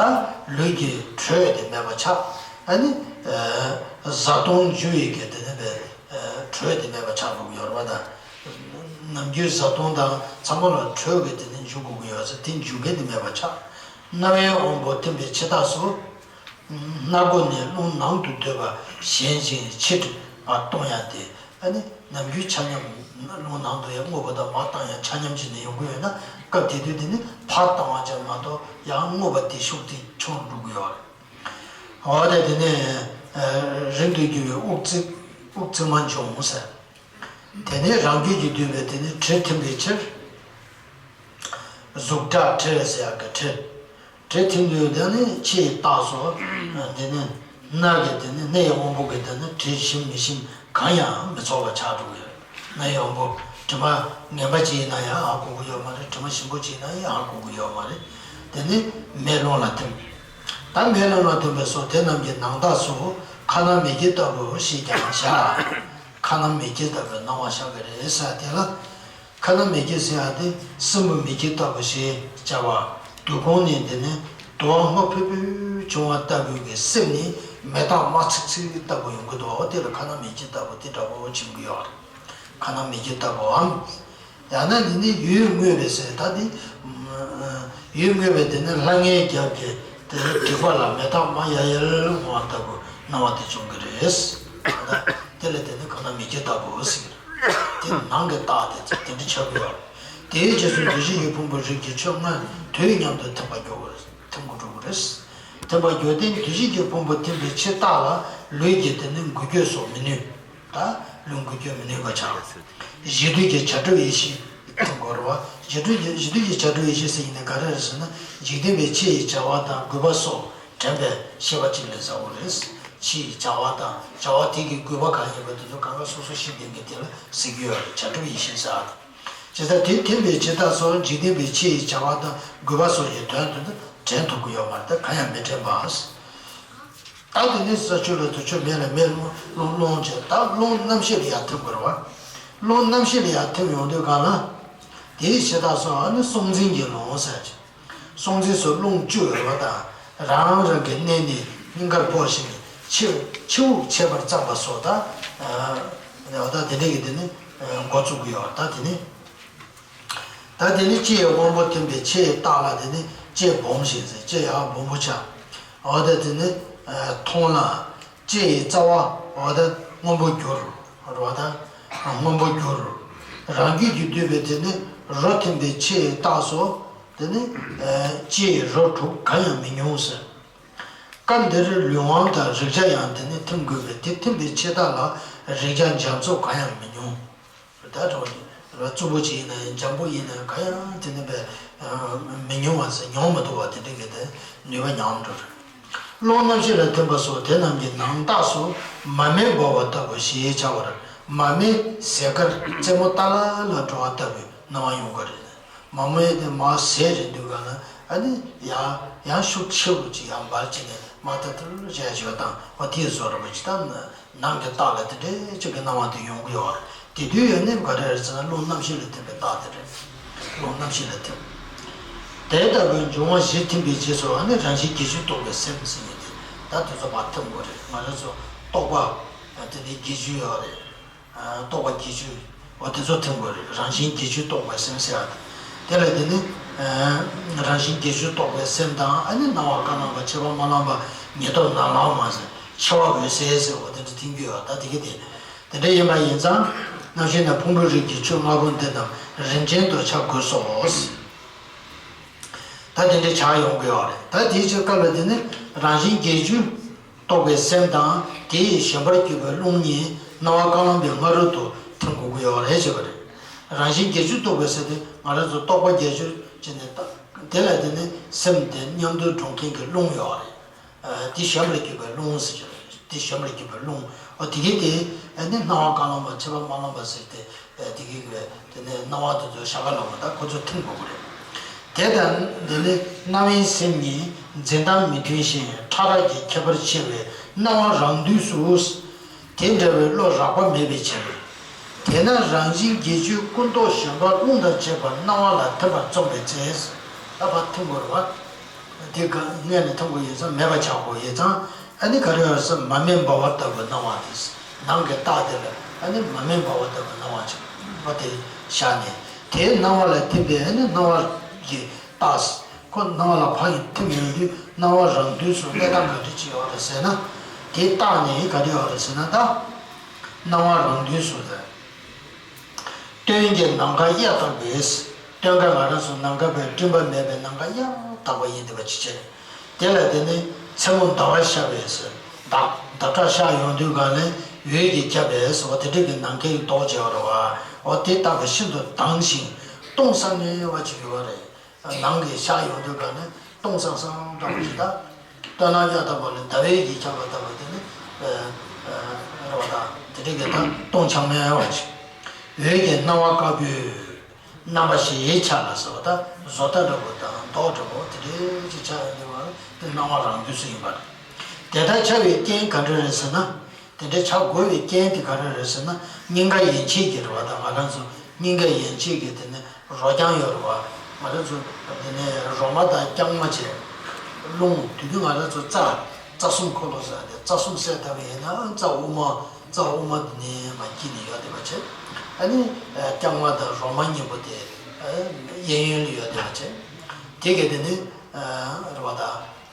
ལུས་ཀྱི་དྲོད་དེ་མེད་པ་ཆགས། ཨ་ནི་བཟའ་བཏུང་འཇུ་ཡི་གེ་དེ་ནི་པའི་དྲོད་དེ་མེད་པ་ཆགས་དགོས་ཀྱི་ཡོད་རེད་པ། ད་ནམ་རྒྱུན་བཟའ་བཏུང་དང་ཚང་མ་ལ་དྲོད་ཀྱི་དེ་ནི་འཇུ་དགོས་ཀྱི་ཡོད་ཚེ་དེ་འཇུ་མཁན་དེ་མེད་པ་ཆགས། རྣ་བའི་དབང་པོ་ཐིམ་པའི་ཕྱི་རྟགས་སུ། སྣ་སྒོ་ནས་རླུང་ནང་དུ་སྡོད་པ་ཞན་ཅིང་ཕྱིར་མར་གཏོང་ཡ་དེ། ཨ་ནི་ནམ་རྒྱུན་ཆ་མཉམ་རླུང་ནང་དུ་ཡང་རྔུབ་པ་དང་མར་བཏང་ཡ་ཆ་མཉམ་བྱས་ནས་ཡོང་གི་ཡོད་ན། སྐབས་དེ་དུས་དེ་ནི་ཕར་བཏང་བ་ཅན་མ་གཏོགས་ཡང་རྔུབ་པ་དེ་ཤུགས་དེ་ཆུང་རུ་འགྲོ་གི་ཡོད་རེད། འོ་དེ་དེ་ནས་རིང་དུ་རྒྱུ་བའི་དབུགས་བརྩེགས། དབུགས་བརྩེགས་མ་འབྱུང་ཟེར། དེ་ནས་རང་རྒྱུད་ཀྱིས་བསྡུས་པའི་དེ་ནི་དྲི་ཐིམ་པའི་ཕྱིར། གཟུགས་སྒྲ་དྲི་ཟེར་ཡག་གི་དྲི། དྲི་ཐིམ་དུས་དེ་ནི་ཕྱི་ཡི་རྟགས་སོ། དེ་ནི་སྣ་གི་དེ་ནི་སྣའི་དབང་པོ་གི་དེ་ནི་དྲི་ཞིམ་མི་ཞིམ་གང་ཡང་མི་ཚོར་བ་ཆགས་འགྲོ་གི་ཡོད། སྣའི་དབང་པོ་དྲི་མ་ངན་པ་ཅིག་ཡིན་ན་ཡང་ཧ་གོ་གི་ཡོད་མ་རེད། དྲི་མ་ཞིམ་པོ་ཅིག་ཡིན་ན་ཡང་ཧ་གོ་གི་ཡོད་མ་རེད། དེ་ནི་མེ་རླུང་ལ་ཐིམ། ད་མེ་རླུང་ལ་ཐིམ་པའི་སོ་དེ་རྣམས་ཀྱི་ནང་རྟགས་སུ་ཁ་ནང་མེ་སྐྱེས་ལྟ་བུ་ཞེས་ཀྱང་བྱ། ཁ་ནང་མེ་སྐྱེས་ལྟ་བུའི་སྣང་བ་ཤར་གྱི་རེད་ཟེར་དེ་ལ། ཁ་ནང་མེ་སྐྱེས་ཟེར་ཡག་དེ་སྲིན་བུ་མེ་སྐྱེས་ལྟ་བུ་ཞེས་བྱ་བ། དུ་ཁུང་ནས་དེ་ནི་དུ་བ་སྔོ་ཕུད་ཕུད་བྱུང་བ་ལྟ་བུའི་གི་སེམས་ནི་མེ་སྟག་དམར་ཚིག་ཚིག་ལྟ་བུ་ཡོང་གི་འདུག། འོ་དེ་ལ་ཁ་ནང་མེ་སྐྱེས་ལྟ་བུ་དེ་འདྲ་བོ་བྱུང་གི་ཡོད་རེད། ཁ་ནང་མེ་སྐྱེས་ལྟ་བུའམ། ཡང་ན་འདི་ནི་ཡུལ་བསྔོས་པའི་ཟེར། ད་འདི་ཡུལ་བསྔོས་པའི་དེ་ནི་ལྷང་ངེ་རྒྱབ་ཀྱི་དེ་ནི་སྒྲིབ་པ་ལ་མེ་སྟག་དམར་ཡལ་ཡལ་འོང་བ་ལྟ་བུ་སྣང་བ་དེ་བྱུང་གི་རེད། ད་དེ་ལ་དེ་ནི་ཁ་ནང་མེ་སྐྱེས་ལྟ་བུ་ཟེར། དེ་ནང་གི་རྟགས་དེ་ཚོ་དེ་འདྲ་ཆགས་ཀྱི་ཡོད། དེའི་རྗེས་སུ་འདུ་ཤེས་ཀྱི་ཕུང་པོ་རིགས་ཀྱི་ཆོས་ལྔ་དུས་མཉམ་དུ་ཐིམ་པར་འགྱུར་བ་རེད། ཐིམ་དུ་འགྲོ་གི་རེད། ཐིམ་པར་འགྱུར་ཏེ་འདུ་ཤེས་ཀྱི་ཕུང་པོ་ཐིམ་པའི་ཕྱི་རྟགས་ལ་ལུས་ཀྱི་དེ་ནི་འགུལ་སྐྱོད་སོགས་མི་ནུས། ད་ལུས་འགུལ་སྐྱོད་མི་ནུས་པ་ཆགས། གཞི་དུས་ཀྱི་བྱ་གྲུབ་ཡེ་ཤེས་ཐིམ་དགོས་རེད་བ། གཞི་དུས་ཀྱི་གཞི་དུས་ཀྱི་བྱ་གྲུབ་ཡེ་ཤེས་ཟེར་ཡིན་ན་ག་རེ་རེད་ཟེར་ན། འཇིག་རྟེན་པའི་ཕྱི་ཡི་བྱ་བ་དང་རྒུད་པ་སོགས་དྲན་པའི་ཤེས་པ་གཅིག་ལས་ཟབ་པོ་རེད། ཕྱི་ཡི་བྱ་བ་དང་བྱ་བ་དེ་གི་དགོས་པ་གང་ཡིན་པ་དེ་ཚོ་གང་ག་སོ་སོ་ཤེས་ལྡན་གྱི་དེ་ལ་ཟེར་གྱི་ཡོད་རེད། བྱ་གྲུབ་ཡིད་བཞིན་ཟེར་བ་དང་། ཇི་ལྟར་དེ་ཐིམ་པའི་ཕྱིར་རྟགས་སོགས་འཇིག་རྟེན་པའི་ཕྱི་ཡི་བྱ་བ་དང་དགོས་པ་སོགས་ཀྱི་དོན་དུ་ནི་དྲན་ཐུབ་ཀྱི་ཡོད་མ་རེད། ད་གང་ཡང་མི་དྲན་པ། ད་དེ་ནས་ས་ཆུ་ལ་དུ་ཆུ་མེ་ལ་མེ་རླུང་རླུང་རླུང་བྱས། ད་རླུང་རྣམ་ཤེས་ལ་ཡར་ཐིམ་དགོས་རེད་བ། རླུང་རྣམ་ཤེས་ལ་ཡར་ཐིམ་ཡོང་དུས་གང་ལ། དེའི་ཕྱིར་རྟགས་སོགས་ཨ་ནི་སྲོག་འཛིན་གྱི་རླུང་ཟེར་གྱི། སྲོག་འཛིན་སོགས་རླུང་བཅུ་ཡོད་པ་དང་རང་རང་གི་གནས་ནས་སྙིང་གར་སྤོ་ཞིང་ནས་ཕྱི་ཕྱི་དབུགས་ཆད་པར་བརྩམས་པ་སོགས་ད། ཨ་ད་དེ་འདྲ་གི་དེ་ནི་འགོ་བཙུགས་ཀྱི་ཡོད། ད་དེ་ནི། ད་དེ་ནི་ལྕེའི་དབང་པོ་ཐིམ་པའི་ཕྱི་ཡི་རྟགས་ལ་དེ་ནི་ལྕེ་སྦོམ་ཞིང་ཟེར། ལྕེ་ཡར་སྦོམ་པོ་ཆགས། འོ་ད་དེ་ནི་མཐོང་ལ། ལྕེ་ཡི་རྩ་བ་འོ་ད་སྔོན་པོ་འགྱུར། རོ་ད་སྔོན་པོ་འགྱུར། རང་རྒྱུད་ཀྱིས་བསྡུས་པའི་དེ་ནི་རོ་ཐིམ་པའི་ཕྱི་ཡི་རྟགས་སོ། དེ་ནི་ལྕེ་ཡི་རོ་དྲུག་གང་ཡང་མི་མྱོང་ཟེར། སྐབས་འདིར་ལུས་དབང་དང་རེག་བྱ་ཡང་དེ་ནི་ཐིམ་དགོས་པས། དེ་ཐིམ་པའི་ཕྱི་རྟགས་ལ་རེག་བྱ་འཇམ་རྩུབ་གང་ཡང་མི་མྱོང་། ད་དྲང་པོ་རྩུབ་པོ་ཅིག་ཡིན་ན་ཡང་འཇམ་པོ་ཡིན་ན་ཡང་གང་ཡང་དེ་ནི་པའི་མི་མྱོང་བ་ཟེར། མྱོང་མི་ཐུབ་པ་དེ་འདྲ་གི་དེ་ནུས་པ་ཉམས་འགྲོ་རེད། རླུང་རྣམ་ཤེས་ལ་ཐིམ་པ་སོགས་དེ་རྣམས་ཀྱི་ནང་རྟགས་སུ་མ་རྨོས་འབར་བ་ལྟ་བུ་ཞེས་བྱ་བར། མ་རྨོས་ཟས་དཀར་རྩེ་མོ་ཏ་ལ་ལ་འགྲོ་བ་ལྟ་བུའི་སྣང་བ་ཡོང་གི་རེད། མ་རྨོས་དེ་མར་ཟས་རེད་འདུག་ག་ན་ཨ་ནི་ཡང་ཡང་ཤུགས་ཆེ་བོ་ཅིག་ཡང་འབར་ཅིག་ནས་མ་ཏ་ཏ་ལ་བྱས་བྱས་དང་འོ་དེའི་བཟོ་འདྲ་པོ་ཅིག་ད་ནང་གི་རྟགས་ལ་དེ་འདྲའི་ཅིག་གི་སྣང་བ་དེ་ཡོང་གི་ཡོད་རེད། དེ་དུས་ཡོད་ནི་ག་རེ་རེད་ཟེར་ན་རླུང་རྣམ་ཤེས་ལ་ཐིམ་པའི་རྟགས་དེ་རེད། རླུང་རྣམ་ཤེས་ལ་ཐིམ། དེ་ལྟ་བུའི་འབྱུང་བ་བཞི་ཐིམ་པའི་རྗེས་སུ་ཨ་ནི་རང་བཞིན་བརྒྱད་ཅུ་རྟོགས་པའི་སེམས་ཟེར་ཡོད་དེ། ད་དེ་ཚོ་ཕར་ཐིམ་དགོས་རེད། ང་རང་ཚོ་རྟོག་པ་དེ་ནི་བརྒྱད་ཅུ་ཡོད་རེད། རྟོག་པ་བརྒྱད་ཅུ། འོ་དེ་ཚོ་ཐིམ་དགོས་རེད། རང་བཞིན་བརྒྱད་ཅུ་རྟོགས་པའི་སེམས་ཟེར་ཡ་དང་། དེ་ལ་དེ་ནི་རང་བཞིན་བརྒྱད་ཅུ་རྟོགས་པའི་སེམས་དང་ཨ་ནི་སྣང་བ་ཀ་ལམ་པ་ཕྱི་པ་མ་ལམ་པ་ཉེར་ཐོབ་ནམ་ལངས་མ་ཟེར་འཆི་བ་འོད་གསལ་ཟེར་བ་དེ་འདྲ་ཐིམ་རྒྱུ་ཡོད། ད་དེ་གི་དེ་དེ་འདྲ་ཡིན་པ་ཡིན་ཙང་རྣམ་ཤེས་ནི་ཕུང་པོའི་རིགས་ཀྱི་ཆོས་ལྔ་པོ་འདི་རྣམས་རིམ་ཅན་དུ་ཆ་དགོས་སོ། ད་དེ་འདྲའི་ཆགས་ཡོང་གི་ཡོད་རེད། ད་དེའི་ཕྱིར་སྐབས་ལ་དེ་ནི་རང་བཞིན་བརྒྱད་ཅུ་རྟོགས་པའི་སེམས་དང་དེ་ཡིས་ཞེན་པར་གྱུར་པའི་རླུང་གཉིས་སྣང་བ་ཀ་ལམ་པའི་སྔ་རོལ་དུ་ཐིམ་དགོས་ཀྱི་ཡོད་རེད་ཅེས་པ་རེད། རང་བཞིན་བརྒྱད་ཅུ་རྟོགས་པའི་སེམས་དེ་ང་རང་ཚོ་རྟོག་པ་བརྒྱད་ཅུ་བྱས་ནས་ད་དེ་ལ་དེ་ནི་སེམས་དེ་མཉམ་དུ་སྒྲོན་མཁན་གྱི་རླུང་ཡོད་རེད། དེ་ཞེན་པར་གྱུར་པའི་རླུང་ཟེར་གྱི་རེད། དེ་ཞེན་པར་གྱུར་པའི་རླུང་འོ་དེ་གའི་དེ་ནི་སྣང་བ་ཀ་ལམ་པ་ཕྱི་པ་མ་ལམ་པ་ཟེར་ཏེ། དེ་གི་དེ་ནས་སྣང་བ་དེ་ཚོ་ཤ་ཀ་ལ་བ་དང་ཁོ་ཚོ་ཐིམ་དགོས་ཀྱི་རེད། དེ་དང་དེ་ནི་རྣ་བའི་སེམས་ཉིད་འཛིན་སྟངས་མི་མཐུན་ཞིང་ཕྲ་རགས་ཀྱི་ཁྱད་པར་ཆེ་བས་སྣང་བ་རང་དུས་སུ། དེ་འདྲ་བའི་བློ་རགས་པ་མེད་པའི་ཕྱིར། དེས་ན་རང་བཞིན་བརྒྱད་ཅུའི་ཀུན་རྟོག་ཞེན་པ་རླུང་དང་བཅས་པ་སྣང་བ་ལ་ཐིམ་པར་རྩོམ་པའི་ཚེ། ད་བར་ཐིམ་དགོས་རེད་བ། དེ་ག་སྔོན་ནས་ཐོན་དགོས་ཡོད་ཙང་མེད་པ་ཆགས་དགོས་ཡོད་ཙང་ཨ་ནི་ག་རེ་ཡོད་ཟེར་མ་རྨོས་འབར་བ་ལྟ་བུའི་སྣང་བ་དེ། ནང་གི་རྟགས་དེ་ལ་ཨ་ནི་མ་རྨོས་འབར་བ་ལྟ་བུའི་སྣང་བ་ཅིག་པ་དེ་བཞག་ནས་དེའི་སྣང་བ་ལ་ཐིམ་པའི་ཨ་ནི་སྣང་བ་གི་རྟགས། ཁོ་སྣང་བ་ལ་ཕར་ཡང་ཐིམ་ཡོང་དུས་སྣང་བ་རང་དུས་སུ་གནས་སྟངས་ག་འདྲ་ཅིག་ཡོད་རེད་ཟེར་ན། དེའི་རྟགས་ནི་ག་རེ་ཡོད་རེད་ཟེར་ན་ད། སྣང་བ་རང་དུས་སུ་རེད། སྟོན་གྱི་ནམ་མཁའ་གཡའ་དག་པས། སྟོན་ཁ་ང་རང་ཚོ་ནམ་མཁའ་བས་བསྐྲུན་པ་མེད་པའི་ནམ་མཁའ་གཡའ་དག་པ་ཡིན་བསྡད་པ་ཅིག་བྱས། དེ་ལ་དེ་ནི་མཚན་མོ་ཟླ་བ་ཤར་བས་ཟེར། ཟླ་ཟླ་ཁྲ་ཤར་ཡོང་དུས་གང་ལས་འོད་ཀྱིས་ཁྱབ་པས་ཟེར་བ་དེ་འདྲ་གི་ནམ་མཁའི་མདོག་བྱེད་པ་རེད་བ། འོ་དེ་ལྟ་བུ་ཤིན་ཏུ་དྭངས་ཤིང་སྟོང་བསམ་ངན་བ་ཅིག་ཡོད་པ་རེད། ནང་གི་ཤར་ཡོང་དུས་གང་ནས་སྟོང་སང་སང་འདྲ་པོ་ཞིག་དང་། སྟོན་ནམ་གཡའ་དག་པ་ལས་ཟླ་བའི་གིས་ཁྱབ་པ་ལྟ་བུ་དེ་ནི། རེད་བ་དང་དེ་འདྲ་གི་དང་སྟོང་ཆགས་མེད་པ་ཅིག་འོད་ཀྱི་སྣང་བ་དཀར་པོའི་རྣམ་པ་ཞེས་བྱ་ལ་ཟེར་བ་དང་བཟོ་ལྟ་འདྲ་པོ་དང་མདོག་འདྲ་པོ་དེ་འདྲའི་ཅིག་ཆགས་ཡོང་དུས་བ་དེ་སྣང་བ་རང་དུས་སུ་ཡིན་པ་རེད། དེ་ལྟར་འཆར་བའི་རྐྱེན་ག་འདྲ་རེད་ཟེར་ན། དེ་འདྲའི་བྱ་དགོས་པའི་རྐྱེན་དེ་ག་རེ་རེད་ཟེར་ན་སྙིང་ག་ཡན་ཆད་ཀྱི་རེད་བ་དང་ང་རང་ཚོ་སྙིང་ག་ཡན་ཆད་ཀྱི་དེ་ནས་རོ་རྐྱང་ཡོད་རེད་བ། ང་རང་ཚོ་དེ་ནས་རོ་མ་དང་རྐྱང་མ་བྱས། རླུང་དུས་རྒྱུན་ང་རང་ཚོ་རྩ་རྩ་གསུམ་འཁོར་ལོ་ཟེར་ཏེ་རྩ་གསུམ་བསྲེས་བཏང་བ་ཡིན་ན་རྩ་དབུ་མ་རྩ་དབུ་མ་དེ་ནས་མར་སྐྱེས་ནས་ཡོད་བསྡད་པ་བྱས། ཨ་ནི་རྐྱང་མ་དང་རོ་མ་གཉིས་པོ་དེ་གཡས་གཡོན་ལ་ཡོད་བསྡད་པ་བྱས། དེ་གས་དེ་ནི་རེད་བ་དང་།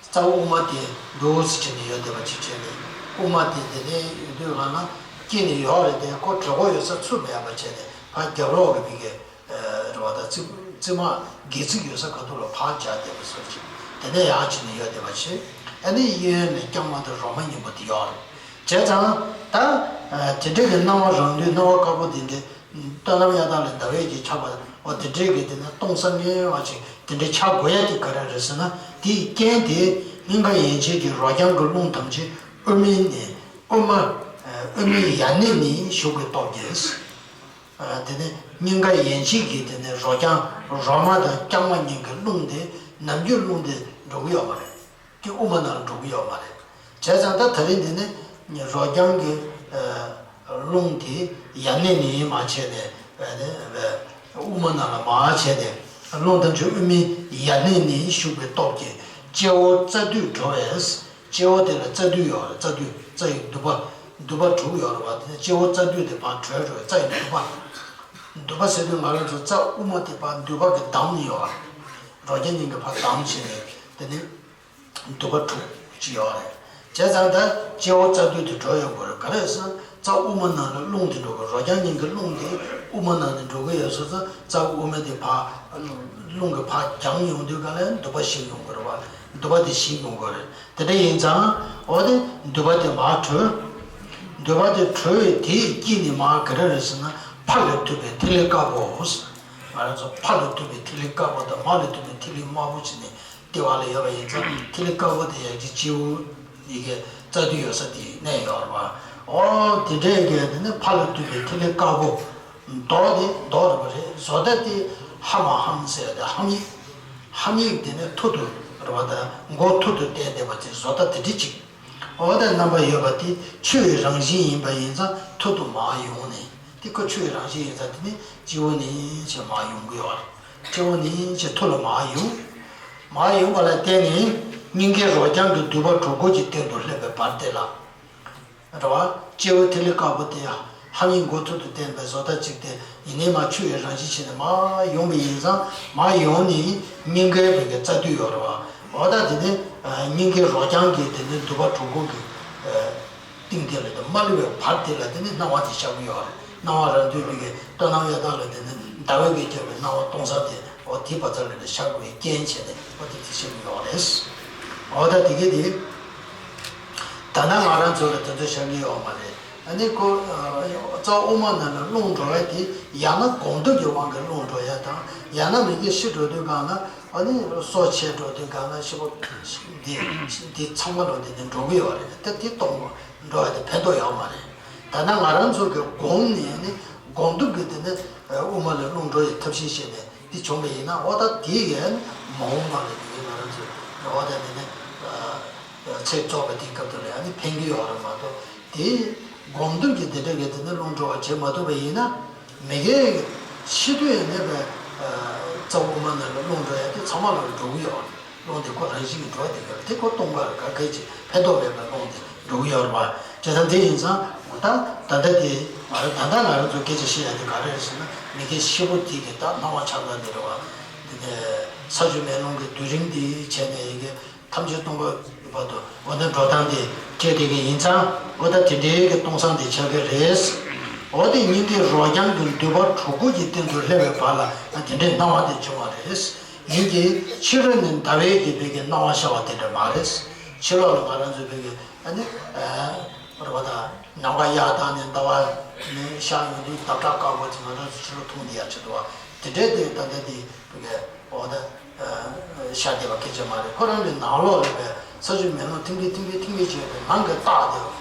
རྩ་དབུ་མ་དེ་འདུག་སེ་བྱས་ནས་ཡོད་བསྡད་པ་ཅིག་བྱས་ནས་དབུ་མ་དེ་དེ་ནས་ཡོད་དུས་ལ་ན་སྐྱེས་ནས་ཡོད་རེད་དེ་ཁོ་གྲོད་ཁོག་ཡོད་ས་ཚུར་མེད་པ་བྱས་ནས་ཕར་རྒྱབ་ལོགས་ཀྱི་མི་གི་རེད་བ་དང་རྩིབ་རྩིབ་མ་སྒལ་ཚིགས་ཡོད་ས་ག་ཐུག་ལ་ཕར་སྦྱར་བསྡད་པ་སོགས་ཅིག་དེ་ནས་ཡར་བྱས་ནས་ཡོད་བསྡད་པ་བྱས། ཨ་ནི་གཡས་གཡོན་ནས་རྐྱང་མ་དང་རོ་མ་གཉིས་པོ་དེ་ཡོད་རེད། བྱས་ཙང་ད་དེ་འདྲ་གི་སྣང་བ་རང་དུས་སྣང་བ་དཀར་པོ་དེ་འདྲའི། སྟོན་ནམ་གཡའ་དག་ལས་ཟླ་བའི་གིས་ཁྱབ་པ་འོ་དེ་འདྲའི་གི་དེ་ནས་སྟོང་བསམ་ངན་པ་ཅིག་དེ་འདྲའི་ཆགས་དགོས་ཡ་དེ་ག་རེ་རེད་ཟེར་ན་དེའི་རྐྱེན་དེ་སྙིང་ག་ཡན་ཆད་ཀྱི་རོ་རྐྱང་གི་རླུང་ཐམས་ཅད་ དབུ་མའི་ནི་དབུ་མ། དབུ་མའི་ཡ་གནས་ནི་ཞུགས་པའི་སྟོབས་ཀྱིས། དེ་ནས་སྙིང་ག་ཡན་ཆད་ཀྱི་དེ་ནས་རོ་རྐྱང་རོ་མ་དང་རྐྱང་མ་གཉིས་ཀྱི་རླུང་དེ་ནམ་རྒྱུན་རླུང་དེ་འགྲོ་གི་ཡོད་མ་རེད། དེ་དབུ་མ་ནང་ལ་འགྲོ་གི་ཡོད་མ་རེད། བྱས་ཙང་ད་ད་རིང་འདི་ནི་རོ་རྐྱང་གི་རླུང་དེ་ཡ་གནས་ནས་མར་བྱས་ནས་དབུ་མ་ནང་ལ་མར་བྱས་ནས་རླུང་དང་ཆུ་དབུ་མའི་ཡ་གནས་ནས་ཞུགས་པའི་སྟོབས་ཀྱིས་སྐྱེ་བོ་རྩ་མདུད་གྲོལ་བས། སྐྱེ་བོ་དེ་ལ་རྩ་མདུད་ཡོད་རེད། རྩ་མདུད་རྩ་ཡི་མདུད་པ། མདུད་པ་དྲུག་ཡོད་རེད་བ། དེ་ནས་སྐྱེ་བོ་རྩ་མདུད་དེ་ཕར་གྲོལ་འགྲོ་བའི་རྩ་ཡི་མདུད་པ། མདུད་པ་ཟེར་དུས་ང་རང་ཚོ་རྩ་དབུ་མ་དེ་ཕར་མདུད་པ་གི་འདམ་ནི་ཡོད་རེད། རོ་རྐྱང་གཉིས་ཀྱི་ཕར་འདམ་བྱས་ནས་དེ་ནས་མདུད་པ་དྲུག་ཅིག་ཡོད་རེད། བྱས་ཙང་ད་སྐྱེ་བོ་རྩ་མདུད་དེ་གྲོལ་ཡོང་དགོས་རེད། ག་རེ་ཟེར་ན་རྩ་དབུ་མ་ནང་ལ་རླུང་དེ་འགྲོ་གི། རོ་རྐྱང་གཉིས་ཀྱི་རླུང་དེ་དབུ་མ་ནང་ནས་འགྲོ་གི་ཡོད་སོང་ཙང་རྩ་དབུ་མ་དེ་ཕར་རླུང་གི་ཕར་འགྱངས་ཡོང་དུས་ག་ལ་མདུད་པ་ཞིག་ཡོང་དགོས་རེད་བ། མདུད་པ་དེ་ཞིག་ཡོང་དགོས་རེད། དེ་འདྲ་ཡིན་ཙང་འོ་དེ་མདུད་པ་དེ་མར་གྲོལ། མདུད་པ་དེ་གྲོལ་བའི་དེའི་དཀྱིལ་ནས་མར་ག་རེ་རེད་ཟེར་ན་ཕ་ལས་ཐུབ་པའི་ཐིག་ལེ་དཀར་པོ། ང་རང་ཚོ་ཕ་ལས་ཐུབ་པའི་ཐིག་ལེ་དཀར་པོ་དང་མ་ལས་ཐུབ་པའི་ཐིག་ལེ་དམར་པོ་བྱས་ནས་ལྟེ་བ་ལ་ཡོད་པ་ཡིན་ཙང་ཐིག་ལེ་དཀར་པོ་དེ་ཡང་ཅིག་སྤྱི་བོ་ཡི་གེ་རྩ་མདུད་ཡོད་ས་དེ་གནས་ཡོད་རེད་བ། འོ་དེ་འདྲའི་གི་དེ་ནི་ཕ་ལས་ཐུབ་པའི་ཐིག་ལེ་དཀར་པོ། མདོག་དེ་མདོག་རེད་པ་རེད། བཟོ་ལྟ་དེ་ཧ་མ་ཧམ་ཟེར་ཏེ་ཧམ་ཡིག་ཧམ་ཡིག་དེ་ནི་ཐུར་དུ་རེད་བ། ད་མགོ་ཐུར་དུ་བསྟན་བསྡད་པ་དེ་བཟོ་ལྟ་དེ་འདྲ་ཅིག་འོ་ད་རྣམ་པ་ཡོད་པ་དེ་ཆུ་ཡི་རང་བཞིན་ཡིན་པ་ཡིན་ཙང་ཐུར་དུ་མར་ཡོང་ནས་དེ་ཁོ་ཆུ་ཡི་རང་བཞིན་ཡིན་ཙང་དེ་ནི་སྤྱི་བོ་ནས་ཕྱིར་མར་ཡོང་གི་ཡོད་རེད། སྤྱི་བོ་ནས་ཕྱིར་ཐུར་ལ་མར་ཡོང་། མར་ཡོང་བ་ལ་བརྟེན་ནས་སྙིང་གའི་རོ་རྐྱང་གི་མདུད་པ་གྲུ་གུ་གི་སྟེང་དུ་སླེབས་པའི་བར་དེ་ལ། རེད་བ། སྐྱེ་བོ་ཐིག་ལེ་དཀར་པོ་དེ་ཧ་མའི་མགོ་ཐུར་དུ་བསྟན་པའི་བཟོ་ལྟ་གཅིག་དེ་ཡིན་ནའི་མར་ཆུ་ཡི་རང་བཞིན་བྱས་ནས་མར་ཡོང་བ་ཡིན་ཙང་མར་ཡོང་ནས་སྙིང་གའི་བོད་ཀྱི་རྩ་མདུད་ཡོད་རེད་བ། འོ་ད་དེ་ནི་སྙིང་གའི་རོ་རྐྱང་གི་དེ་ནི་མདུད་པ་གྲུ་གུ་གི་སྟེང་དེ་ལ་དེ་མ་ལུས་པའི་བར་དེ་ལ་དེ་ནི་སྣང་བ་དེ་ཤར་གྱི་ཡོད་རེད། སྣང་བ་རང་དུས་མི་གི་སྟོད་འནམ་གཡས་འཐག་ལ་དེ་ནི་ཟླ་འོད་ཀྱིས་ཁྱབ་པའི་སྣང་བ་སྟོང་སང་དེ་འོ་དེའི་བར་མཚམས་ལ་ཤར་དགོས་པའི་རྐྱེན་བྱས་ནས་འོ་དེ་དེ་ཤར་གྱི་ཡོད་རེད། འོ་ད་དེ་གི་དེ། ད་ལྟ་ང་རང་ཚོ་ལ་དེ་ཚོ་ཤར་གྱི་ཡོད་མ་རེད། ཨ་ནི་ཁོ་རྩ་དབུ་མ་ནང་ལ་རླུང་འགྲོ་བ་དེ་ཡང་ན་སྒོམ་སྟོབས་ཀྱི་དབང་གིས་རླུང་འགྲོ་ཡ་དང་ཡང་ན་མི་དགེ་བཤེས་འགྲོ་དུས་གང་ལ་ཨ་ནི་སྲོག་ཆད་འགྲོ་དུས་གང་ལ་ཤི་བོ་འདི་འདི་ཚང་མ་ལོ་འདི་ནས་འགྲོ་གི་ཡོད་རེད། ད་དེ་སྟོང་འགྲོ་བ་དེ་ཕན་ཐོགས་ཡོད་མ་རེད། ད་ལྟ་ང་རང་ཚོ་གི་སྒོམ་ནས་ནི་སྒོམ་སྟོབས་ཀྱིས་དེ་ནི་དབུ་མ་ལ་རླུང་འགྲོ་ཡི་ཐབས་ཤེས་བྱས་ནས། དེ་བྱུང་བ་ཡིན་ན་འོ་ད་དེ་ཡང་མ་འོངས་པ་ལ་དེ་ང་རང་ཚོས་འོ་ད་དེ་ནི་ཚེ་རྫོགས་པ་དེའི་སྐབས་དུ་ལ་ཡང་ནི་ཕན་གྱི་ཡོད་རེད་མ་གཏོགས་དེ་སྒོམ་སྟོབས་ཀྱིས་དེ་འདྲ་གི་དེ་ནི་རླུང་འགྲོ་བ་བྱེད་མ་ཐུབ་པ་ཡིན་ན་མི་དགེ་ཤི་དུས་ཡང་ནི་པའི་རྩ་དབུ་མ་ནང་ལ་རླུང་འགྲོ་ཡ་དེ་ཚང་མ་ལ་འགྲོ་གི་ཡོད་རེད། རླུང་དེ་ཁོ་རང་བཞིན་གྱིས་འགྲོ་བ་དེ་ག་རེད། དེ་ཁོ་སྟོང་པ་རེད། ག་གལ་ཆེ་ཕན་ཐོགས་མེད་པའི་རླུང་དེ་འགྲོ་གི་ཡོད་རེད་པ། བྱས་ཙང་དེ་ཡིན་ཙང་ད་ད་ལྟ་དེ་ང་རང་ད་ལྟ་ང་རང་ཚོ་སྐད་ཆ་བཤད་ཡ་དེ་ག་རེ་རེད་ཟེར་ན་མི་དགེ་བཤེས་པོ་དེ་གི་ད་སྣང་བ་ཆགས་སྡང་དེ་རེད་པ། དེ་ནས་ས་བཅུ་མེ་ལོང་གི་སྡུད་རིམ་དེ་བྱས་ནས་ཡི་གེ་ཐམས་ཅད་སྟོང་པ་བར་དུ་འོ་ན་འགྲོ་སྟངས་དེ་བྱས་དེ་གི་ཡིན་ཙང་འོ་ད་དེ་འདྲའི་གི་སྟོང་སང་དེ་ཆགས་ཀྱི་རེད། འོ་དེ་སྙིང་གའི་རོ་རྐྱང་གི་མདུད་པ་གྲུ་གུ་གི་སྟེང་དུ་སླེབས་པའི་བར་ལ་ང་དེ་འདྲའི་སྣང་བ་དེ་བྱུང་བ་རེད། ཡིན་གྱི་ཕྱི་རོལ་ནས་ཟླ་བའི་གི་བོད་ཀྱི་སྣང་བ་ཤར་བ་དེ་འདྲ་མ་རེད། ཕྱི་ལོགས་ལ་ང་རང་ཚོའི་བོད་ཀྱི་ཨ་ནི་རེད་པ། ད་ནམ་མཁའ་གཡའ་དག་ནས་ཟླ་བ་ནི་ཤར་ཡོང་དུས་འདབ་ཆགས་དཀར་པོ་དེ་ང་རང་ཚོ་ཕྱི་ལོགས་མཐོང་བསྡད་ཡ་ཆེད་དུ་བ་དེ་འདྲའི་དེ་ད་ལྟ་དེ་བོད་ཀྱི་འོ་ད་ཤར་བསྡད་པ་སྐད་ཆ་མ་རེད། ཁོ་རང་གི་ནང་ལོགས་ལ་བའི་ས་བཅུ་མེ་ལོང་ཐིང་གེ་ཐིང་གེ་ཐིང་གེ་བྱས་པའི་ནང་གི་རྟགས་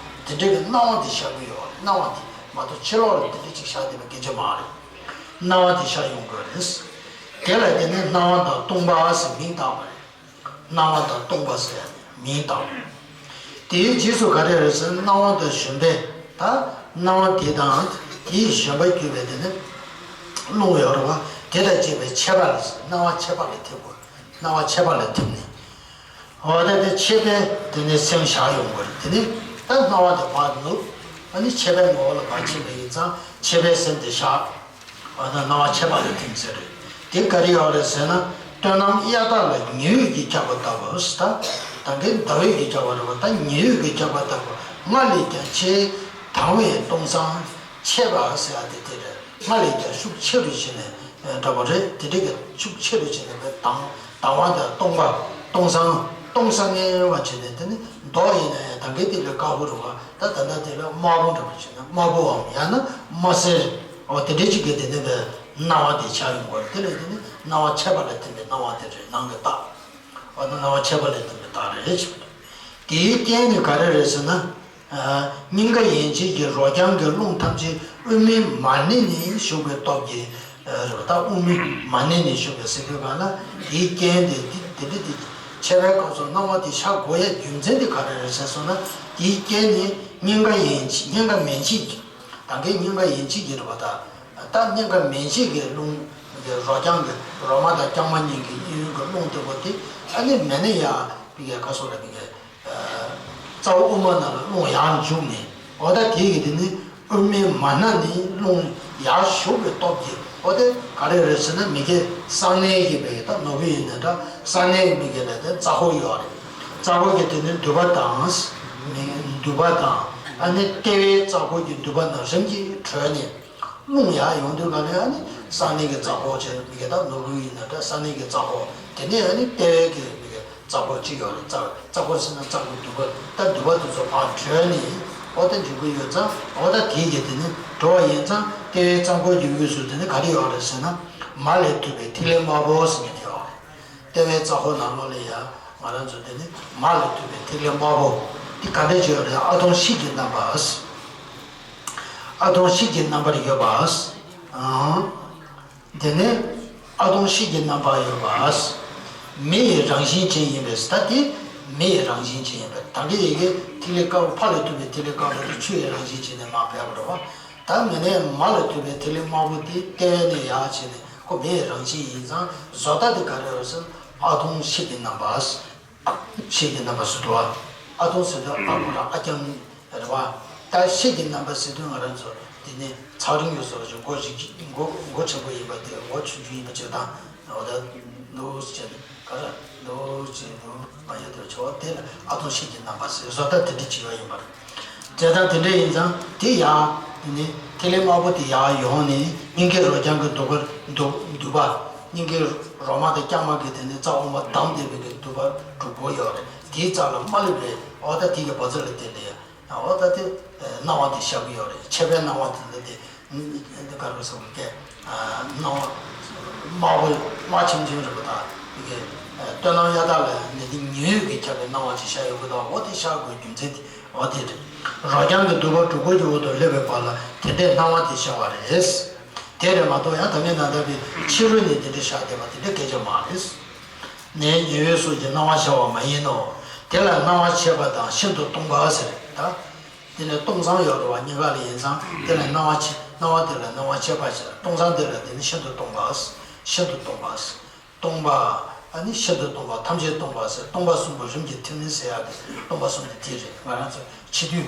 དེ་དེ་འདྲའི་གི་སྣང་བ་དེ་ཤར་གི་ཡོད་རེད། སྣང་བ་དེ་མ་གཏོགས་ཕྱི་ལོགས་ལ་དེ་འདྲ་ཅིག་ཤར་བསྡད་པ་སྐད་ཆ་མ་རེད། སྣང་བ་དེ་ཤར་ཡོང་དགོས་རེད། དེ་ལ་དེ་ནས་སྣང་བ་དང་སྟོང་པ་ཟེར་མིང་བཏགས་པ་རེད། སྣང་བ་དང་སྟོང་པ་ཟེར་མིང་བཏགས། དེའི་རྗེས་སུ་ག་རེ་རེད་ཟེར་ན་སྣང་བ་དང་བཞོན་པས་ད་སྣང་བ་དེ་དང་དེའི་བཞོན་པ་གྱུར་པའི་དེ་ནི་རླུང་ཡོད་རེད་བ། དེ་དང་བཅས་པའི་མཆེད་པ་ལ་ཟེར། སྣང་བ་མཆེད་པ་ལ་ཐིམ་དགོས། སྣང་བ་མཆེད་པ་ལ་ཐིམ་ནས། འོ་ད་དེ་མཆེད་པས་དེ་ནི་སེམས་བཞག་ཡོང་དགོས་རེད། དེ་ནི་ད་སྣང་བ་དེ་ཕར་ནུབ། ཨ་ནི་མཆེད་པའི་ངོ་བོ་ལ་ཕར་ཕྱིན་པ་ཡིན་ཙང་མཆེད་པས་སེམས་དེ་བཞག། འོ་ན་སྣང་བ་མཆེད་པ་ལ་ཐིམ་ཟེར་རེད། དེ་ག་རེ་ཡོད་རེད་ཟེར་ན་སྟོད་འནམ་གཡའ་དག་ལ་ཉི་འོད་ཀྱིས་ཁྱབ་པ་ལྟ་བུ་ཟེར། ད་ད་གིན་ཟླ་འོད་ཀྱིས་ཁྱབ་པ་རེད་བ། ད་ཉི་འོད་ཀྱིས་ཁྱབ་པ་ལྟ་བུ་སྔར་ལས་ཀྱང་ཆེས་དྭངས་བའི་སྟོང་སང་མཆེད་པ་ཟེར་ཡ་དེ་དེ་རེད། སྔར་ལས་ཀྱང་ཤུགས་ཆེ་རུ་ཕྱིན་ནས་འདྲ་བ་རེད། དེ་འདྲ་གི་ཤུགས་ཆེ་རུ་ཕྱིན་ནས་དྭངས་དྭངས་པ་དང་སྟོང་པ་སྟོང་སང་སྟོང་སང་ངེ་བ་བྱས་ནས་དེ་ནི་མདོག་ཡིན་ན་ཡང་ད་གིན་དེ་ལས་དཀར་པོ་རེད་བ། ད་ད་ལྟ་དེ་ལ་དམར་པོ་འདྲ་བ་བྱས་ན་དམར་པོའམ་ཡང་ན་དམར་སེར། འོ་དེ་འདྲའི་ཅིག་གི་དེ་ནི་བའི་སྣང་བ་དེ་ཆགས་ཡོང་གི་རེད། དེ་ལས་དེ་ནི་སྣང་བ་མཆེད་པ་ལ་ཐིམ་པའི་སྣང་བ་དེ་རེད། ནང་གི་རྟགས། འོ་ན་སྣང་བ་མཆེད་པ་ལ་ཐིམ་པའི་རྟགས་རེད་ཅེས་པ་རེད། དེའི་རྐྱེན་ནི་ག་རེ་རེད་ཟེར་ན། སྙིང་ག་ཡན་ཆད་ཀྱི་རོ་རྐྱང་གི་རླུང་ཐམས་ཅད་དབུ་མའི་མ་ཎི་ནས་ཞུགས་པའི་སྟོབས་ཀྱིས་རེད་པ། ད་དབུ་མའི་མ་ཎི་ནས་ཞུགས་པའི་ཟེར་དུས་གང་ལ། དེའི་རྐྱེན་དེ་དེ་དེ་འདྲ་དེ་འཆད་པའི་སྐབས་སུ་སྣང་བ་དེ་ཤར་དགོས་ཡ་རྒྱུ་མཚན་དེ་ག་རེ་རེད་ཟེར་སོང་ན། དེའི་རྐྱེན་ནི་སྙིང་ག་ཡན་ཆད་སྙིང་ག་མན་ཆད་ཀྱི། ད་གའི་སྙིང་ག་ཡན་ཆད་ཀྱི་རེད་པ། ད་ད་སྙིང་ག་མན་ཆད་ཀྱི་རླུང་གི་རོ་རྐྱང་གི་རོ་མ་དང་རྐྱང་མ་གཉིས་ཀྱི་གཡས་གཡོན་གྱི་རླུང་དེ་པོ་དེ་ཨ་ནི་མེད་ན་ཡ་པི་གའི་ཁ་སོ་ར་པི་གའི་རྩ་བ་དབུ་མ་ནང་ལ་རླུང་ཡར་འཇུག་ནས། འོ་ད་དེ་གི་དེ་ནི་དབུ་མའི་མ་ཎི་ནས་རླུང་ཡར་ཞུགས་པའི་སྟོབས་ཀྱིས། འོ་དེ་ག་རེ་རེད་ཟེར་ན། མི་དགེ་གསང་གནས་ཀྱི་པའི་ད་ནོར་བུ་ཡིན་ན་འདྲ། གསང་གནས་ཀྱི་མི་དགེ་ལ་དེ་རྩ་འཁོར་ཡོད་རེད། རྩ་འཁོར་གྱི་དེ་ནི་མདུད་པ་དང་། མི་མདུད་པ་དང་། ཨ་ནི་ལྟེ་བའི་རྩ་འཁོར་གྱི་མདུད་པ་རྣམས་རིམ་གྱིས་གྲོལ་ནས། རླུང་ཡར་ཡོང་དུས་ག་ནས་ཨ་ནི་གསང་གནས་ཀྱི་རྩ་འཁོར་བྱས། མི་དགེ་ད་ནོར་བུ་ཡིན་ན་འདྲ། གསང་གནས་ཀྱི་རྩ་འཁོར། དེ་ནས་ཨ་ནི་ལྟེ་བའི་གི་མི་དགེ་རྩ་འཁོར་གཅིག་ཡོད་རེད། རྩ་རྩ་འཁོར་ཟེར་ན་རྩ་འཁོར་མདུད་པ། ད་མདུད་པ་དེ་ཚོ་ཕར་གྲོལ་ནས། འོ་ད་འཇུག་གི་ཡོད་ཙང་། འོ་ད་དེ་གི་དེ་ནི་གྲོལ་བ་ཡིན་ཙང་། ལྟེ་བའི་རྩ་འཁོར་གྱི་དབུས་སུ་དེ་ནི་ག་རེ་ཡོད་རེད་ཟེར་ན། མ་ལས་ཐོད་པའི་ཐིག་ལེ་དམར་པོ་ཟེར་མཁན་དེ་ཡོད་རེད། ལྟེ་བའི་རྩ་འཁོར་ནང་ལོགས་ལ་ཡ་ང་རང་ཚོ་དེ་ནི་མ་ལས་ཐོད་པའི་ཐིག་ལེ་དམར་པོ་དེ་ག་འདྲ་ཅིག་ཡོད་རེད། ཨ་དོམ་ཤིག་གི་རྣམ་པ། ཨ་དོམ་ཤིག་གི་རྣམ་པར་ཡོད་པ། ཨང་། དེ་ནས་ཨ་དོམ་ཤིག་གི་རྣམ་པར་ཡོད་པ། མེ་ཡི་རང་བཞིན་ཅན་ཡིན་པས། ད་དེ་མེ་ཡི་རང་བཞིན་ཅན་ཡིན་པས། ད་གི་ཡི་གེ་ཐིག་ལེ་དཀར་པོ། ཕ་ལས་ཐོད་པའི་ཐིག་ལེ་དཀར་པོ་དེ་ཆུ་ཡི་རང་བཞིན་ཅན་ནས་མར་ཕེབས་པ་རེད་པ། ད་མེ་ནས་མ་ལས་ཐོད་པའི་ཐིག་ལེ་དམར་པོ་དེ་ལྟེ་བ་ནས་ཡར་བྱས་ནས་ཁོ་མེ་ཡི་རང་བཞིན་ཡིན་ཙང་། བཟོ་ལྟ་དེ་ག་རེ་ཡོད་ཟེར། ཨ་དོམ་ཤིག་གི་རྣམ་པ། ཤིག་གི་རྣམ་པ་ཟེར་དུས། ཨ་དོམ་ཟེར་དུས་ཨ་ཁུ་ར་ཨ་རྐྱང་རེད་པ། ད་ཤིག་གི་རྣམ་པ་ཟེར་དུས་ང་རང་ཚོ་དེ་ནས་ཚེ་རིང་ཡོད་ས་ཞིག་མགོ་ཞིག་མགོ་མགོ་ཆེན་པོ་ཡིན་པ་དེ། མགོ་ཆུང་ཆུང་ཡིན་པ་ཅིག་དང་། འོ་ད་ལོ་ཅན་ག་རེ་ལོ་ཅན་ལོ་མ་ཡོད་དེ་ཆོག་དེ་ལ་ཨ་དོམ་ཤིག་གི་རྣམ་པ་ཟེར། བཟོ་ལྟ་དེ་འདྲ་ཅིག་ཡོད་ཡིན་པ་རེད། དེ་ལྟར་དེ་འདྲ་ཡིན་ཙང་། དེ་ཡར་དེ་ནས་ཐིག་ལེ་དམར་པོ་དེ་ཡར་ཡོང་ནས་སྙིང་གའི་རོ་རྐྱང་གི་མདུད་པ་མདུད་མདུད་པ། སྙིང་གའི་རོ་མ་དང་རྐྱང་མ་གི་དེ་ནས་རྩ་དབུ་མ་བསྡམས་བསྡད་པའི་གི་མདུད་པ་དྲུག་པོ་ཡོད་རེད། དེའི་རྩ་ལ་མ་ལུས་པའི། འོ་ད་དེ་གི་བ་ཚ་ལ་བརྟེན་ནས། འོ་ད་དེ་སྣང་བ་དེ་ཤར་གི་ཡོད་རེད། མཆེད་པའི་སྣང་བ་དེ་ལ་དེ་འདི་ག་རེ་ཟེར་བ་སྐད། སྣང་བ་དམར་པོ་དམར་ཆེམ་ཆེམ་རེད་པ། ད་དེ་གི་སྟོད་ནམ་གཡའ་དག་ལ་ནི་དེ་ཉི་འོད་ཀྱིས་ཁྱབ་པའི་སྣང་བ་ཅིག་ཤར་ཡོང་གི་འདུག་འོ་དེ་ཤར་དགོས་རྒྱུ་མཚན་དེ་འོ་དེ་རེད། རོ་རྐྱང་གི་མདུད་པ་དྲུག་པོ་གི་འོག་ཏུ་སླེབས་པའི་བར་ལ་དེ་འདྲའི་སྣང་བ་དེ་ཤར་བ་རེད། དེ་རེད་མ་གཏོགས་ཡང་ད་ངས་ན་ད་པའི་ཕྱི་རོལ་ནས་དེ་འདྲའི་ཤར་བསྡད་པ་དེ་འདྲའི་སྐད་ཆ་མ་རེད། ནས་ཉི་འོད་སོགས་ཀྱི་སྣང་བ་ཤར་བ་མ་ཡིན་ནོ། དེ་ལ་སྣང་བ་མཆེད་པ་དང་ཤིན་ཏུ་སྟོང་པ་ཟེར། ད་དེ་ནས་སྟོང་སང་ཡོད་རེད་པ། སྙིང་ག་ལ་ཡིན་ཙང་། དེ་ལ་སྣང་བ་མཆེད། སྣང་བ་དེ་ལ་སྣང་བ་མཆེད་པ་ཟེར། སྟོང་སང་དེ་ལ་དེ་ནི་ཤིན་ཏུ་སྟོང་པ། ཤིན་ཏུ་སྟོང་པ། སྟོང་པ། ཨ་ནི་ཤིན་ཏུ་སྟོང་པ། ཐམས་ཅད་སྟོང་པ་ཟེར། སྟོང་པ་གསུམ་པོ་རིམ་གྱིས་ཐིམ་ནས་ཟེར་ཡག་གི་སྟོང་པ་གསུམ་དེ་དེ་རེད། ང་རང་ཚོ་འཆི་དུས་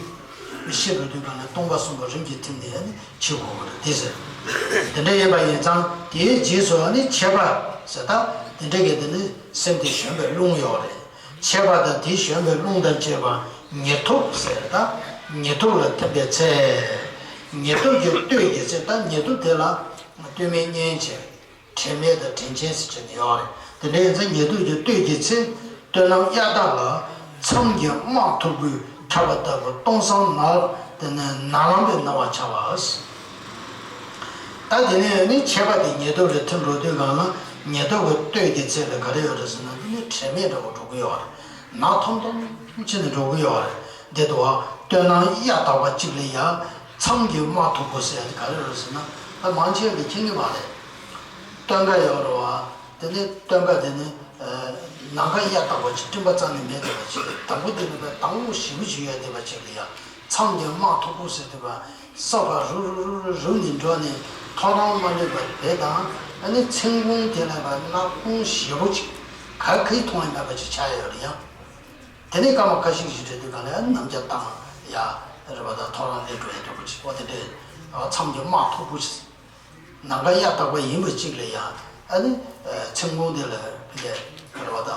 མི་ཤི་འགྲོ་དུས་གང་ནས་སྟོང་པ་གསུམ་པོ་རིམ་གྱིས་ཐིམ་ནས་ཨ་ནི་འཆི་དགོས་པ་རེད་དེ་ཟེར། དེ་འདྲ་ཡིན་པ་ཡིན་ཙང་། དེའི་རྗེས་སུ་ཨ་ནི་མཆེད་པ་ཟེར། ད་དེ་འདྲ་གི་དེ་ནི་སེམས་དེ་བཞོན་པའི་རླུང་ཡོད་རེད། མཆེད་པ་དང་དེ་བཞོན་པའི་རླུང་དང་བཅས་པ་ཉེ་ཐུབ་ཟེར། ད་ཉེ་ཐུབ་ལ་ཐིམ་པའི་ཚེ། ཉེ་ཐུབ་ཀྱི་སྟོད་ཀྱི་ཚེ། ད་ཉེ་ཐུབ་དེ་ལ་སྟོད་སྨད་གཉན་ཆེན། དྲན་མེད་དང་དྲན་ཆེན་ཟེར་བྱས་ནས་ཡོད་རེད། དེ་འདྲ་ཡིན་ཙང་ཉེ་ཐུབ་ཀྱི་སྟོད་ཀྱི་ཚེ། སྟོད་ནམ་གཡའ་དག་ལ། མཚམས་ཀྱི་དམག་འཐུག་པོས་ཁྱབ་པ་ལྟ་བུ་སྟོང་སང་ནག་དེ་ནས་ནག་ལམ་པའི་སྣང་བ་འཆར་བ། ད་དེ་ནས་ནི་མཆེད་པ་དེ་ཉེ་ཐུབ་ལ་ཐིམ་འགྲོ་དུས་གང་ལ་ཉེ་ཐུབ་ཀྱི་སྟོད་ཀྱི་ཚེ་ལ་ག་རེ་ཡོད་རེད་ཟེར་ན། དེ་ནི་དྲན་མེད་འདྲ་བོ་འགྲོ་གི་ཡོད་རེད། ནག་ཐོམ་ཐོམ་བྱས་ནས་འགྲོ་གི་ཡོད་རེད། འདི་དུ་བ་སྟོད་ནམ་གཡའ་དག་པ་གཅིག་ལ་ཡ། མཚམས་ཀྱི་དམག་འཐུག་པོ་ཟེར་ཡ་དེ་ག་རེ་རེད་ཟེར་ན། ད་མང་ཆེ་བ་གིས་མཁྱེན་གྱི་མ་རེད། སྟོད་འགག་ཡོད་རེད་པ། དེ་ནས་སྟོད་འགག་དེ་ནི་ནམ་མཁའ་གཡའ་དག་པ་ཅིག་སྤྲིན་པ་རྩ་ནས་མེད་བསྡད་པ་ཅིག་དང་པོ་དེ་ནི་པའི་དྭངས་མོ་ཞེ་པོ་ཅིག་ཡོད་བསྡད་པ་ཅིག་ལ་ཡ། མཚམས་ཀྱི་དམག་འཐུག་པོ་ཟེར་དུས་པ། ས་ཕར་རུབ་རུབ་རུབ་རུབ་རུབ་ནས་འགྲོ་ནས་ཐོ་རངས་མ་ལུས་པ་དེ་དང་། ཨ་ནི་མཚན་གུང་དེ་ལ་པ་གནག་དུང་ཞེ་པོ་ཅིག་ག་གིས་མཐོང་ཡ་མེད་པ་ཅིག་ཆགས་ཡོད་རེད་ཡ། དེ་ནས་སྐར་མ་ཁ་ཤས་ཤིག་འགྲོ་དུས་གང་ལ་ཨ་ནི་ནམ་མཁའ་དྭངས་ཡ་རེད་པ། ད་ཐོ་རངས་ལས་འགྲོ་ཡ་འདྲ་པོ་ཅིག་འོ་དེ་འདྲའི་མཚམས་ཀྱི་དམག་འཐུག་པོ་ཅིག་ནམ་མཁའ་གཡའ་དག་པ་ཡིན་པ་གཅིག་ལ་ཡང་། ཨ་ནི་མཚན་གུང་དེ་ལ་ཕི་ལས་རེད་པ། ད་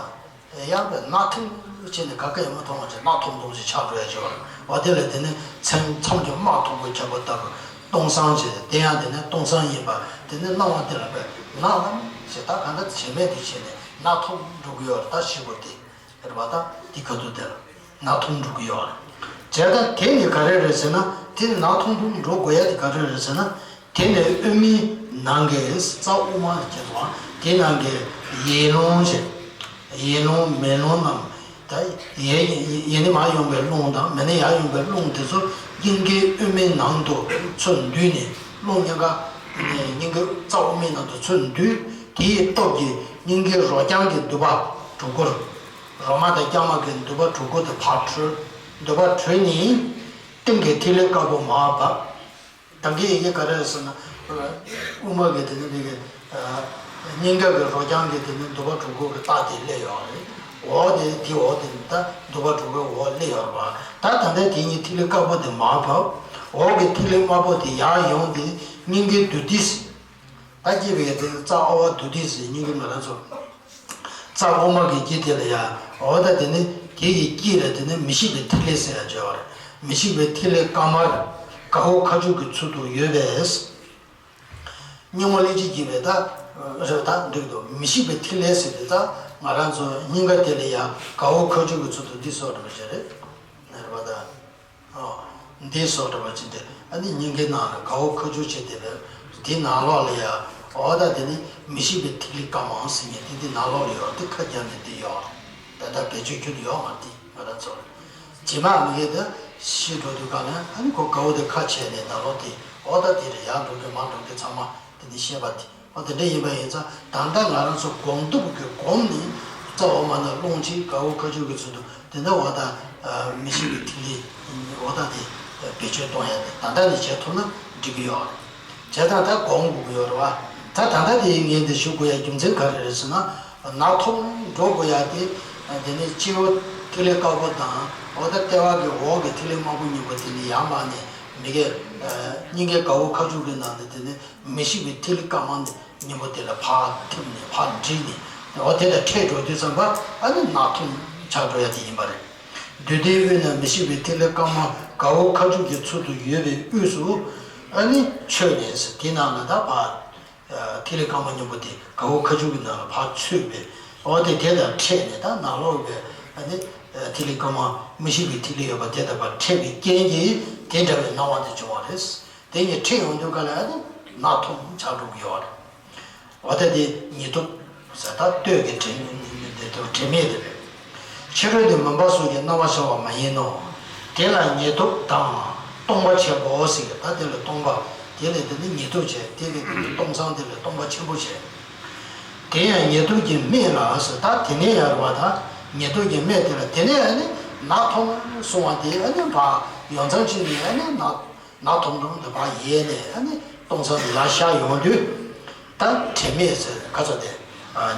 ཡང་པའི་གནག་དུང་བྱས་ནས་ག་གེ་མ་མཐོང་བ་ཅིག་གནག་ཐོམ་ཐོམ་ཞིག་ཆགས་འགྲོ་ཡ་ཅིག་ཡོད་རེད་པ། དེ་ལ་དེ་ནི་མཚན་མཚམས་ཀྱི་དམག་འཐུག་པོས་ཁྱབ་པ་ལྟ་བུ་སྟོང་སང་བྱས། དེ་ཡང་དེ་ནི་སྟོང་སང་ཡིན་པ་དེ་ནི་སྣང་བ་དེ་ལ་པའི་ནག་ལམ་ཞེས། ད་གང་ལྟར་དྲན་མེད་དུ་བྱས་ནས་ནག་ཐོམ་འགྲོ་གི་ཡོད་རེད། ད་ཤི་བོ་དེ། རེད་པ། ད་དེ་ག་དུས་དེ་ལ་ནག་ཐོམ་འགྲོ་གི་ཡོད་རེད། བྱས་ཙང་དེ་ནི་ག་རེ་རེད་ཟེར་ན། དེ་ནི་ནག་ཐོམ་ཐོམ་འགྲོ་དགོས་ཡ་དེ་ག་རེ་རེད་ཟེར་ན། དེ་ནི་དབུ་མའི་ནང་གི་རྩ་དབུ་མ་ཅེས་སོགས་དེ་ནང་གི་ཡན་ལུང་ཞེས། ཡན་ལུང་མེ་ལོང་རྣམས་ ད་ཡེ་ཡེ་ནས་མར་ཡོང་བའི་རླུང་དང་མེ་ནས་ཡར་ཡོང་བའི་རླུང་དེ་ཚོ་སྙིང་གའི་དབུ་མའི་ནང་དུ་ཚུར་འདུས་ནས། རླུང་སྙིང་ག་ནས་སྙིང་གའི་རྩ་དབུ་མའི་ནང་དུ་ཚུར་འདུས། དེའི་སྟོབས་ཀྱིས་སྙིང་གའི་རོ་རྐྱང་གི་མདུད་པ་དྲུག་གུ། རོ་མ་དང་རྐྱང་མ་གི་མདུད་པ་དྲུག་གུ་དེ་ཕར་བྲོས། མདུད་པ་བྲོས་ནས་སྟེང་གི་ཐིག་ལེ་དཀར་པོ་མར་བབས། ད་གིན་ཡི་གེ་ག་རེ་རེད་ཟེར་ན། དབུ་མ་གི་དེ་ནི་འདི་གི་སྙིང་ག་གི་རོ་རྐྱང་གི་དེ་ནི་མདུད་པ་དྲུག་གུ་གི་རྟགས་དེ་སླེབས་ཡོད་རེད། འོག་དེ་དེ་འོག་དེ་ནི་ད་མདུད་པ་དྲུག་གུ་འོག་སླེབས་ཡོད་རེད་པ། ད་ད་ལྟ་དེ་གཉིས་ཐིག་ལེ་དཀར་པོ་དེ་མར་བབས། འོག་གི་ཐིག་ལེ་དམར་པོ་དེ་ཡར་ཡོང་དེ་སྙིང་གའི་མདུད་ཐིག་ད་སྐྱེས་པའི་དེ་རྩ་ཨ་ཝ་མདུད་ཐིག་ཟེར་སྙིང་གའི་ང་རང་ཚོ། རྩ་དབུ་མ་གི་དཀྱིལ་དེ་ལ་ཡ། འོ་ད་དེ་ནི་དེ་ཡི་དཀྱིལ་ལ་དེ་ནི་མི་ཤིགས་པའི་ཐིག་ལེ་ཟེར་ཡ་བརྗོད་པ་རེད། མི་ཤིགས་པའི་ཐིག་ལེ་དཀར་དམར། ག་འོག་ཁ་སྦྱོར་གྱི་ཚུལ་དུ་ཡོད་པས། སྙིང་པོ་ལས་ཅི་བགྱིས་པའི་ད། རེད་ད་འགྲིག་འདུག་མི་ཤིགས་པའི་ཐིག་ལེ་ཟེར་དེ་ད་ང་རང་ཚོ་སྙིང་ག་དེ་ལ་ཡ་ག་འོག་ཁ་སྦྱོར་གྱི་ཚུལ་དུ་འདི་སོགས་འགྲོ་བ་ཅི་རེད། རེད་པ་ད། འདི་སོགས་འདྲ་བ་ཅིག་འདི་ཨ་ནི་སྙིང་གའི་ནང་ལ་ག་འོག་ཁ་སྦྱོར་བྱེད་བསྡད་པས། དེའི་ནང་ལོགས་ལ་ཡ། འོ་ད་དེ་ནི་མི་ཤིགས་པའི་ཐིག་ལེ་དཀར་དམར་ཟེར་མཁན་དེ་འདི་ནང་ལོགས་ལ་ཡོད་དེ་ཁ་རྒྱབ་ནས་འདི་ཡོད་རེད། ད་ལྟ་བེད་སྤྱོད་ཁྱོན་ནས་ཡོད་མ་རེད་དེ་ང་རང་ཚོ་ལ། རྗེས་མ་མི་གེ་དེ་ཤི་འགྲོ་དུས་ག་ལ་ཨ་ནི་ཁོ་ག་འོག་དེ་ཁ་ཕྱེ་ནས་ནང་ལོགས་དེ་འོ་ད་དེ་རེད་ཡར་འགྲོ་དུས་མར་འགྲོ་དུས་ཚང་མ་དེ་འདི་ཤེས་པ་དེ། འོ་དེ་འདྲ་ཡིན་པ་ཡིན་ཙང་ད་ལྟ་ང་རང་ཚོ་སྒོམ་སྟོབས་ཀྱིས་བསྒོམས་ནས་རྩ་འོག་མ་ན་རླུང་གཅིག་ག་འོག་ཁ་སྦྱོར་གྱི་ཚུལ་དུ་དེ་འདྲ་འོ་ད་མི་ཤིགས་པའི་ཐིག་ལེ་འོ་ད་དེ་བེད་སྤྱོད་གཏོང་ཡ་དེ་ད་ལྟ་ནས་བྱེད་ཐུབ་ན་འགྲིག་གི་ཡོད་རེད། བྱས་ཙང་ད་སྒོམ་དགོས་ཀྱི་ཡོད་རེད་བ། ད་ད་ལྟ་དེའི་ངས་འདི་ཞུ་དགོས་ཡ་རྒྱུ་མཚན་ག་རེ་རེད་ཟེར་ན། ནག་ཐོམ་འགྲོ་དགོས་ཡ་དེ། དེ་ནས་སྤྱི་བོ་ཐིག་ལེ་དཀར་པོ་དང་འོ་ད་ལྟེ་བ་གི་འོག་གི་ཐིག་ལེ་དམར་པོ་གཉིས་པོ་དེ་ནས་ཡར་མར་ནས་མི་གེ་སྙིང་གའི་ག་འོག་ཁ་སྦྱོར་གྱི་ནང་ནས་དེ་ནས། མི་ཤིགས་པའི་ཐིག་ལེ་དཀར་དམར་གཉིས་པོ་དེ་ལ་ཕར་ཐིམ་ནས་ཕར་འགྲིལ་ནས་འོ་དེ་དང་འཕྲད་འགྲོ་དུས་ཙམ་པ་ཨ་ནི་ནག་ཐོམ་ཆགས་འགྲོ་ཡ་དེ་ཡིན་པ་རེད། མདུད་སྡེའི་དབུས་ན་མི་ཤིགས་པའི་ཐིག་ལེ་དཀར་དམར་ག་འོག་ཁ་སྦྱོར་གྱི་ཚུལ་དུ་ཡོད་པའི་དབུས་སུ་ཨ་ནི་ཆོད་ནས་དེ་ནང་ལ་ད་ཕར་ཐིག་ལེ་དཀར་དམར་གཉིས་པོ་དེ་ག་འོག་ཁ་སྦྱོར་གྱི་ནང་ལ་ཕར་ཚུད་པས་འོ་དེ་དེ་དང་འཕྲད་ནས་ད་ནང་ལོགས་པའི་ཨ་ནི་ཐིག་ལེ་དཀར་དམར་མི་ཤིགས་པའི་ཐིག་ལེ་ཡོད་པ་དེ་དང་ཕར་འཕྲད་པའི་རྐྱེན་གྱིས་དེ་འདྲ་བའི་སྣང་བ་དེ་བྱུང་བ་རེད། དེ་གཉིས་འཕྲད་ཡོང་དུས་ག་ལ་ཨ་ནི་ནག་ཐོམ་ཆགས་འགྲོ་གི་ཡོད་རེད། འོ་ད་དེ་ཉེ་དུ་ཟེར་ད་སྟོད་ཀྱི་དྲི་དྲི་མེད་དེ་རེད། ཕྱི་རོལ་དུ་མུན་པ་སོགས་ཀྱི་སྣང་བ་ཤར་བ་མ་ཡིན་ནོ། དེ་ལ་ཉེ་དུ་དང་སྟོང་པ་བྱེད་པའོ་ཟེར་གི་ད་དེ་ལ་སྟོང་པ་དེ་ལས་དེ་ནི་ཉེ་དུ་བྱས་དེ་ལས་དེ་ནི་སྟོང་སང་དེ་ལས་སྟོང་པ་ཆེན་པོ་བྱས། དེ་ཡང་ཉེ་དུ་གི་སྨད་ལ་ཟེར་ད་དེ་ནས་ཡར་བ་ད་ཉེ་དུ་གི་སྨད་དེ་ལ་དེ་ནས་ཨ་ནི་ནག་ཐོམ་སོང་བ་དེ་ཨ་ནི་བ་ཡོང་མཚམས་ཅིག་ནས་ཨ་ནི་ནག་ནག་ཐོམ་ཐོམ་དུ་ཕར་ཡལ་ནས་ཨ་ནི་སྟོང་སང་དུ་ཡར་ཤར་ཡོང་དུས། ད་དྲི་མེད་ཟེར་ག་ཚོད་དེ།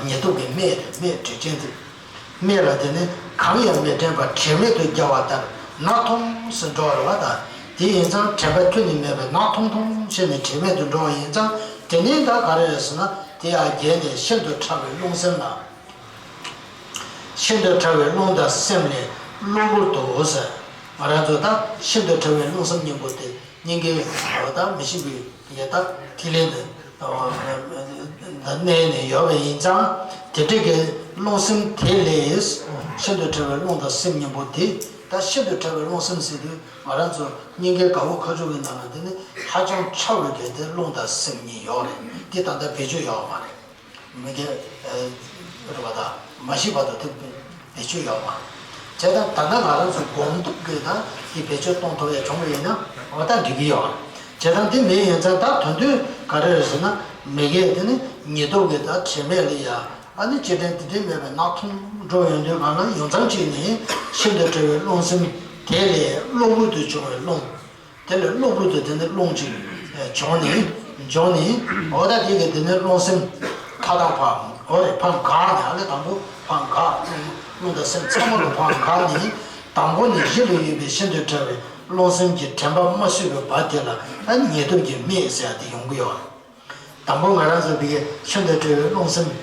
ཉེ་དུ་གི་སྨད་དེ་སྨད་དྲི་ཅན་དེ། སྨད་ལ་དེ་ནི་གང་ཡང་མི་དྲན་པར་དྲི་མེད་དུ་རྒྱལ་བ་ལྟར་ནག་ཐོམ་སེ་འགྲོ་བ་རེད་བ་ད། དེ་ཡིན་ཙང་དྲན་པ་ཁྱོན་ནས་མེད་པའི་ནག་ཐོམ་ཐོམ་བྱས་ནས་དྲི་མེད་དུ་འགྲོ་བ་ཡིན་ཙང་དེ་ནི་ད་ག་རེ་རེད་ཟེར་ན་དེ་ཡང་བརྒྱལ་ནས་ཤིན་ཏུ་ཕྲ་བའི་རླུང་སེམས་ལ། ཤིན་ཏུ་ཕྲ་བའི་རླུང་དང་སེམས་ལས་གློ་བུར་དུ་ཟེར། ང་རང་ཚོ་ད་ཤིན་ཏུ་ཕྲ་བའི་རླུང་སེམས་གཉིས་པོ་དེ་སྙིང་གའི་འོ་ད་མི་ཤིགས་པའི་ཡེ་ད་ཐིག་ལེ་ནི་གནས་ནས་ཡོད་པ་ཡིན་ཙང་དེ་འདྲ་གི་རླུང་སེམས་དེ་ལས་ཤིན་ཏུ་ཕྲ་བའི་རླུང་དང་སེམས་གཉིས་པོ་དེ་ད་ཤིན་ཏུ་ཕྲ་བའི་རླུང་སེམས་ཟེར་དུས་ང་རང་ཚོ་སྙིང་གའི་ག་འོག་ཁ་སྦྱོར་གྱི་ནང་ལ་དེ་ནི་ཧ་ཅང་ཕྲ་བའི་གལ་ཏེ་རླུང་དང་སེམས་གཉིས་ཡོད་རེད་དེ་ད་ལྟ་བེད་སྤྱོད་ཡོད་མ་རེད། མི་དགེ་རུ་བ་དང་མ་ཤི་བར་དུ་དེ་བེད་སྤྱོད་ཡོད་མ་རེད། བྱས་ཙང་ད་ལྟ་ང་རང་ཚོ་སྒོམ་སྟོབས་ཀྱིས་ད་དེ་བེད་སྤྱོད་གཏོང་ཐུབ་ཡ་བྱུང་བ་ཡིན་ན་འོ་ད་འགྲིག་གི་ཡོད་རེད། བྱས་ཙང་དེ་མེད་ཡིན་ཙང་ད་དོན་དུ་ག་རེ་རེད་ཟེར་ན་མི་དགེ་དེ་ནི་ཉེ་སྟོབས་ཀྱིས་ད་དྲན་མེད་ལ་ཡ་ཨ་ནི་ཅི་དྲན་དེ་དྲན་མེད་པའི་ནག་ཐུམ་འགྲོ་ཡོང་དུས་གང་ལ་ཡོང་མཚམས་གཅིག་ནས་ཤིན་ཏུ་ཕྲ་བའི་རླུང་སེམས་དེ་ལས་གློ་བུར་དུ་བྱུང་བའི་རླུང་། དེ་ལས་གློ་བུར་དུ་དེ་ནི་རླུང་ཅིག་བྱུང་ནས་འབྱུང་ནས་འོ་ད་དེ་གི་དེ་ནི་རླུང་སེམས་ཐ་དང་ཕ་འོ་རེ་ཕ་འགག་ནས་ཨ་ལེ་དང་པོ་ཕ་འགག་རླུང་དང་སེམས་ཚང་མ་ལ་ཕ་འགག་ནས་དང་པོ་ནས་གཞི་ལ་ཡོད་པའི་ཤིན་ཏུ་ཕྲ་བའི་རླུང་སེམས་ཀྱི་དྲན་པ་མ་གསོས་པའི་བར་དེ་ལ་ཨ་ནི་ཉེ་སྟོབས་ཀྱི་སྨད་ཟེར་ཡ་དེ་ཡོང་གི་ཡོད་རེད། དང་པོ་ང་རང་ཚོ་འདི་གའི་ཤིན་ཏུ་ཕྲ་བའི་རླུང་སེམས།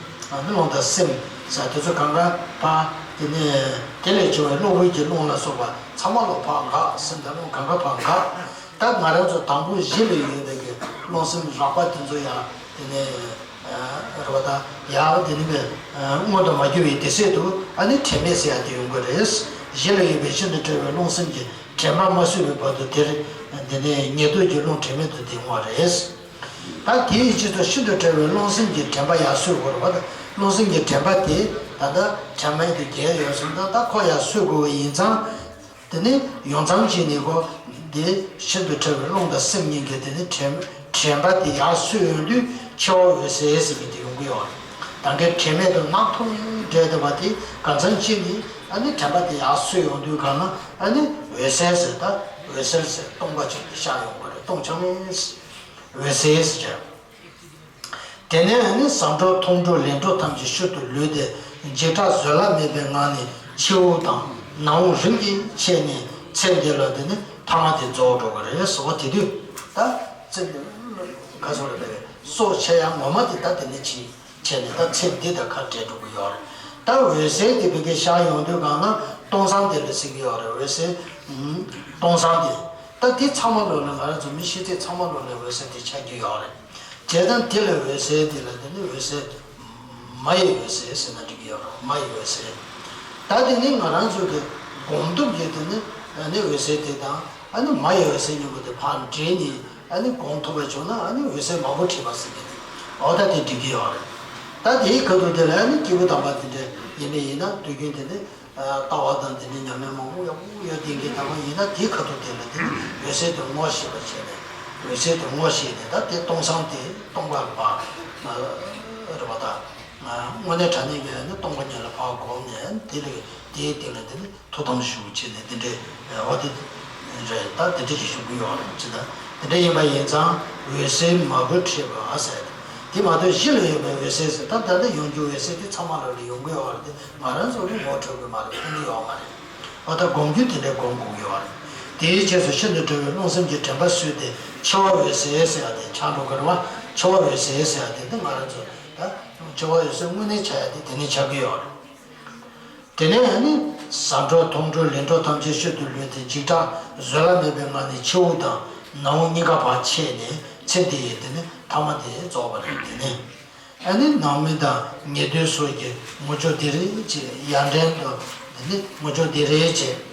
རླུང་དང་སེམས་ཟེར་དེ་ཚོ་གང་ག་ཕ། དེ་ནས་དེ་ལས་བྱུང་བའི་གློ་བུར་གྱི་རླུང་ལ་སོགས་པ་ཚང་མ་ལ་ཕ་འགག་སེམས་དང་རླུང་གང་ག་ཕ་འགག་ད་ང་རང་ཚོ་དང་པོ་གཞི་ལ་ཡོད་པའི་གི་རླུང་སེམས་རགས་པ་དེ་ཚོ་ཡང་དེ་ནས་རེད་བ་ད་ཡང་དེ་ནི་མེད་མངོན་དུ་མ་གྱུར་བའི་དེ་སྲིད་དུ་ཨ་ནི་དྲན་མེད་ཟེར་ཡ་དེ་ཡོང་གི་རེད། གཞི་ལ་ཡོད་པའི་ཤིན་ཏུ་ཕྲ་བའི་རླུང་སེམས་ཀྱི་དྲན་པ་མ་གསོས་པའི་བར་དུ་དེར་དེ་ནས་ཉེ་སྟོབས་ཀྱི་རླུང་དྲན་མེད་དུ་དེ་ཡོང་བ་རེད། ད་དེའི་རྗེས་སུ་ཤིན་ཏུ་ཕྲ་བའི་རླུང་སེམས་ཀྱི་དྲན་པ་ཡང་གསོས་དགོས་རེད་བ། རླུང་སེམས་ཀྱི་དྲན་པ་དེ་ ད་ལྟ་དྲན་མེད་དུ་བརྒྱལ་ཡོད་སོང་ཙང་། ད་ཁོ་ཡར་གསོ་དགོས་པ་ཡིན་ཙང་། དེ་ནི་ཡོང་མཚམས་ཅིག་ནས་ཁོ་འདི་ཤིན་ཏུ་ཕྲ་བའི་རླུང་དང་སེམས་གཉིས་ཀྱི་དེ་ནི་དྲན་དྲན་པ་དེ་ཡར་གསོས་ཡོང་དུས་འཆི་བ་འོད་གསལ་ཟེར་མཁན་དེ་ཡོང་གི་ཡོད་རེད། ད་གིན་དྲན་མེད་དུ་རྣག་ཐུག་བསྡད་བསྡད་པ་དེ་གང་འཚམ་ཅིག་ནས་ཨ་ནི་དྲན་པ་དེ་ཡར་གསོས་ཡོང་དུས་གང་ན་ཨ་ནི་འོད་གསལ་ཟེར། ད་འོད་གསལ་ཟེར་སྟོང་པ་ཅིག་ཤར་ཡོང་གི་རེད། སྟོང་ཆ་མེད་འོད་གསལ་ཟེར་བྱས། དེ་ནས་ནི་བཟང་འགྲོ་མཐོང་འགྲོ་ལེགས་འགྲོ་ཐམས་ཅད་ཤུལ་དུ་ལུས་ཏེ། འཇིགས་སྐྲག་བཟོད་གླགས་མེད་པའི་ངང་ནས་ཕྱི་དབུགས་དང་ནང་དབུགས་རིམ་གྱིས་ཆད་ནས་ཚེ་འདི་ལ་དེ་ནི་ཐ་མ་དེ་རྫོགས་འགྲོ་གི་རེད་ཟེར་བ། དེ་དུས་ད་ཚེ་འདི་ག་ཟེར་བ་རེད། སྲོག་ཆད་ཡ་ངོ་མ་དེ་ད་དེ་ནི་ཕྱིན་ཆད་ནས་ད་ཚེ་འདི་དང་ཁ་བྲལ་འགྲོ་གི་ཡོད་རེད། ད་འོད་གསལ་དེ་བོད་སྐད་ཤར་ཡོང་དུས་གང་ན་སྟོང་སང་དེ་ལ་ཟེར་གི་ཡོད་རེད། འོད་གསལ་སྟོང་སང་དེ། ད་དེ་ཚང་མ་ལོ་ལ་ང་རང་ཚོ་མི་ཤི་ཚད་ཚང་མ་ལོ་ལ་འོད་གསལ་དེ་ཆགས་ཀྱི་ཡོད་རེད། བྱས་ཙང་དེ་ལ་འོད་གསལ་དེ་ལ་དེ་ནི་འོད་གསལ་མ་ཡི་འོད་གསལ་ཟེར་ན་འགྲིག་གི་ཡོད་རེད། མ་ཡི་འོད་གསལ། ད་དེ་ནི་ང་རང་ཚོ་གི་སྒོམ་སྟོབས་ཀྱིས་དེ་ནི་ཨ་ནི་འོད་གསལ་དེ་དང་ཨ་ནི་མ་ཡི་འོད་གསལ་གཉིས་པོ་དེ་ཕར་འདྲེས་ནས་ཨ་ནི་སྒོམ་ཐུབ་པ་བྱུང་ན་ཨ་ནི་འོད་གསལ་མང་པོ་འདྲེས་པ་ཟེར་གི་འདུག་འོ་ད་དེ་འགྲིག་གི་ཡོད་རེད། ད་དེའི་ཁ་ཐུག་དེ་ལ་ཨ་ནི་སྐྱེས་བུ་དམ་པ་དེ་འདྲ་ཡིན་པ་ཡིན་ན་དུས་རྒྱུན་དེ་ནི། ལྟ་བ་དང་དེ་ནས་ཉམས་ལེན་མང་པོ་ཡག་པོ་ཡོད་བསྡད་མཁན་དེ་འདྲ་ཡིན་ན། དེའི་ཁ་ཐུག་དེ་ལ་དེ་ནི་འོད་གསལ་དེ་ངོ་ཤེས་པ་བྱས་ནས། འོད་གསལ་དེ་ངོ་ཤེས་ནས་ད་དེ་སྟོང་སང་དེ་སྟོང་པ་ལ་བ་རེད་པ། ད་དངོས་གནས་དྲང་གནས་ཀྱི་ནི་སྟོང་པ་ཉིད་ལ་ཕར་བསྒོམས་ནས། དེ་ལ་དེའི་སྟེང་ལ་དེ་ནི་ཐུགས་དམ་བཞུགས་བྱས་ནས་དེ་འདྲའི་འོ་དེ་རེད། ད་དེ་འདྲ་ཞིག་བཞུགས་ཀྱི་ཡོད་རེད། ཅི་ད་དེ་འདྲ་ཡིན་པ་ཡིན་ཙང་འོད་གསལ་མ་བུ་ཁྲིད་པ་ཟེར། དེ་མ་གཏོགས་གཞི་ལ་ཡོད་པའི་འོད་གསལ་ཟེར། ད་ད་ལྟ་ཡོང་རྒྱུ་འོད་གསལ་དེ་ཚང་མ་ལ་ལ་ཡོང་གི་ཡོད་རེད། དེ་ང་རང་ཚོ་གི་ངོ་འཕྲོད་ཀྱི་མ་རེད། མཐོང་གི་ཡོད་མ་རེད། འོ་ད་སྒོམ་རྒྱུ་དེ་འདྲའི་སྒོམ་དགོས་ཀྱི་ཡོད་རེད། དེའི་རྗེས་སུ་ཤིན་ཏུ་ཕྲ་བའི་རླུང་སེམས་ཀྱི་དྲན་པ་གསོས་ཏེ་འཆི་བ་འོད་གསལ་ཟེར་ཡ་དེ་ཆགས་འགྲོ་གི་རེད་པ། འཆི་བ་འོད་གསལ་ཟེར་ཡ་དེ་འདི་ང་རང་ཚོ་ད་འཆི་བ་འོད་གསལ་དངོས་གནས་ཆགས་ཡ་དེ་དེ་ནས་ཆགས་ཀྱི་ཡོད་རེད། དེ་ནས་ནི་བཟང་འགྲོ་མཐོང་འགྲོ་ལེགས་འགྲོ་ཐམས་ཅད་ཤུལ་དུ་ལུས་ཏེ། འཇིགས་སྐྲག་བཟོད་གླགས་མེད་པའི་ངང་ནས་ཕྱི་དབུགས་དང་ནང་དབུགས་གཉིས་ཀ་བར་ཆད་ནས་ཚེ་འདི་ཡི་དེ་ནི་ཐ་མ་དེ་རྫོགས་པ་རེད། དེ་ནས། ཨ་ནི་ནང་མི་དང་ཉེ་དུ་སོགས་ཀྱིས་ངུ་སྐྱོ་དེ་རེད་ཅེས། ཡར་འདྲེན་དུ་འདི་ནི་ངུ་སྐྱོ་དེ་རེད་ཅེས།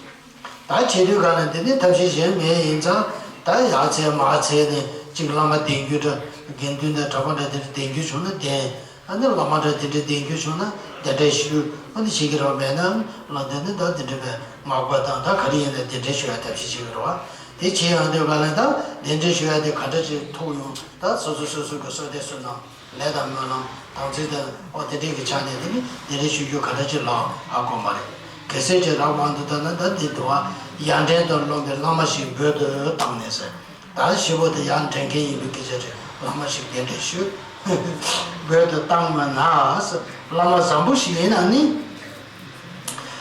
ད་བྱེད་དུས་ག་ལ་འདི་ནི་ཐབས་ཤེས་གཞན་མེད་ཡིན་ཙང་། ད་ཡར་འཚོལ་མར་འཚོལ་ནས་ཅིག་བླ་མ་བསྟེན་རྒྱུ་འདྲ། དགེ་འདུན་དང་གྲྭ་པ་འདྲ་དེ་འདྲ་བསྟེན་རྒྱུ་བྱུང་ན་བསྟེན། ཨ་ནི་བླ་མ་འདྲ་དེ་འདྲ་བསྟེན་རྒྱུ་བྱུང་ན་གདན་འདྲེན་ཞུ། ཨ་ནི་བྱེད་ཀྱི་རོགས་མེད་ན་ལ་འདི་ནི་ད་འདི་འདྲ་བའི་མག་པ་དང་ད་ག་རེ་ཡིན་ན་གདན་འདྲེན་ཞུ་ཡ་ཐབས་ཤེས་བྱེད་ཀྱི་རོགས། དེ་བྱེད་ཡོང་དུས་ག་ལ་ད་གདན་འདྲེན་ཞུ་ཡ་དེ་ག་འདྲ་ཅིག་ཐུག་ཡོང་། ད་སོ་སོ་སོ་སོ་གི་བསོད་བདེ་བསོད་ནམས། ལས་དང་སྨོན་ལམ་དམ་ཚིག་དང་། ཨོ་དེ་འདྲའི་གི་ཆ་ནས་དེ་ནི་དེ་འདྲའི་ཞུ་རྒྱུ་ག་འདྲ་ཅིག་ལ་ཧ་གོ་མ་རེད། གལ་སྲིད་ཅིག་རག་པ་འདུག་ད་ན་ད་འདི་འདུག་ཨ། ཡར་འདྲེན་དུ་རློམ་པའི་བླ་མ་ཞིག་འབོད་དུ་བཏང་ནས་ཟེར། ད་ཞེ་པོ་དེ་ཡར་འདྲེན་མཁན་ཡིན་པའི་སྐད་ཆ་རེད། བླ་མ་ཞིག་གདན་འདྲེན་ཞུ། འབོད་དུ་བཏང་བ་ན་ཟེར། བླ་མ་བཟང་པོ་ཞིག་ཡིན་ན་ནི།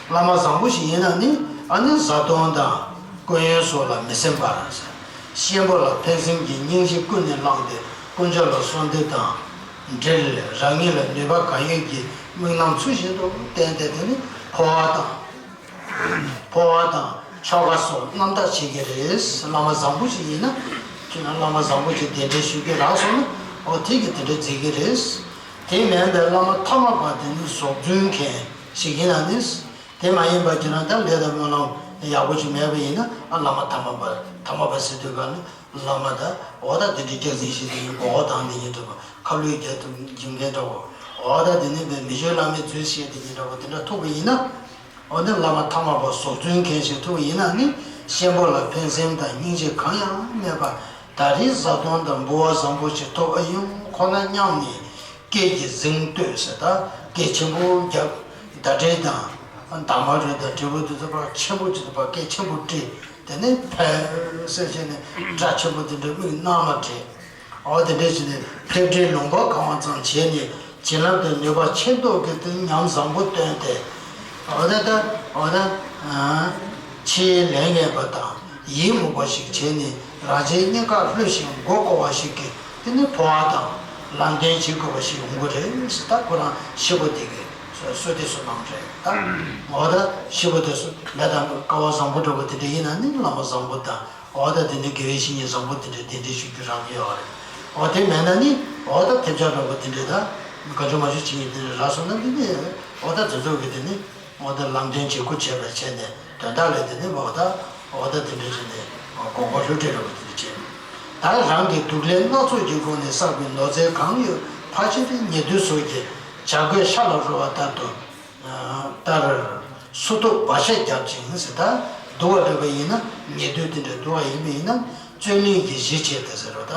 བླ་མ་བཟང་པོ་ཞིག་ཡིན་ན་ནི། ཨ་ནི་བཟའ་བཏུང་དང་སྐུ་ཡོན་སོགས་ལ་མི་སེམས་པར་ཟེར། གཤེན་པོ་ལ་ཕན་སེམས་ཀྱི་སྙིང་རྗེ་ཀུན་ནས་བསླངས་ཏེ། དཀོན་མཆོག་ལ་གསོལ་འདེབས་དང་འབྲེལ། རང་ཉིད་ལ་ནུས་པ་གང་ཡོད་ཀྱིས་དམིགས་རྣམ་ཚུལ་བཞིན་དུ་བསྟེན་ཏེ། དེ་ནི་འཕོ་བ་དང་། འཕོ་བ་དང་ཆོ་ག་སོགས་རྣམ་དག་བྱེད་ཀྱི་རེད། བླ་མ་བཟང་པོ་ཞིག་ཡིན་ན། ཁྱོད་རང་བླ་མ་བཟང་པོ་ཞིག་གདན་འདྲེན་ཞུ་གི་རག་སོང་ན། ཨོ་དེ་གིས་དེ་འདྲ་མཛད་ཀྱི་རེད། དེ་མིན་པའི་བླ་མ་ཐ་མལ་པ་དེ་ནི་ཟོག་རྫུན་མཁན་ཞིག་ཡིན་ན་ནི། དེ་མ་ཡིན་པ་ཁྱེད་རང་ད་ལས་དང་སྨོན་ལམ་ཡག་པོ་ཞིག་མེད་པ་ཡིན་ན། ཨ་བླ་མ་ཐ་མལ་པ། ཐ་མལ་པ་ཟེར་དུས་ག་ནི་བླ་མ་ད་འོ་ད་དེ་འདྲའི་སྐྱག་རྫུན་ཞིག་དེ་ཡིན། མགོ་བོ་དང་དེ་ཡིན་འདྲ་པོ། ཁ་ལུད་རྒྱབ་ཏུ་འཇིམ་མཁན་འདྲ་པོ། འོ་ད་དེ་ནི་བའི་མི་ཆོས་བླ་མའི་རྫུན་བཤད་དེ་ཡིན་འདྲ་པོ། དེ་འདྲ་ཐུག་པ་ཡིན་ན། འོ་ན་བླ་མ་ཐ་མལ་པ་ཟོག་རྫུན་མཁན་ཞིག་ཐུག་ཡིན་ན་ནི། གཤེན་པོ་ལ་ཕན་སེམས་དང་སྙིང་རྗེ་གང་ཡང་མེད་པར། ད་རེས་བཟའ་བཏུང་དང་འབུལ་བ་བཟང་པོ་ཞིག་ཐོབ་ཨ་ཡོང་ཁོ་ན་སྙམ་ནས། སྐད་ཀྱིས་གཟེངས་བསྟོད་ཟེར། ད་སྐད་ཆེན་པོ་རྒྱབ། ཟླ་སྒྲིལ་དང་། འདབ་མ་རེད་དང་། འབྲས་བུ་དེ་ཚོ་ཕར་ཆེན་པོ་ཅིག་ཏུ་ཕར་སྐད་ཆེན་པོ་དཀྲིས། དེ་ནས་ཕེབས་ཟེར་བྱས་ནས་སྒྲ་ཆེན་པོ་དེ་འདྲ་དམིགས་རྣམ་ལ་བྲིས། འོ་དེ་འདྲ་བྱས་ནས་ཕེབས་འཕྲལ་ལུང་པ་གང་བ་ཙམ་བྱས་ནས། བྱིན་རླབས་དང་ནུས་པ་ཆེ་མདོག་གིས་དེ་ཉམས་བཟང་པོ་བཏོན་ཏེ། འོ་ད་ད་འོ་ད་ཕྱིའི་ལས་ངན་པ་དང་ཡིད་མུག་པ་ཞིག་བྱས་ནས། རང་གཞན་གཉིས་ཀ་བསླུ་ཞིང་མགོ་བསྐོར་བ་ཞིག་གིས་དེ་ནི་འཕོ་བ་དང་ལམ་སྟོན་བྱེད་དགོས་པ་ཞིག་ཡོང་གི་རེད་ཟེར། ད་ཁོ་རང་ཤི་བོ་དེ་གིས་གསོལ་འདེབས་སུ་གནང་རེད། ད་འོ་ད་ཤི་བོ་དེ་ཚོ་ལས་དང་སྐལ་བ་བཟང་པོ་འདྲ་པོ་དེ་འདྲ་ཡིན་ན་ནི་བླ་མ་བཟང་པོ་དང་། འོ་ད་དེ་འདྲའི་དགེ་བའི་བཤེས་གཉེན་བཟང་པོ་དེ་འདྲའི་གདན་འདྲེན་ཞུ་རྒྱུ་རག་གི་ཡོད་རེད། འོ་དེ་མེད་ན་ནི། འོ་ད་ཐེབས་ཆག་འདྲ་པོ་དེ་འདྲའི་ད་དགའ་སྤྲོ་མ་ཞུ་བྱེད་མཁན་དེ་འདྲ་རག་སོང་ན། འདི་ནི་འོ་ད་དེ་ཚོ་གི་དེ་ནི་འོ་ད་ལམ་སྟོན་བྱེད་དགོས་བྱས་པ་བྱས་ནས། དོན་དག་ལ་དེ་ནི་འོ་ད་འོ་ད་དེ་འདྲ་བྱས་ནས་དགོངས་པ་ལྷུར་བྲལ་འདྲ་པོ་དེ་འདྲ་བྱས། ད་རང་གི་སྡུག་ལས་སྣ་ཚོགས་ཀྱི་སྒོ་ནས་བསགས་པའི་ནོར་རྫས་གང་ཡོད་ཕལ་ཆེར་ཉེ་དུ་སོགས་ཀྱི་བྱ་རྒོད་ཤ་ལ་རོལ་བ་ལྟར་དུ། ལྟར། སུ་ཐུབ་བ་ཤ་རྒྱབ་ཅིང་ཟེར། ད་འདུལ་བ་རེད་པ་ཡིན་ན། ཉེ་དུ་དེ་འདྲ་འདུལ་བ་ཡིན་པ་ཡིན་ན། རྩོད་གླེང་གི་གཞི་བྱས་ཏེ་ཟེར་བ། ད་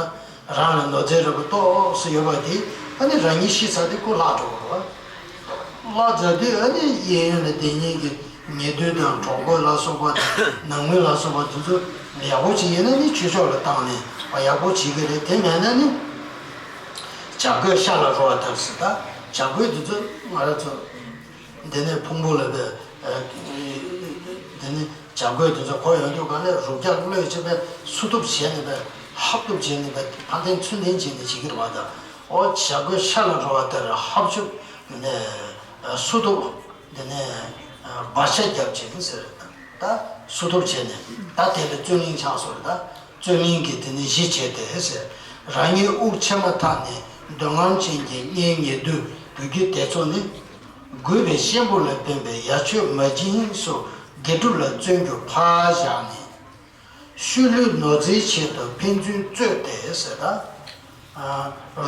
རང་ལ་ནོར་རྫས་རེད་པ་ཏོག་ཙམ་ཡོད་པ་དེ། ཨ་ནི་རང་ཉིད་ཤི་ཚར་དུས་ཁོ་བརླག་འགྲོ་གི་རེད་པ། བརླག་ཚར་དུས་ཨ་ནི་གཡས་གཡོན་ལ་དེ་ཉིད་ཀྱི་ཉེ་དུ་དང་གྲོགས་པོ་ལ་སོགས་པ་དང་། ནང་མི་ལ་སོགས་པ་དེ་ཚོ་ཡག་པོ་བྱེད་ཡིན་ན་ནི་ཆོས་ཕྱོགས་ལ་བཏང་ནས་ཡག་པོ་བྱེད་ཀྱི་རེད། དེ་མེད་ན་ནི་བྱ་རྒོད་ཤ་ལ་རོ་བ་ལྟར་ཟེར། ད་བྱ་རྒོད་དེ་ཚོ་ང་རང་ཚོ། འདི་ནས་ཕུང་པོ་ལ་བས། འདི་ནས་བྱ་རྒོད་དེ་ཚོ་གོ་ཡོང་དུས་ག་ནས་རུབ་རྒྱག་གློད་བྱས་པས་སུ་ཐུབ་བྱས་ནས་པས་ཧབ་ཐུབ་བྱས་ནས་པས་ཕན་ཐེན་ཚུན་ལྡན་བྱས་ནས་བྱེད་ཀྱི་རེད་པ། ད་ཨོ་བྱ་རྒོད་ཤ་ལ་རོ་བ་ལྟར་ཧབ་ཆུབ་ནས་སུ་ཐུབ། འདི་ནས་བ་ཤ་རྒྱབ་ཅིང་ཟེར། ད་སུ་ཐུབ་བྱས་ནས་ད་དེ་ལ་རྩོད་གླེང་ཆགས་སོང་རེད། ད། རྩོད་གླེང་གི་དེ་ནི་གཞི་བྱས་ཏེ་ཟེར། རང་ཉིད་དབུགས་ཆད་མ་ཐག་ནས་འདོད་རྔམ་ཅན་གྱི་གཉེན་ཉེ་དུ་འབོད་རྒྱུ་དེ་ཚོ་ནི། རྒུད་པའི་གཤེན་པོ་ལ་ཕན་པའི་ཡ་མཆོད་མ་སྦྱིན་སོགས་དགེ་སྒྲུབ་ལ་བརྩོན་རྒྱུ་ཕར་བཞག་ནས། ཤུལ་ལུས་ནོར་རྫིའི་ཆེད་དུ་ཕན་ཚུན་རྩོད་དེ་ཟེར། ད་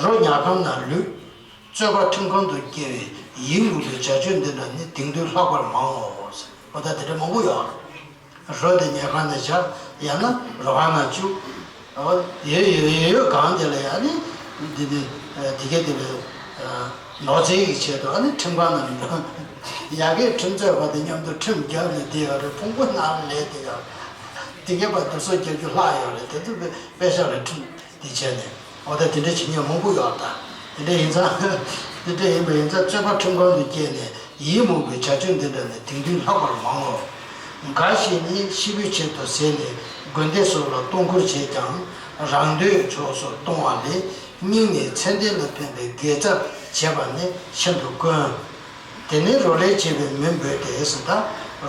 རོ་ཉལ་ཁང་ན་ལུས། རྩོད་པ་ཁྲིམས་ཁང་དུ་སྐྱེལ་བའི་ཡིད་མུག་པའི་བྱ་སྤྱོད་འདི་འདྲ་ནི་དེང་དུས་ལྷག་པར་མང་ངོ་། འོ་ད་དེ་འདྲ་མང་པོ་ཡོད། རོ་དེ་ཉལ་ཁང་ནས་བཞག་ཡང་ན་རོ་ཁང་ནང་བཅུག་འོ་ཡོད་ཡོད་ཡོད་ཡོད་གང་དེ་ལ་ཡང་ནི་འདི་ནི་དེ་གས་དེ་ལ་ནོར་རྫས་ཀྱི་ཆེད་དུ་ཨ་ནི་ཁྲིམས་ཁང་ནང་འགྲོ། ཡ་གིའི་ཁྲིམས་རྩོད་པ་དེ་མཉམ་དུ་ཁྲིམས་རྒྱབ་ནས་བསྡད་ཡོད་རེད། ཕུང་པོ་ནང་ལས་བསྡད་ཡོད་རེད། དེ་གས་པ་དུ་སོ་རྒྱབ་རྒྱུ་ལྷག་ཡོད་རེད། དེ་ཚོ་དཔེ་ཤག་ལ་ཁྲིམས་དེ་བྱས་ནས། འོ་ད་དེ་འདྲ་བྱེད་མཁན་མང་པོ་ཡོད་ད། དེ་འདྲ་ཡིན་ཙང་། དེ་འདྲ་ཡིན་པ་ཡིན་ཙང་རྩོད་པ་ཁྲིམས་ཁང་དུ་སྐྱེལ་ནས་ཡིད་མུག་པའི་བྱ་སྤྱོད་འདི་འདྲ་ནི་དེང་དུས་ལྷག་པར་མང་ངོ་། འགའ་ཞིག་ནི་ཤི་བོའི་ཆེད་དུ་ཟད་ནས་དགོན་སྡེ་སོགས་ལ་གཏོང་བཀུར་བྱས་ཀྱང་རང་འདོད་ཕྱོགས་སུ་གཏོང་བ་ལས་སྙིང་ནས་ཚེ་འདི་ལ་ཕན་པའི་དགེ་རྩ་བྱས་པ་ནི་ཤིན་ཏུ་དཀོན། དེ་ནི་རོ་ལས་བྱས་པའི་མི་འབོད་དེ་ཟེར། ད་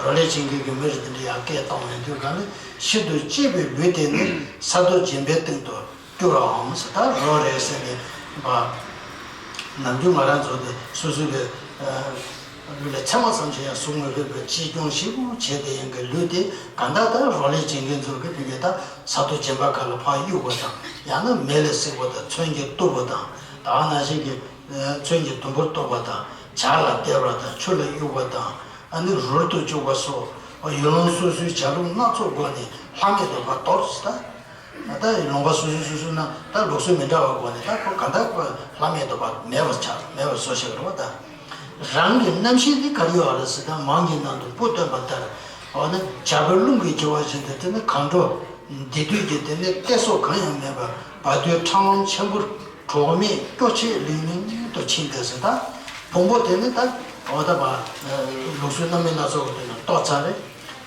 རོ་ལས་བྱེད་མཁན་གྱི་མི་རེ་འདི་འདྲ་ཡང་སྐད་གཏོང་མི་འདུག་ག་ནི་ཤིན་ཏུ་གཅེས་པའི་ལུས་དེ་ནི་ས་རྡོ་རྗེན་པའི་སྟེང་དུ། སྐྱུར་བའམ་ཟེར། ད་རོ་རེད་ཟེར་ནས་པ། ནམ་རྒྱུན་ང་རང་ཚོ་དེ་སོ་སོའི་གི་ལུས་ལ་མཚན་མ་ཙམ་ཞིག་ཡང་ཟུག་མི་ཕོད་པའི་གཅེས་སྐྱོང་ཞིབ་པོ་བྱས་ཏེ་ཡང་གི་ལུས་དེ་ག་འདྲ་ད་རོ་ལས་བྱེད་མཁན་ཚོ་གི་ཕི་གི་ད་ས་རྡོ་རྗེན་པ་ཁ་ལ་ཕར་གཡུག་པ་དང་། ཡང་ན་མེ་ལ་བསྲེགས་པ་དང་། མཚོན་གྱིས་གཏུབ་པ་དང་། ད་ནང་བཞིན་གྱི་མཚོན་གྱིས་དུམ་བུར་གཏུབ་པ་དང་། ཇ་ལ་སྟེར་བ་དང་། ཆུ་ལ་གཡུག་པ་དང་། ཨ་ནི་རུལ་དུ་བཅུག་པ་སོགས་ཡུལ་ལུང་སོ་སོའི་བྱ་ལུགས་སྣ་ཚོགས་སྒོ་ནས་ལྷག་མེད་དུ་ཕར་དོར་ཟེར། ད། ད་ལུང་པ་སོ་སོ་སོ་སོ་ན་ད་ལུགས་སྲོལ་མི་འདྲ་བ་སྒོ་ནས་ད་ཁོ་ག་འདྲ་ཁོ་ལྷག་མེད་དུ་ཕར་མེད་པར་ཆགས། མེད་པར་བཟོ་ཤེས་རེད་བ། ད་རང་གི་རྣམ་ཤེས་འདི་ག་རེ་ཡོད་རེད་ཟེར། ད་མང་གི་ནང་དུ་སྤུ་བཏོན་པ་ལྟར། འོ་ན་བྱ་རྒོད་རླུང་གིས་འཁྱེར་བ་བཞིན་དུ། དེ་ནི་གང་འགྲོ་བདེ་སྡུག་གི་དེ་ནི་གཏད་སོ་གང་ཡང་མེད་པར་བ་དུད་འཕྲང་ལམ་ཆེན་པོར་གྲོགས་མེད་སྐྱོ་ཆས་ལིང་ལིང་དུ་ཕྱིན་ཏེ་ཟེར། ད་ཕུང་པོ་དེ་ནི་ད་འོ་ད་བ་ལུགས་སྲོལ་སྣ་མིན་སྣ་ཚོགས་ཀྱི་དོན་ལ་གཏོར་ཚར་རེད།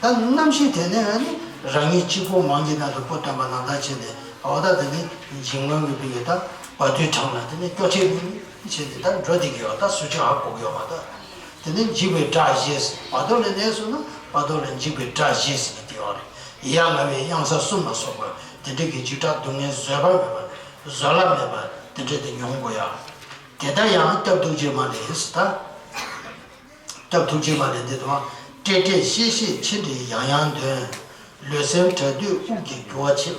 ད་རྣམ་ཤེས་དེ་ནས་ཨ་ནི་རང་ཉིད་གཅིག་པོ་མང་གི་ནང་དུ་སྤུ་བཏོན་པ་ནང་ལྟར་བྱས་ནས། འོ་ད་དེ་ནི་འཇིགས་སྣང་གི་སྤུ་གུ་ད་བ་དུད་འཕྲང་ལ་དེ་ནི་སྐྱོ་ཆས་ནི་བྱས་ནས་ད་འགྲོ་བསྡད་ཀྱི་ཡོད། ད་སུ་ཅིག་ཧ་གོ་གི་ཡོད་མ་ད། དེ་ནི་འཇིགས་པའི་སྒྲ་ཞེས། བར་དོ་ལ་གནས་སོང་ན་བར་དོ་ལ་འཇིགས་པའི་སྒྲ་ཞེས་ཟེར་གྱི་ཡོད་རེད། ཡ་ང་བའི་གཡང་ས་གསུམ་ལ་སོགས་པ་དེ་འདྲ་གི་འཇིགས་སྐྲག་སྡུག་བསྔལ་བཟོད་པ་མེད་པ། བཟོད་གླགས་མེད་པ་དེ་འདྲ་དེ་མྱོང་དགོས་ཡ། དེ་ལྟར་ཡང་སྐྱབས་ཐུགས་རྗེ་མ་ལས་ཟེར། ད། སྐྱབས་ཐུགས་རྗེ་མ་ལས་འདི་དང་། བཀྲེས་བཀྲེས་ཤེས་ཤེས་ཆེ་འདྲིས་ཡང་ཡང་འདོན། ལུས་སེམས་བྲལ་དུས་དབུགས་ཀྱི་རྒྱུ་བ་ཆད།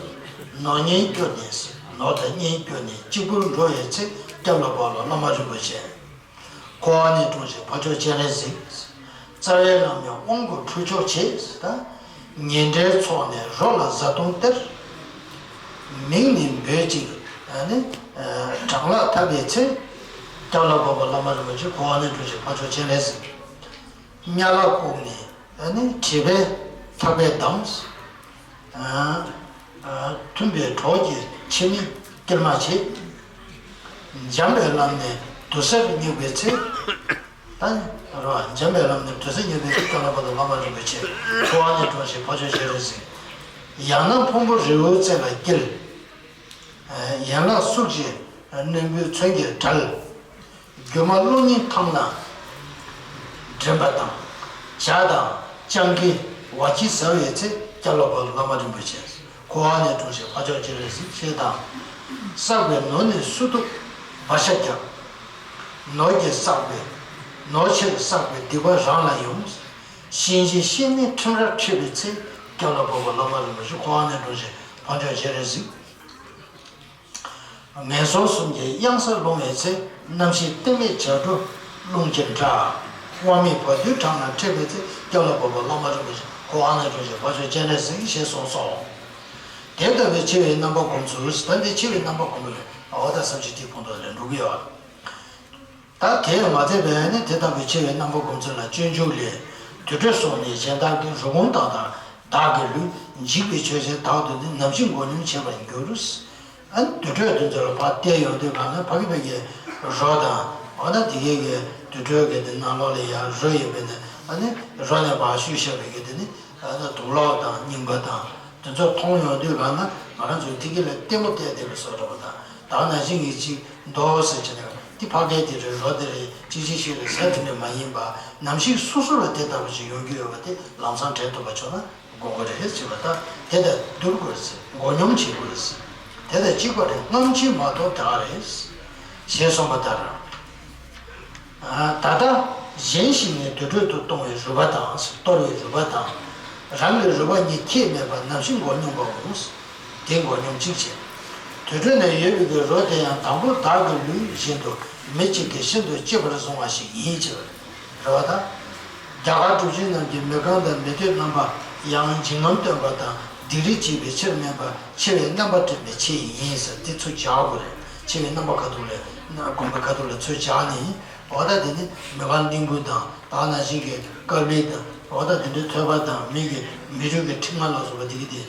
ནོར་གཉིས་སྐྱོ་ནས། ནོར་དང་གཉིས་སྐྱོ་ནས་གཅིག་པུར་འགྲོ་བའི་ཚེ། སྐྱབས་ལ་བབས་ལ་བླ་མ་རིན་པོ་ཆེ། འཁོར་བ་ནས་དྲོངས་ཤིག་ཕ་མཆོག་སྤྱན་རས་གཟིགས། རྩ་བའི་བླ་མའི་དབང་པོ་འཁྲུག་ཆོག་བྱེད། ད། ཉེ་འབྲེལ་ཚོགས་ནས་རོ་ལ་བཟའ་བཏུང་སྟེར། མིང་ནི་འབོད་ཅིང་ཨ་ནི་གྲང་ལྷགས་འཐབ་པའི་ཚེ། སྐྱབས་ལ་བབས་པ་བླ་མ་རིན་པོ་ཆེ། འཁོར་བ་ནས་དྲོངས་ཤིག་ཕ་མཆོག་སྤྱན་རས་གཟིགས། དམྱལ་བར་བཀུག་ནས་ཨ་ནི་མཁྲིས་པའི་ཐག་པས་བསྡམས། མཐུན་པའི་གྲོགས་ཀྱི་ཕྱི་མིག་ཀྱེར་མ་བྱེད། འཇམ་པའི་ལམ་ནས་དུར་སར་སྙེག་པའི་ཚེ། ད་རོ། འཇམ་པའི་ལམ་ནས་དུར་སར་སྙེག་པའི་ཚེ། སྐྱབས་ལ་བབས་ལ་བླ་མ་རིན་པོ་ཆེ། འཁོར་བ་ནས་དྲོངས་ཤིག་ཕ་མཆོག་སྤྱན་རས་གཟིགས། ཡང་ན་ཕུང་པོ་རི་བོའི་རྩེ་ལ་བསྐྱིལ། ཡན་ལག་སུག་ཅིང་རྣོན་པོའི་མཚོན་གྱིས་བྲལ། རྒྱུ་མ་རླུང་གཉིས་ཐང་ལ་འདྲེན་པ་དང་། ཇ་དང་སྤྱང་ཀི་བ་ཅི་ཟ་བའི་ཚེ། སྐྱབས་ལ་བབས་བླ་མ་རིན་པོ་ཆེ། འཁོར་བ་ནས་དྲོངས་ཤིག་ཕ་མཆོག་སྤྱན་རས་གཟིགས། ཞེས་དང་། བསགས་པའི་ནོར་ནི་སུ་ཐུབ་བ་ཤ་རྒྱབ། ནོར་གྱིས་བསགས་པའི་ནོར་ཕྱིར་བསགས་པའི་སྡིག་པ་རང་ལ་ཡོང་། གཤིན་རྗེའི་གཤེད་མའི་ཁྲིམས་རར་ཁྲིད་པའི་ཚེ། སྐྱབས་ལ་བབས་པ་བླ་མ་རིན་པོ་ཆེ། འཁོར་བ་ནས་དྲོངས་ཤིག་ཕ་མཆོག་སྤྱན་རས་གཟིགས། ངན་སོང་གསུམ་གྱི་གཡང་ས་ལྷུང་བའི་ཚེ། རྣམ་ཤེས་གཏི་མེད་བྱ་སྒྲོ་རླུང་གིས་འདྲ། དབང་མེད་བར་དོའི་འཕྲང་ལ་འཕྲད་པའི་ཚེ། སྐྱབས་ལ་བབ་པ་བླ་མ་རིན་པོ་ཆེ། ཁོ་བོ་ཨ་ནཱ་རིན་པོ་ཆེ་ཕར་ཕྱོགས་སྤྱན་རས་གཟིགས་ཞེས་གསུངས་སོ། དེ་ལྟ་བུའི་འཆི་བའི་རྣམ་པ་སྒོམ་ཚུལ། ད་འདི་འཆི་བའི་རྣམ་པ་སྒོམ་པ་ལས་ཨ་ཝ་ད་བསམ་གྱིས་ཏིག་ཕུང་དུ་ལས་འགྲོ་གི་ཡོད། ད་དེས་མ་ཚད་པའི་ནི་དེ་ལྟ་བུའི་འཆི་བའི་རྣམ་པ་སྒོམ་ཚུལ་ལ་སྤྱོད་འཇུག་ལས། དུར་ཁྲོད་སོགས་ནས་གཞན་དག་གི་རུས་གོང་དང་དང་། བདག་གི་ལུས་འཇིག་པའི་ཆོས་ཅན་དག་ཏུ་ནི། ནམ་ཞིག་མགོ་སྙོམས་བྱེད་པར་འགྱུར། ཨ་ནི་དུར་ཁྲོད་དེ་ཚོ་ལ་ཕར་བལྟས་ཡོང་དུས་གང་ན་ཕ་གི་ཕ་གི་རོ་དང་། འོ་ན་དེ་གའི་གི་དུར་ཁྲོད་ཀྱི་དེ་ནང་ལོགས་ལ་ཡང་རོ་ཡོད་པས་ནི། ཨ་ནི་རོ་ནས་ཕར་བཤུས་བཞག་པའི་གི་དེ་ནི། ཨ་ནི་དུག་ལོག་དང་རྙིང་པ་དང་དེ་ཚོ་མཐོང་ཡོང་དུས་གང་ན་ང་རང་ཚོའི་ཐིག་གི་ལ་ལྟད་མོ་བལྟས་བསྡད་པའི་བཟོ་འདྲ་པོ་དང་། ད་ནང་བཞིན་གྱི་ཅིག་མདོག་ཟེར་བྱས་ནས་དེ་ཕ་གའི་དེ་རེད། རོ་དེ་རེད། ཅིག་ཅིག་ཤོས་རེད་ཟེར་དེ་འདྲ་མ་ཡིན་པ། ནམ་ཞིག་སོ་སོ་ལ་དེ་ལྟ་བུ་ཞིག་ཡོང་རྒྱུ་ཡོད་པ་དེ་ལམ་སང་དྲན་ཐུབ་པ་བྱུང་ན། དགོས་ཀྱི་རེད་ཅེས་པ་དང་། དེ་དང་བསྡུར་དགོས་རེད། མགོ་སྙོམས་བྱེད་དགོས་རེད། དེ་དང་གཅིག་པ་རེད། སྔ་ཕྱི་མ་གཏོགས་དེ་ག་རེད། ཞེས་གསུངས་པ་ལྟར། ད་ལྟ་གཞན་ཞིག་ནས་དུར་ཁྲོད་དུ་གཏོང་བའི་རུས་པ་དང་། གཏོར་བའི་རུས་པ་དང་། རང་གི་རུས་པ་གཉིས་ཁྱད་མེད་པར་ནམ་ཞིག་མགོ་སྙོམས་པར་འོང་། དེ་མགོ་སྙོམས་གཅིག་བྱས། དུར་ཁྲོད་ན་ཡོད་པའི་གི་རོ་དེ་ཡང་དང་པོ་བདག་གི་ལུས་བཞིན་དུ་མི་གཅིག་གིས་ཤིན་ཏུ་གཅེས་པར་བཟུང་བ་ཞིག་ཡིན་ཅེས་པ་རེད་པ་ད། རྒྱ་གར་གྲུབ་ཆེན་རྣམས་ཀྱིས་མི་རྐང་དང་མི་ཐོད་རྣམ་པ་ཡང་འཇིགས་རྔམ་སྟོན་པ་དང་སྡིག་རིགས་བྱེད་པའི་ཕྱིར་སྨོན་པ། འཆི་བའི་རྣམ་པ་སྤྲད་པའི་ཆེད་ཡིན་ཟེར། དེ་ཚུར་སྦྱར་དགོས་རེད། འཆི་བའི་རྣམ་པ་ཁ་ཐུག་ལ་སྒོམ་པའི་ཁ་ཐུག་ལ་ཚུར་སྦྱར་ནས། འོ་ད་དེ་ནི་མི་རྐང་གླིང་བུ་དང་། ད་ནང་བཞིན་གྱི་ཀ་བི་དང་། འོ་ད་དེ་འདྲའི་ཐོད་པ་དང་། མི་གི་མི་རུས་ཀྱི་ཕྲེང་བ་ལ་སོགས་པ་དེ་གི་དེ་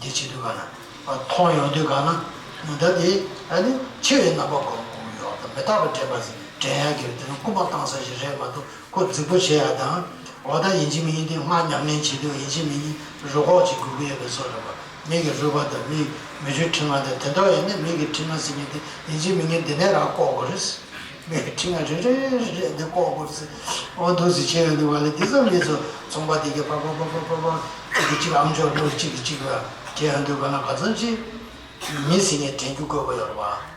འདི་བྱེད་དུས་ག་ན། མཐོང་ཡོང་དུས་ག་ན། ད་དེ་ཨ་ནི་འཆི་བའི་རྣམ་པ་སྒོམ་དགོས་ཡོད། ད་མི་རྟག་པ་དྲན་པ་དྲན་ཡག་གི་དེ་ནི་རྐུ་མ་བཏང་ས་ཞིག་རེད་མ་གཏོགས། ཁོ་རྫིག་པོ་བྱེད་ཡ་དང་། འོ་ད་ཡིན་གཅིག་མིན་གཉིས་དེ་སྔགས་ཉམས་ལེན་བྱེད་དུས་ཡིན་གཅིག་མིན་གཉིས་རུས་ཁོག་ཅིག་དགོས་ཀྱི་ཡོད་པའི་བཟོ་འདྲ་པོ། མི་གི་རུས་པ་དང་མི་མི་རུས་ཕྲེང་བ་དང་དེ་འདྲ་ཡིན་ན། མི་གི་ཕྲེང་བ་ཟེར་མཁན་དེ་ཡིན་གཅིག་མིན་གཉིས་འདི་ནས་རང་བཀོག་དགོས་རེད། མི་གི་ཕྲེང་བ་རེ་རེ་རེ་རེ་འདི་བཀོག་དགོས་རེད། འོ་འདུག་སེ་བྱས་ཡོང་དུས་བ་ལས་འདི་ཚོ་མི་ཚོ་ཚོང་པ་དེ་གི་ཕ་ཕ་ཕ་ཕ་ཕ་ཕ་གཅིག་གི་གཅིག་ཨམ་ཅོག་ནོར་གཅིག་གི་གཅིག་བ་དེ་ཡོང་དུས་ག་ན་ག་ཚོད་ཅིག་མི་ཟེར་མཁན་དྲན་རྒྱུ་དགོས་པ་ཡོད་རེད་བ།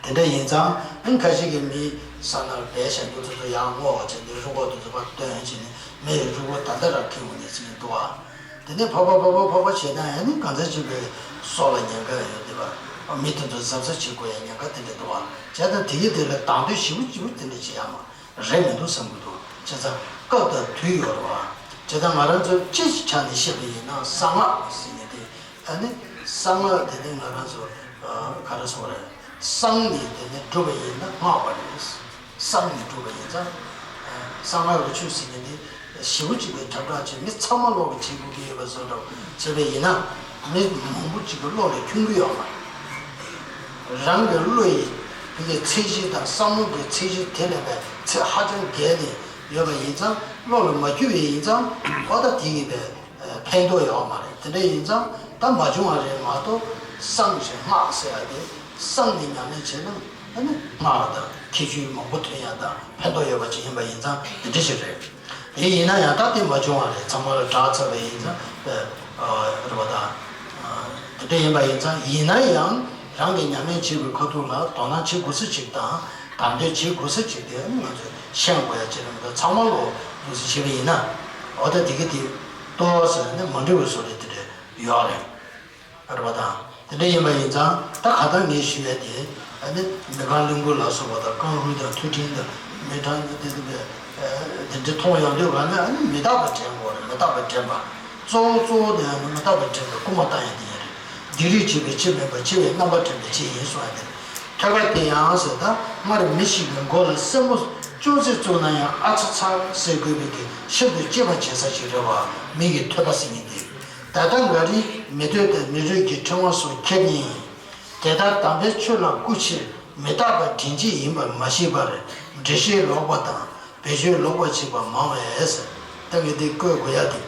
དེ་འདྲ་ཡིན་ཙང་། ཨ་ནི་ཁ་ཤས་ཀྱིས་མི་ས་ནར་སྦས་བཞག་རྒྱུ་དེ་ཚོ་ཡར་བསྔོགས་བྱས་ཏེ་རུས་ཁོག་དེ་ཚོ་ཕར་བཏོན་བྱས་ནས་མི་ཡི་རུས་ཁོག་ད་ལྟ་རང་འཁྱེར་འོང་ནས་ཟེར་མཁན་འདུག་ཨ། དེ་ནས་ཕ་ཕ་ཕ་ཕ་ཕ་ཕ་བྱས་ན་ཨ་ནི་གང་ཚ་ཅིག་པའི་སྲོག་ལ་ཉེན་ཁ་ཡོད་དེ་བ། མི་དེ་ཚོ་གཟབ་གཟབ་བྱེད་དགོས་ཡ་ཉེན་ཁ་དེ་འདྲ་འདུག་ཨ། བྱས་ཙང་དེ་གི་དེ་ལ་དང་དོད་ཞེ་པོ་ཅིག་དེ་འདྲ་བྱེད་ཡ་མ་རེད་མི་འདུག་བསམ་གྱི་འདུག་བྱས་ཙང་སྐབས་དང་དུས་ཡོད་རེད་བ། བྱས་ཙང་ང་རང་ཚོ་སྤྱི་ཆ་ནས་བཤད་པ་ཡིན་ན་གསང་སྔགས་ཟེར་མཁན་དེ། ཨ་ནི་གསང་སྔགས་དེ་ནི་ང་རང་ཚོ་ཨ་ག་རེ་ཟེར་དགོས་རེད། གསང་ནས་དེ་ནི་སྒྲུབ་པ་ཡིན་ན་སྔགས་པ་རེད། གསང་ནས་སྒྲུབ་པ་ཡིན་ཙང་། ཨ་གསང་སྔགས་ཀྱི་ཆོས་ཟེར་མཁན་དེ་ཞེ་པོ་ཅིག་གི་ཁྱབ་བསྒྲགས་བྱས། མི་ཚང་མ་ལོག་གི་བྱེད་དགོས་ཀྱི་ཡོད་པ་བཟོ་འདྲ་བྱས་པ་ཡིན་ན། མི་མང་པོ་ཅིག་གི་བློ་ལ་འཁྱོང་གི་ཡོད་མ་རེད། རང་གི་བློ་ཡི་བོད་ཀྱི་ཚད་གཞི་དང་བསམ་བློ་གི་ཚད་གཞི་དེ་ལས་པའི་ཚད་ཧ་ཅང་བརྒལ་ནས་ཡོད་པ་ཡིན་ཙང་། བློ་ལ་མ་འཁྱུད་པ་ཡིན་ཙང་། འོ་ད་དེ་གི་པའི་ཕན་ཐོགས་ཡོད་མ་རེད། དེ་འདྲ་ཡིན་ཙང་ད་མ་བྱུང་བ་རེད་མ་གཏོགས། གསང་ཞིང་སྔགས་ཟེར་ཡ་དེ་གསང་ནས་ཉམས་ལེན་བྱས་ན། ཨ་ནི་སྔགས་དང་ཁྱད་ཆོས་མང་པོ་ཐོན་ཡ་དང་ཕན་ཐོགས་ཡོད་པ་ཅིག་ཡིན་པ་ཡིན་ཙང་དེ་འདྲ་ཞིག་རེད། དེ་ཡིན་ན་ཡང་ད་དེ་མ་བྱུང་བ་རེད། ཚང་མ་ལ་གྲགས་ཚར་བ་ཡིན་ཙང་། ཨ་རེད་པ་ད། དེ་འདྲ་ཡིན་པ་ཡིན་ཙང་། ཡིན་ན་ཡང་རང་གིས་ཉམས་ལེན་བྱེད་པའི་ཁ་ཐུག་ལ་དོ་སྣང་བྱེད་དགོས་ས་ཅིག་དང་། དང་དོད་བྱེད་དགོས་ས་ཅིག་དེ་ང་ཚོས་ཤེས་དགོས་ཡ་ཅིག་རེད་མ་གཏོགས། ཚང་མ་ལོག་འདུག་སེ་བྱས་པ་ཡིན་ན། འོ་ད་དེ་གི་དེ་ཏོག་ཙམ་ནི་མ་འགྲིག་པའི་བཟོ་འདྲ་དེ་འདྲ་ཡོད་རེད། རེད་པ་དང་། དེ་འདྲ་ཡིན་པ་ཡིན་ཙང་། ད་ག་ད་ངས་ཞུ་ཡ་དེ། ཨ་ནི་མི་རྐང་གླིང་བུ་ལ་སོགས་པ་དང་། རྐང་རུས་དང་མཐོ་ཕྲེང་དང་། མི་ཕྲེང་དེ་དེ་བས་དེ་འདྲ་མཐོང་ཡོང་དུས་ག་ནས། ཨ་ནི་མི་རྟག་པ་དྲན་དགོས་རེད། མི་རྟག་པ་དྲན་པ། གཙོ་བོ་གཙོ་བོ་དེ་ཨ་ནི་མི་རྟག་པ་དྲན་པའི་རྐུ་མ་བཏང་ཡ་དེ་ཡིན་རེད། སྡིག་རིགས་བྱེད་པའི་ཕྱིར་སྨོན་པ། འཆི་བའི་རྣམ་པ་དྲན་པའི་ཆེད་ཡིན་གསུང་ཡ་དེ་རེད། ཐོད་པ་དེ་ཡང་ཟེར། ད་སྔར་མི་ཞིག་གི་མགོ་ལ་སེན་མོ་ཅུང་ཟད་བཙུགས་ན་ཡང་། ཨ་ཚ་ཚ་ཟེར་དགོས་པའི་གི་ཤིན་ཏུ་གཅེས་པར་བྱེད་ས་ཞིག་རེད་བ། མི་གི་ཐོད་པ་ཟེར་མཁན་དེ། ད་ལྟ་འགའ་རེས་མི་ཐོད་དང་མི་རུས་ཀྱི་ཕྲེང་བ་སོགས་ཁྱེར་ནས། དེ་ལྟར་དམ་པའི་ཆོས་ལ་བསྐུལ་ཕྱིར་མི་རྟག་པ་དྲན་བྱེད་ཡིན་པར་མ་ཤེས་པར། འགྲེལ་བཤད་ལོག་པ་དང་བེད་སྤྱོད་ལོག་པ་བྱེད་པ་མང་བས། ད་ངས་འདི་བཀོད་དགོས་ཡ་དེ་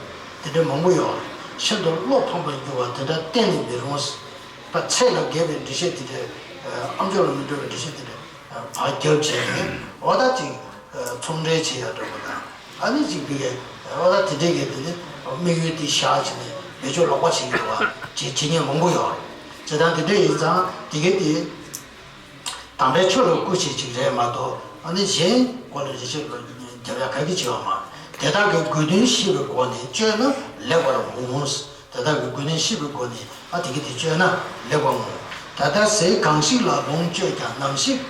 དེ་འདྲ་མང་པོ་ཡོད་རེད། ཤིན་ཏུ་བློ་ཕམ་པར་འགྱུར་བ་དེ་འདྲ་གཏན་ནས་མི་རུང་། པ་ཚད་ལས་བརྒལ་བའི་འགྲེལ་བཤད་དེ་འདྲ། ཨམ་ཅོག་ལ་མི་འགྲོ་བའི་འགྲེལ་བཤད་དེ་འདྲ་བར་རྒྱབ་བྱས་ནས། འོ་ད་ཅིག་ཚོང་འབྲེལ་བྱེད་ཡ་འདྲ་པོ་དང་། ཨ་ནི་ཅིག་བི་གའི་འོ་ད་དེ་འདྲའི་གི་དེ་ནི་དམིགས་ཡུལ་དེ་བཞག་བྱས་ནས་བེད་སྤྱོད་ལོག་པ་བྱེད་ཀྱི་འདུག་བ། བྱེད་བྱེད་མཁན་མང་པོ་ཡོད་རེད། བྱས་ཙང་དེ་འདྲ་ཡིན་ཙང་དེ་གའི་དེ། དམ་པའི་ཆོས་ལ་བསྐུལ་བྱེད་ཅིག་རེད་མ་གཏོགས། ཨ་ནི་གཞན་སྐོར་ལ་འགྲེལ་བཤད་རྒྱབ་ཡ་ག་གི་བྱེད་པ་མ། དེ་དག་གི་དགོས་དོན་ཤེས་པའི་སྒོ་ནས་སྤྱོད་ན་ལེགས་པར་འོང་། དེ་དག་གི་དགོས་དོན་ཤེས་པའི་སྒོ་ནས། ཨ་དེ་གི་དེ་སྤྱོད་ན་ལེགས་པར་འོང་། ད་ལྟ་ཟས་གང་ཞིག་ལ་ལོངས་སྤྱོད་ཀྱང་། ནམ་ཞིག་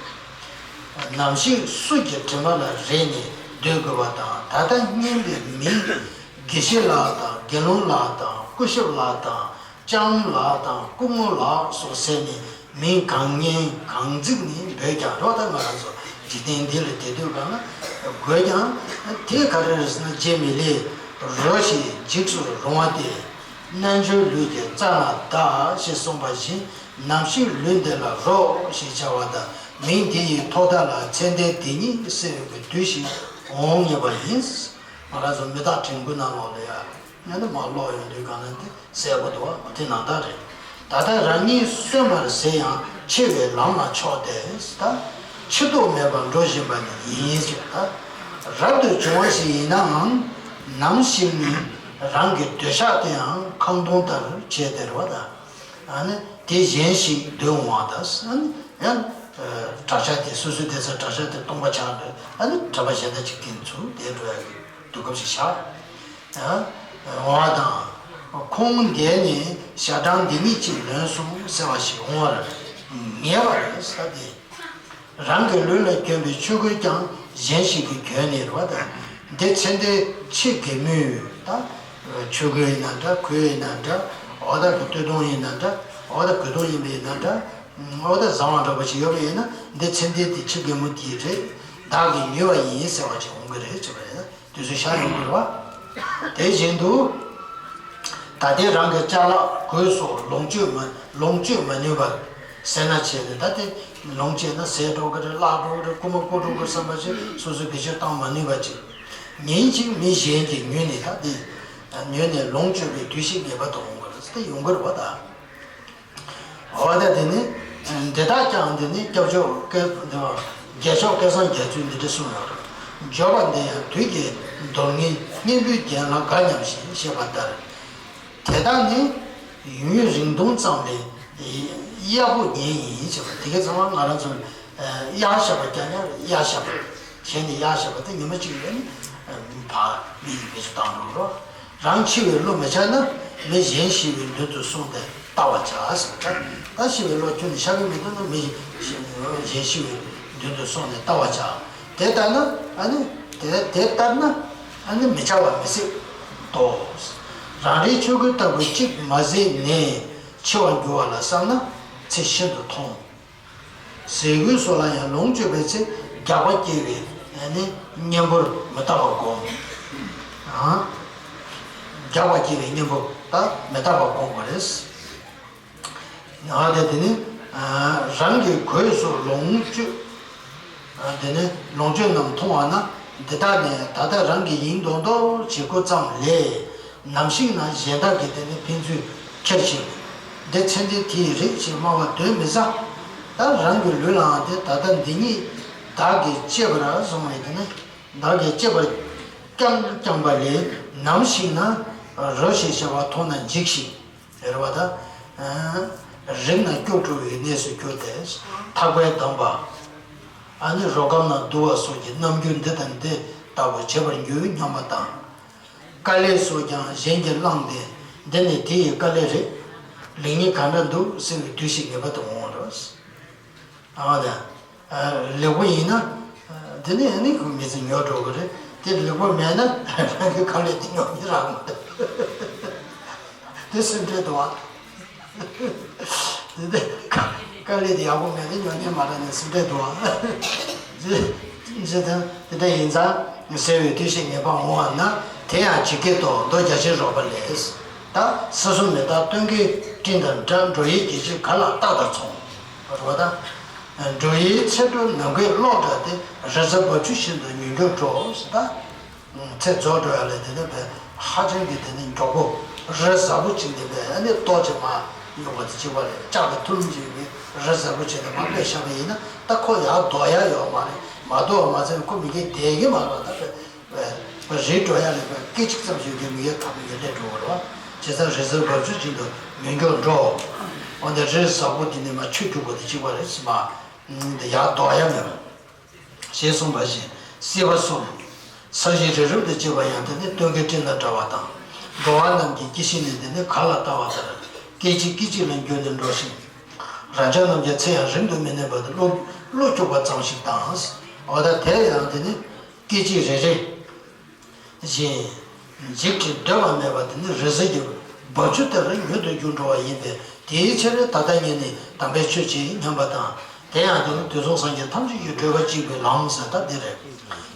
ནམ་ཞིག་སུ་གྱི་དྲན་པ་ལ་རེག་ནས། འདོད་དགོས་པ་དང་། ད་ལྟ་སྙན་པའི་མིང་དགེ་བཤེས་ལགས་དང་། དགེ་སློང་ལགས་དང་། སྐུ་ཞབས་ལགས་དང་། ལྕམ་ལགས་དང་། སྐུ་ངོ་ལགས་སོགས་ཟེར་ནས་མིང་གང་སྙན་གང་བརྩིགས་ནས་འབོད་ཀྱང་རོགས། ད་ང་རང་ཚོ་འཇིག་རྟེན་འདི་ལ་བསྡད་དུས་གང་ལ་དགོས་ཀྱང་། དེ་ག་རེ་རེད་ཟེར་ན། རྗེ་མི་ལས་རོ་ཞིག་འཇིགས་སུ་རུང་བ་སྟེ། རྣལ་འབྱོར་ལུས་ཀྱི་རྩ་ལ་བདག་ཞེས་གསུངས་པ་བཞིན། ནམ་ཞིག་ལུས་འདི་ལ་རོ་ཞེས་བྱ་བ་དང་། མིང་འདི་ཡི་ཐོག་མཐའ་ལ་ཚེ་འདས་འདི་ཉིད་སྲེད་པའི་དུས་ཤིག་འོང་ངེས་པ་ཡིན། ང་རང་ཚོ་མི་རྟག་དྲན་སྐུལ་ནང་ལོགས་ལ་ཡ། ཡང་ན་མར་ཀློག་ཡོང་དུས་གང་ན་དེ་གསལ་པོ་འདུག་བ། དེ་ནང་ལྟར་རེད། ད་ལྟ་རང་ཉིད་གསོན་པར་ཟེར་ཡང་འཆི་བའི་ལམ་ལ་ཕྱོགས་ཏེ། ད་འཆི་ལྡོག་མེད་པར་འགྲོ་བཞིན་པ་ནི་ཡིན་ཟེར། ད་རབ་ཏུ་བྱུང་བ་ཞིག་ཡིན་ནའང་། ནམ་ཞིག་ནི་རང་གི་འདོད་ཆགས་དེའང་ཁང་སྟོང་ལྟར་བྱས་ཏེ་རེད་བ། ད་ཨ་ནི་དེ་གཞན་ཞིག་འདོད་འོང་བ་དང་། ཨ་ནི་ཡང་བྲག་ཆ་དེ་སོ་སོའི་བསྡད་ས་བྲག་ཆ་དེ་སྟོང་པ་ཆགས་འདོད། ཨ་ནི་གྲྭ་པ་གཞན་དག་ཅིག་དེ་ཚུར་བསྡད་འགྲོ་ཡ་གི་དུས་སྐབས་ཤིག་ཤར་འོང་བ་དང་། ཁོང་འདས་ནས་ཞག་གྲངས་འདི་ཉིད་ཅིག་ལོན་སོང་ཟེར་བ་ཞིག་འོང་བར་ངེས་པར་ཟེར་ཏེ། རང་གི་ལུས་ལ་གྱོན་པའི་ཆོས་གོས་ཀྱང་གཞན་ཞིག་གིས་གྱོན་ནས་རེད་བ། ད་འདི་ཚེ་འདས་འཆི་གེ་མོས། ད་ཆོས་གོས་ཡིན་ན་འདྲ། གོས་ཡིན་ན་འདྲ། འོ་ད་གི་སྟོད་ཐུང་ཡིན་ན་འདྲ། འོ་ད་གོས་ཐུང་ཡིན་པ་ཡིན་ན་འདྲ། འོ་ད་བཟང་བ་འདྲ་པོ་ཞིག་ཡོད་པ་ཡིན་ན། འདི་ཚེ་འདས་དེ་འཆི་གེ་མོ་དེ་རེད། བདག་གིས་ཉོས་པ་ཡིན་ཟེར་བ་ཅིག་འོང་གི་རེད་ཅེས་པ་རེད། དུས་ཚོད་ཤར་ཡོང་གི་རེད་བ། དེ་བཞིན་དུ། ད་ལྟའི་རང་གི་ཅ་ལག་གོས་སོགས་ལོངས་སྤྱོད་མ་ལོངས་སྤྱོད་མ་ནུས་པར་སེར་སྣ་བྱས་ནས། ད་དེ་ལོངས་སྤྱད་ན་ཟད་འགྲོ་གི་རེད། བརླག་འགྲོ་གི་རེད། རྐུ་མ་རྐུ་འགྲོ་གི་རེད་བསམ་པ་ཞིག་སོ་སོས་བེད་སྤྱོད་བཏང་མ་ནུས་པ་ཅིག་ཉིན་གཅིག་མི་གཞན་གྱིས་ཉོས་ནས། ད་དེ་ཉོས་ནས་ལོངས་སྤྱོད་པའི་དུས་ཤིག་ངེས་པར་དུ་འོང་གི་རེད། དེ་ཡོང་གི་རེད་བ། ད། འོ་ད་དེ་ནི། འདི་དག་ཀྱང་དེ་ནི་སྐྱབས་མཆོག་སྐལ་འདི་བ། རྒྱལ་མཆོག་སྐལ་བཟང་རྒྱ་མཚོས་འདི་འདྲ་གསུངས་ཡོད་རེད། འབྱོར་པ་འདི་ཡང་དུས་ཀྱི་འདོར་ངེས། གཉེན་པོའི་རྒྱན་ལ་དགའ་སྙམ་ཞེས་བཤད་པ་ལྟར། དེ་དག་ནི་ཡུན་རིང་ཐུང་ཙམ་ལས་གཡར་པོ་ཉེན་ཡིན་ཞེས་པ། དེ་ག་ཚང་མ་ང་རང་ཚོ་གཡར་བཞག་པ། རྒྱ་ཉར་གཡར་བཞག་པ། གཞན་ནས་གཡར་བཞག་པ་དེ་ཉི་མ་གཅིག་ལས་ནི་ཕར་མི་ཡིས་བེད་སྤྱོད་བཏང་འགྲོ་རོགས། རང་འཆི་བའི་བློ་མི་འཆར་ན། མི་གཞན་ཤི་བའི་མདུན་དུ་སོང་སྟེ་བལྟ་བར་བྱ་ཟེར། ད་ད་ཤི་བའི་བློ་ཁྱོན་ནས་ཤར་གྱི་མི་འདུག་ན། མི་གཞན་ཤི་བའི་མདུན་དུ་སོང་ནས་བལྟ་བར་བྱ། དེ་ལྟར་ན་ཨ་ནི་དེ་དེ་ལྟར་ན་ཨ་ནི་མི་འཆར་བ་མི་སྲིད་དོ། རང་རེའི་ཆོས་གོས་ལྟ་བུ་གཅིག་མ་གཟིགས་ནས་འཆི་བར་འགྱུར་བ་ལ་བསམ་ན་ཚེ་ཤིན་ཏུ་ཐུང་། ཟས་གོས་སོགས་ལ་ཡང་ལོངས་སྤྱོད་པའི་ཚེ། རྒྱགས་པ་སྐྱེ་བའི་ནི་གཉེན་པོར་མི་ལྟ་བར་བསྒོམ། ཨང་། རྒྱགས་པ་སྐྱེ་བའི་གཉེན་པོ་ད་མི་ལྟ་བར་བསྒོམ་དགོས་རེད། ཨ་དེ་དེ་ནི་རང་གི་གོས་སོགས་ལོངས་སྤྱོད། དེ་ནི་ལོངས་སྤྱོད་རྣམས་མཐོང་བ་ན། འདི་དག་ནི་ད་ལྟ་རང་གི་ཡིན་མདོག་མདོག་བྱེད་དགོས་ཙམ་ལས། ནམ་ཞིག་ན་གཞན་དག་གིས་དེ་ནི་ཕན་ཚུན་ཁྱེར་ཞིང་། འདི་ཚེ་འདི་དེའི་རེད་ཅེས་སྨྲ་བ་གདོན་མི་ཟ། ད་རང་གི་ལུས་ལའང་དེ་ད་ལྟ་འདི་ཉིད་བདག་གིས་གཅེས་པར་བཟུང་བས། དེ་ནི་བདག་གིས་གཅེས་པར་བསྐྱངས་བསྐྱངས་པ་ལས། ནམ་ཞིག་ན་རོ་ཞེས་བྱ་བ་མཐོང་ན་འཇིགས་ཤིང་། རེད་བ། ད་རིག་ན་སྐྱོ་བྲོ་བའི་གནས་སུ་གྱུར་ཏེ། ཐག་པས་བསྡམས་པ། ཨ་ནི་རོ་སྒམ་ནང་བསྡུ་བ་སོགས་ཀྱི་རྣམ་འགྱུར་འདི་དང་འདི་ལྟ་བུ་བྱེད་པར་འགྱུར་སྙམ་པ་དང་། དཀའ་ལས་སོགས་ཀྱང་གཞན་གྱིས་བསླངས་ཏེ། འདི་ནི་དེ་ཡི་དཀའ་ལས་རེད། ལེགས་ཉེས་ག་འདྲ་འདུག་ཟེར་བའི་དུས་ཤིག་ངེས་པར་དུ་འོང་བ་རེད། ཨ་ནི། ལེགས་པོ་ཡིན་ན། དེ་ནི་ཨ་ནི་ཁོ་མི་ཚེ་ཉོག་འགྲོ་གི་རེད། དེ་ལེགས་པོ་མེད་ན་རང་གི་དཀའ་ལས་དེ་ཉོག་ཉེས་རག་གི་རེད། དེ་སེམས་ཁྲལ་འདུག་ཨ། དེ་དེ་དཀའ་ལས་དེ་ཡག་པོ་མེད་ན་ཉོག་ཉེས་མ་རག་ནས་སེམས་ཁྲལ་འདུག་ཨ། ཇི་ཇི་ལྟར་དེ་འདྲ་ཡིན་ཙང་ཟེར་བའི་དུས་ཤིག་ངེས་པ་འོང་བ་ན། དེ་ཡང་ཇི་སྐད་དུ་མདོ་རྒྱ་ཆེར་རོལ་པ་ལས། ད་སྲིད་གསུམ་མི་རྟག་སྟོན་ཀའི་སྤྲིན་དང་འདྲ། འགྲོ་ཡི་སྐྱེ་འཆི་ག་ལ་བལྟ་དང་མཚུངས། རེད་བ། ད་འགྲོ་ཡི་ཚེ་འགྲོ་ནམ་མཁའི་གློག་འདྲ་སྟེ། རི་རྩེ་རྦབ་ཆུ་བཞིན་དུ་མྱུར་འགྱུར་འགྲོ། ད་ཚེ་རྫོགས་འགྲོ་ཡ་ལ་དེ་ནས་བས་ཧ་ཅང་གི་དེ་ནས་མགྱོགས་པོ། རི་གཟར་པོ་ཅིག་དེ་བས་ཨ་ནི་ཏོག་ཅིག་མར་གཡུག་པ་དེ་གཅིག་པ་རེད། ལྕགས་ཀྱི་ཐུར་ལུམ་ཅིག་གིས་རི་གཟར་པོ་ཅིག་དེ་མར་སླེབས་བཞག་པ་ཡིན་ན། ད་ཁོ་ཡར་ལྡོག་ཡ་ཡོད་མ་རེད། མ་ལྡོག་པ་མ་ཟད་ཁོ་མི་འགྱུར་བསྡད་ཀྱི་མ་རེད། ད་བས་རི་འགྲོ་ཡ་ལས་པ་སྐད་ཅིག་ཙམ་ཞིག་གི་མི་ཡ་ཐག་མི་ཡ་སླེབས་འགྲོ་བ་རེད་བ། བྱས་ཙང་རི་གཟར་རྦབ་ཆུ་བཞིན་དུ་མྱུར་མགྱོགས་འགྲོ། འོ་ན་རི་གཟར་པོ་འདི་ནས་མར་ཆུ་རྒྱུག་པ་དེ་གཅིག་པ་རེད། མར་ཡར་ལྡོག་ཡ་མེད་པ་ཞེས་གསུངས་པ་བཞིན། སྲིད་པ་གསུམ། ས་གཞི་རི་རབ་ཏུ་འབྱེད་པ་ཡང་དེ་ནི་སྟོན་ཀའི་སྤྲིན་དང་འདྲ་བ་དང་། འགྲོ་བ་རྣམས་ཀྱི་སྐྱེ་ཤི་ནི་འདི་ནི་ག་ལ་བལྟ་བ་ལྟར། སྐད་ཅིག་སྐད་ཅིག་ལ་འགྱུར་ནས་འགྲོ་ཞིང་། རང་ཅག་རྣམས་ཀྱི་ཚེ་ཡང་རིང་དུ་མི་གནས་པ་དེ་བློ་བློ་སྐྱོ་བ་ཙམ་ཞིག་དང་། འོ་ད་དེ་ཡང་དེ་ནི། སྐད་ཅིག་རེ་རེ་བཞིན་འཇིགས་ཀྱིས་སྡོད་པ་མེད་པ་དེ་ནི་རི་གཟར་གྱི་རྦབ་ཆུ་ལྟར་མྱུར་དུ་འགྱུར་འགྲོ་བ་ཡིན་པས། དེའི་ཕྱིར་ད་ལྟ་ཉིད་ནས་དམ་པའི་ཆོས་ཀྱི་ཉམས་པ་དང་། དེ་ཡང་དེ་ནི་དུས་གསུམ་སངས་རྒྱས་ཐམས་ཅད་ཀྱི་བགྲོད་པ་གཅིག་པའི་ལམ་ཟེར་ད་འདི་རེད།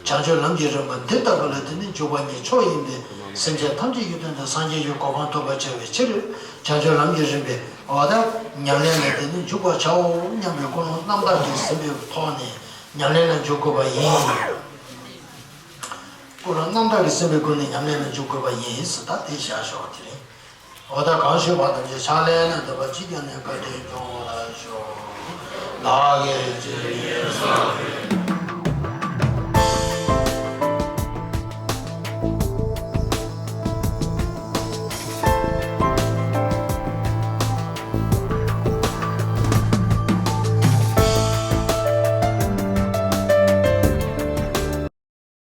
བྱང་ཆུབ་ལམ་གྱི་རིམ་པ་འདི་ལྟ་བུ་ལ་དེ་ནི་འཇུག་པ་ཉིད་མཆོག་ཡིན་པས། སེམས་ཅན་ཐམས་ཅད་ཀྱི་དོན་དུ་སངས་རྒྱས་ཀྱི་གོ་འཕང་ཐོབ་པར་བྱ་བའི་ཕྱིར། བྱང་ཆུབ་ལམ་གྱི་རིམ་པའི་འོ་ད་ཉམས་ལེན་ལ་དེ་ནི་འཇུག་པར་བྱའོ་སྙམ་པའི་ཀུན་སློང་རྣམ་དག་གིས་ཟིན་པའི་ཐོག་ནས་ཉམས་ལེན་ལ་འཇུག་དགོས་པ་ཡིན། ཀུན་སློང་རྣམ་དག་གིས་ཟིན་པའི་སྒོ་ནས་ཉམས་ལེན་ལ་འཇུག་དགོས་པ་ཡིན་ཟེར་ད་དེ་བཞག་ཞོག་དེ་རིང་། འོ་ད་གང་ཞུས་པ་ཐམས་ཅད་ཕྱག་ལེན་ལ་འདོད་པ་ཅི་བསྐྱེད་ནས་བཀའ་དྲིན་སྐྱོང་བར་ཤོག་བདག་གིས་ཇི་སྙེད་བསགས་པའི་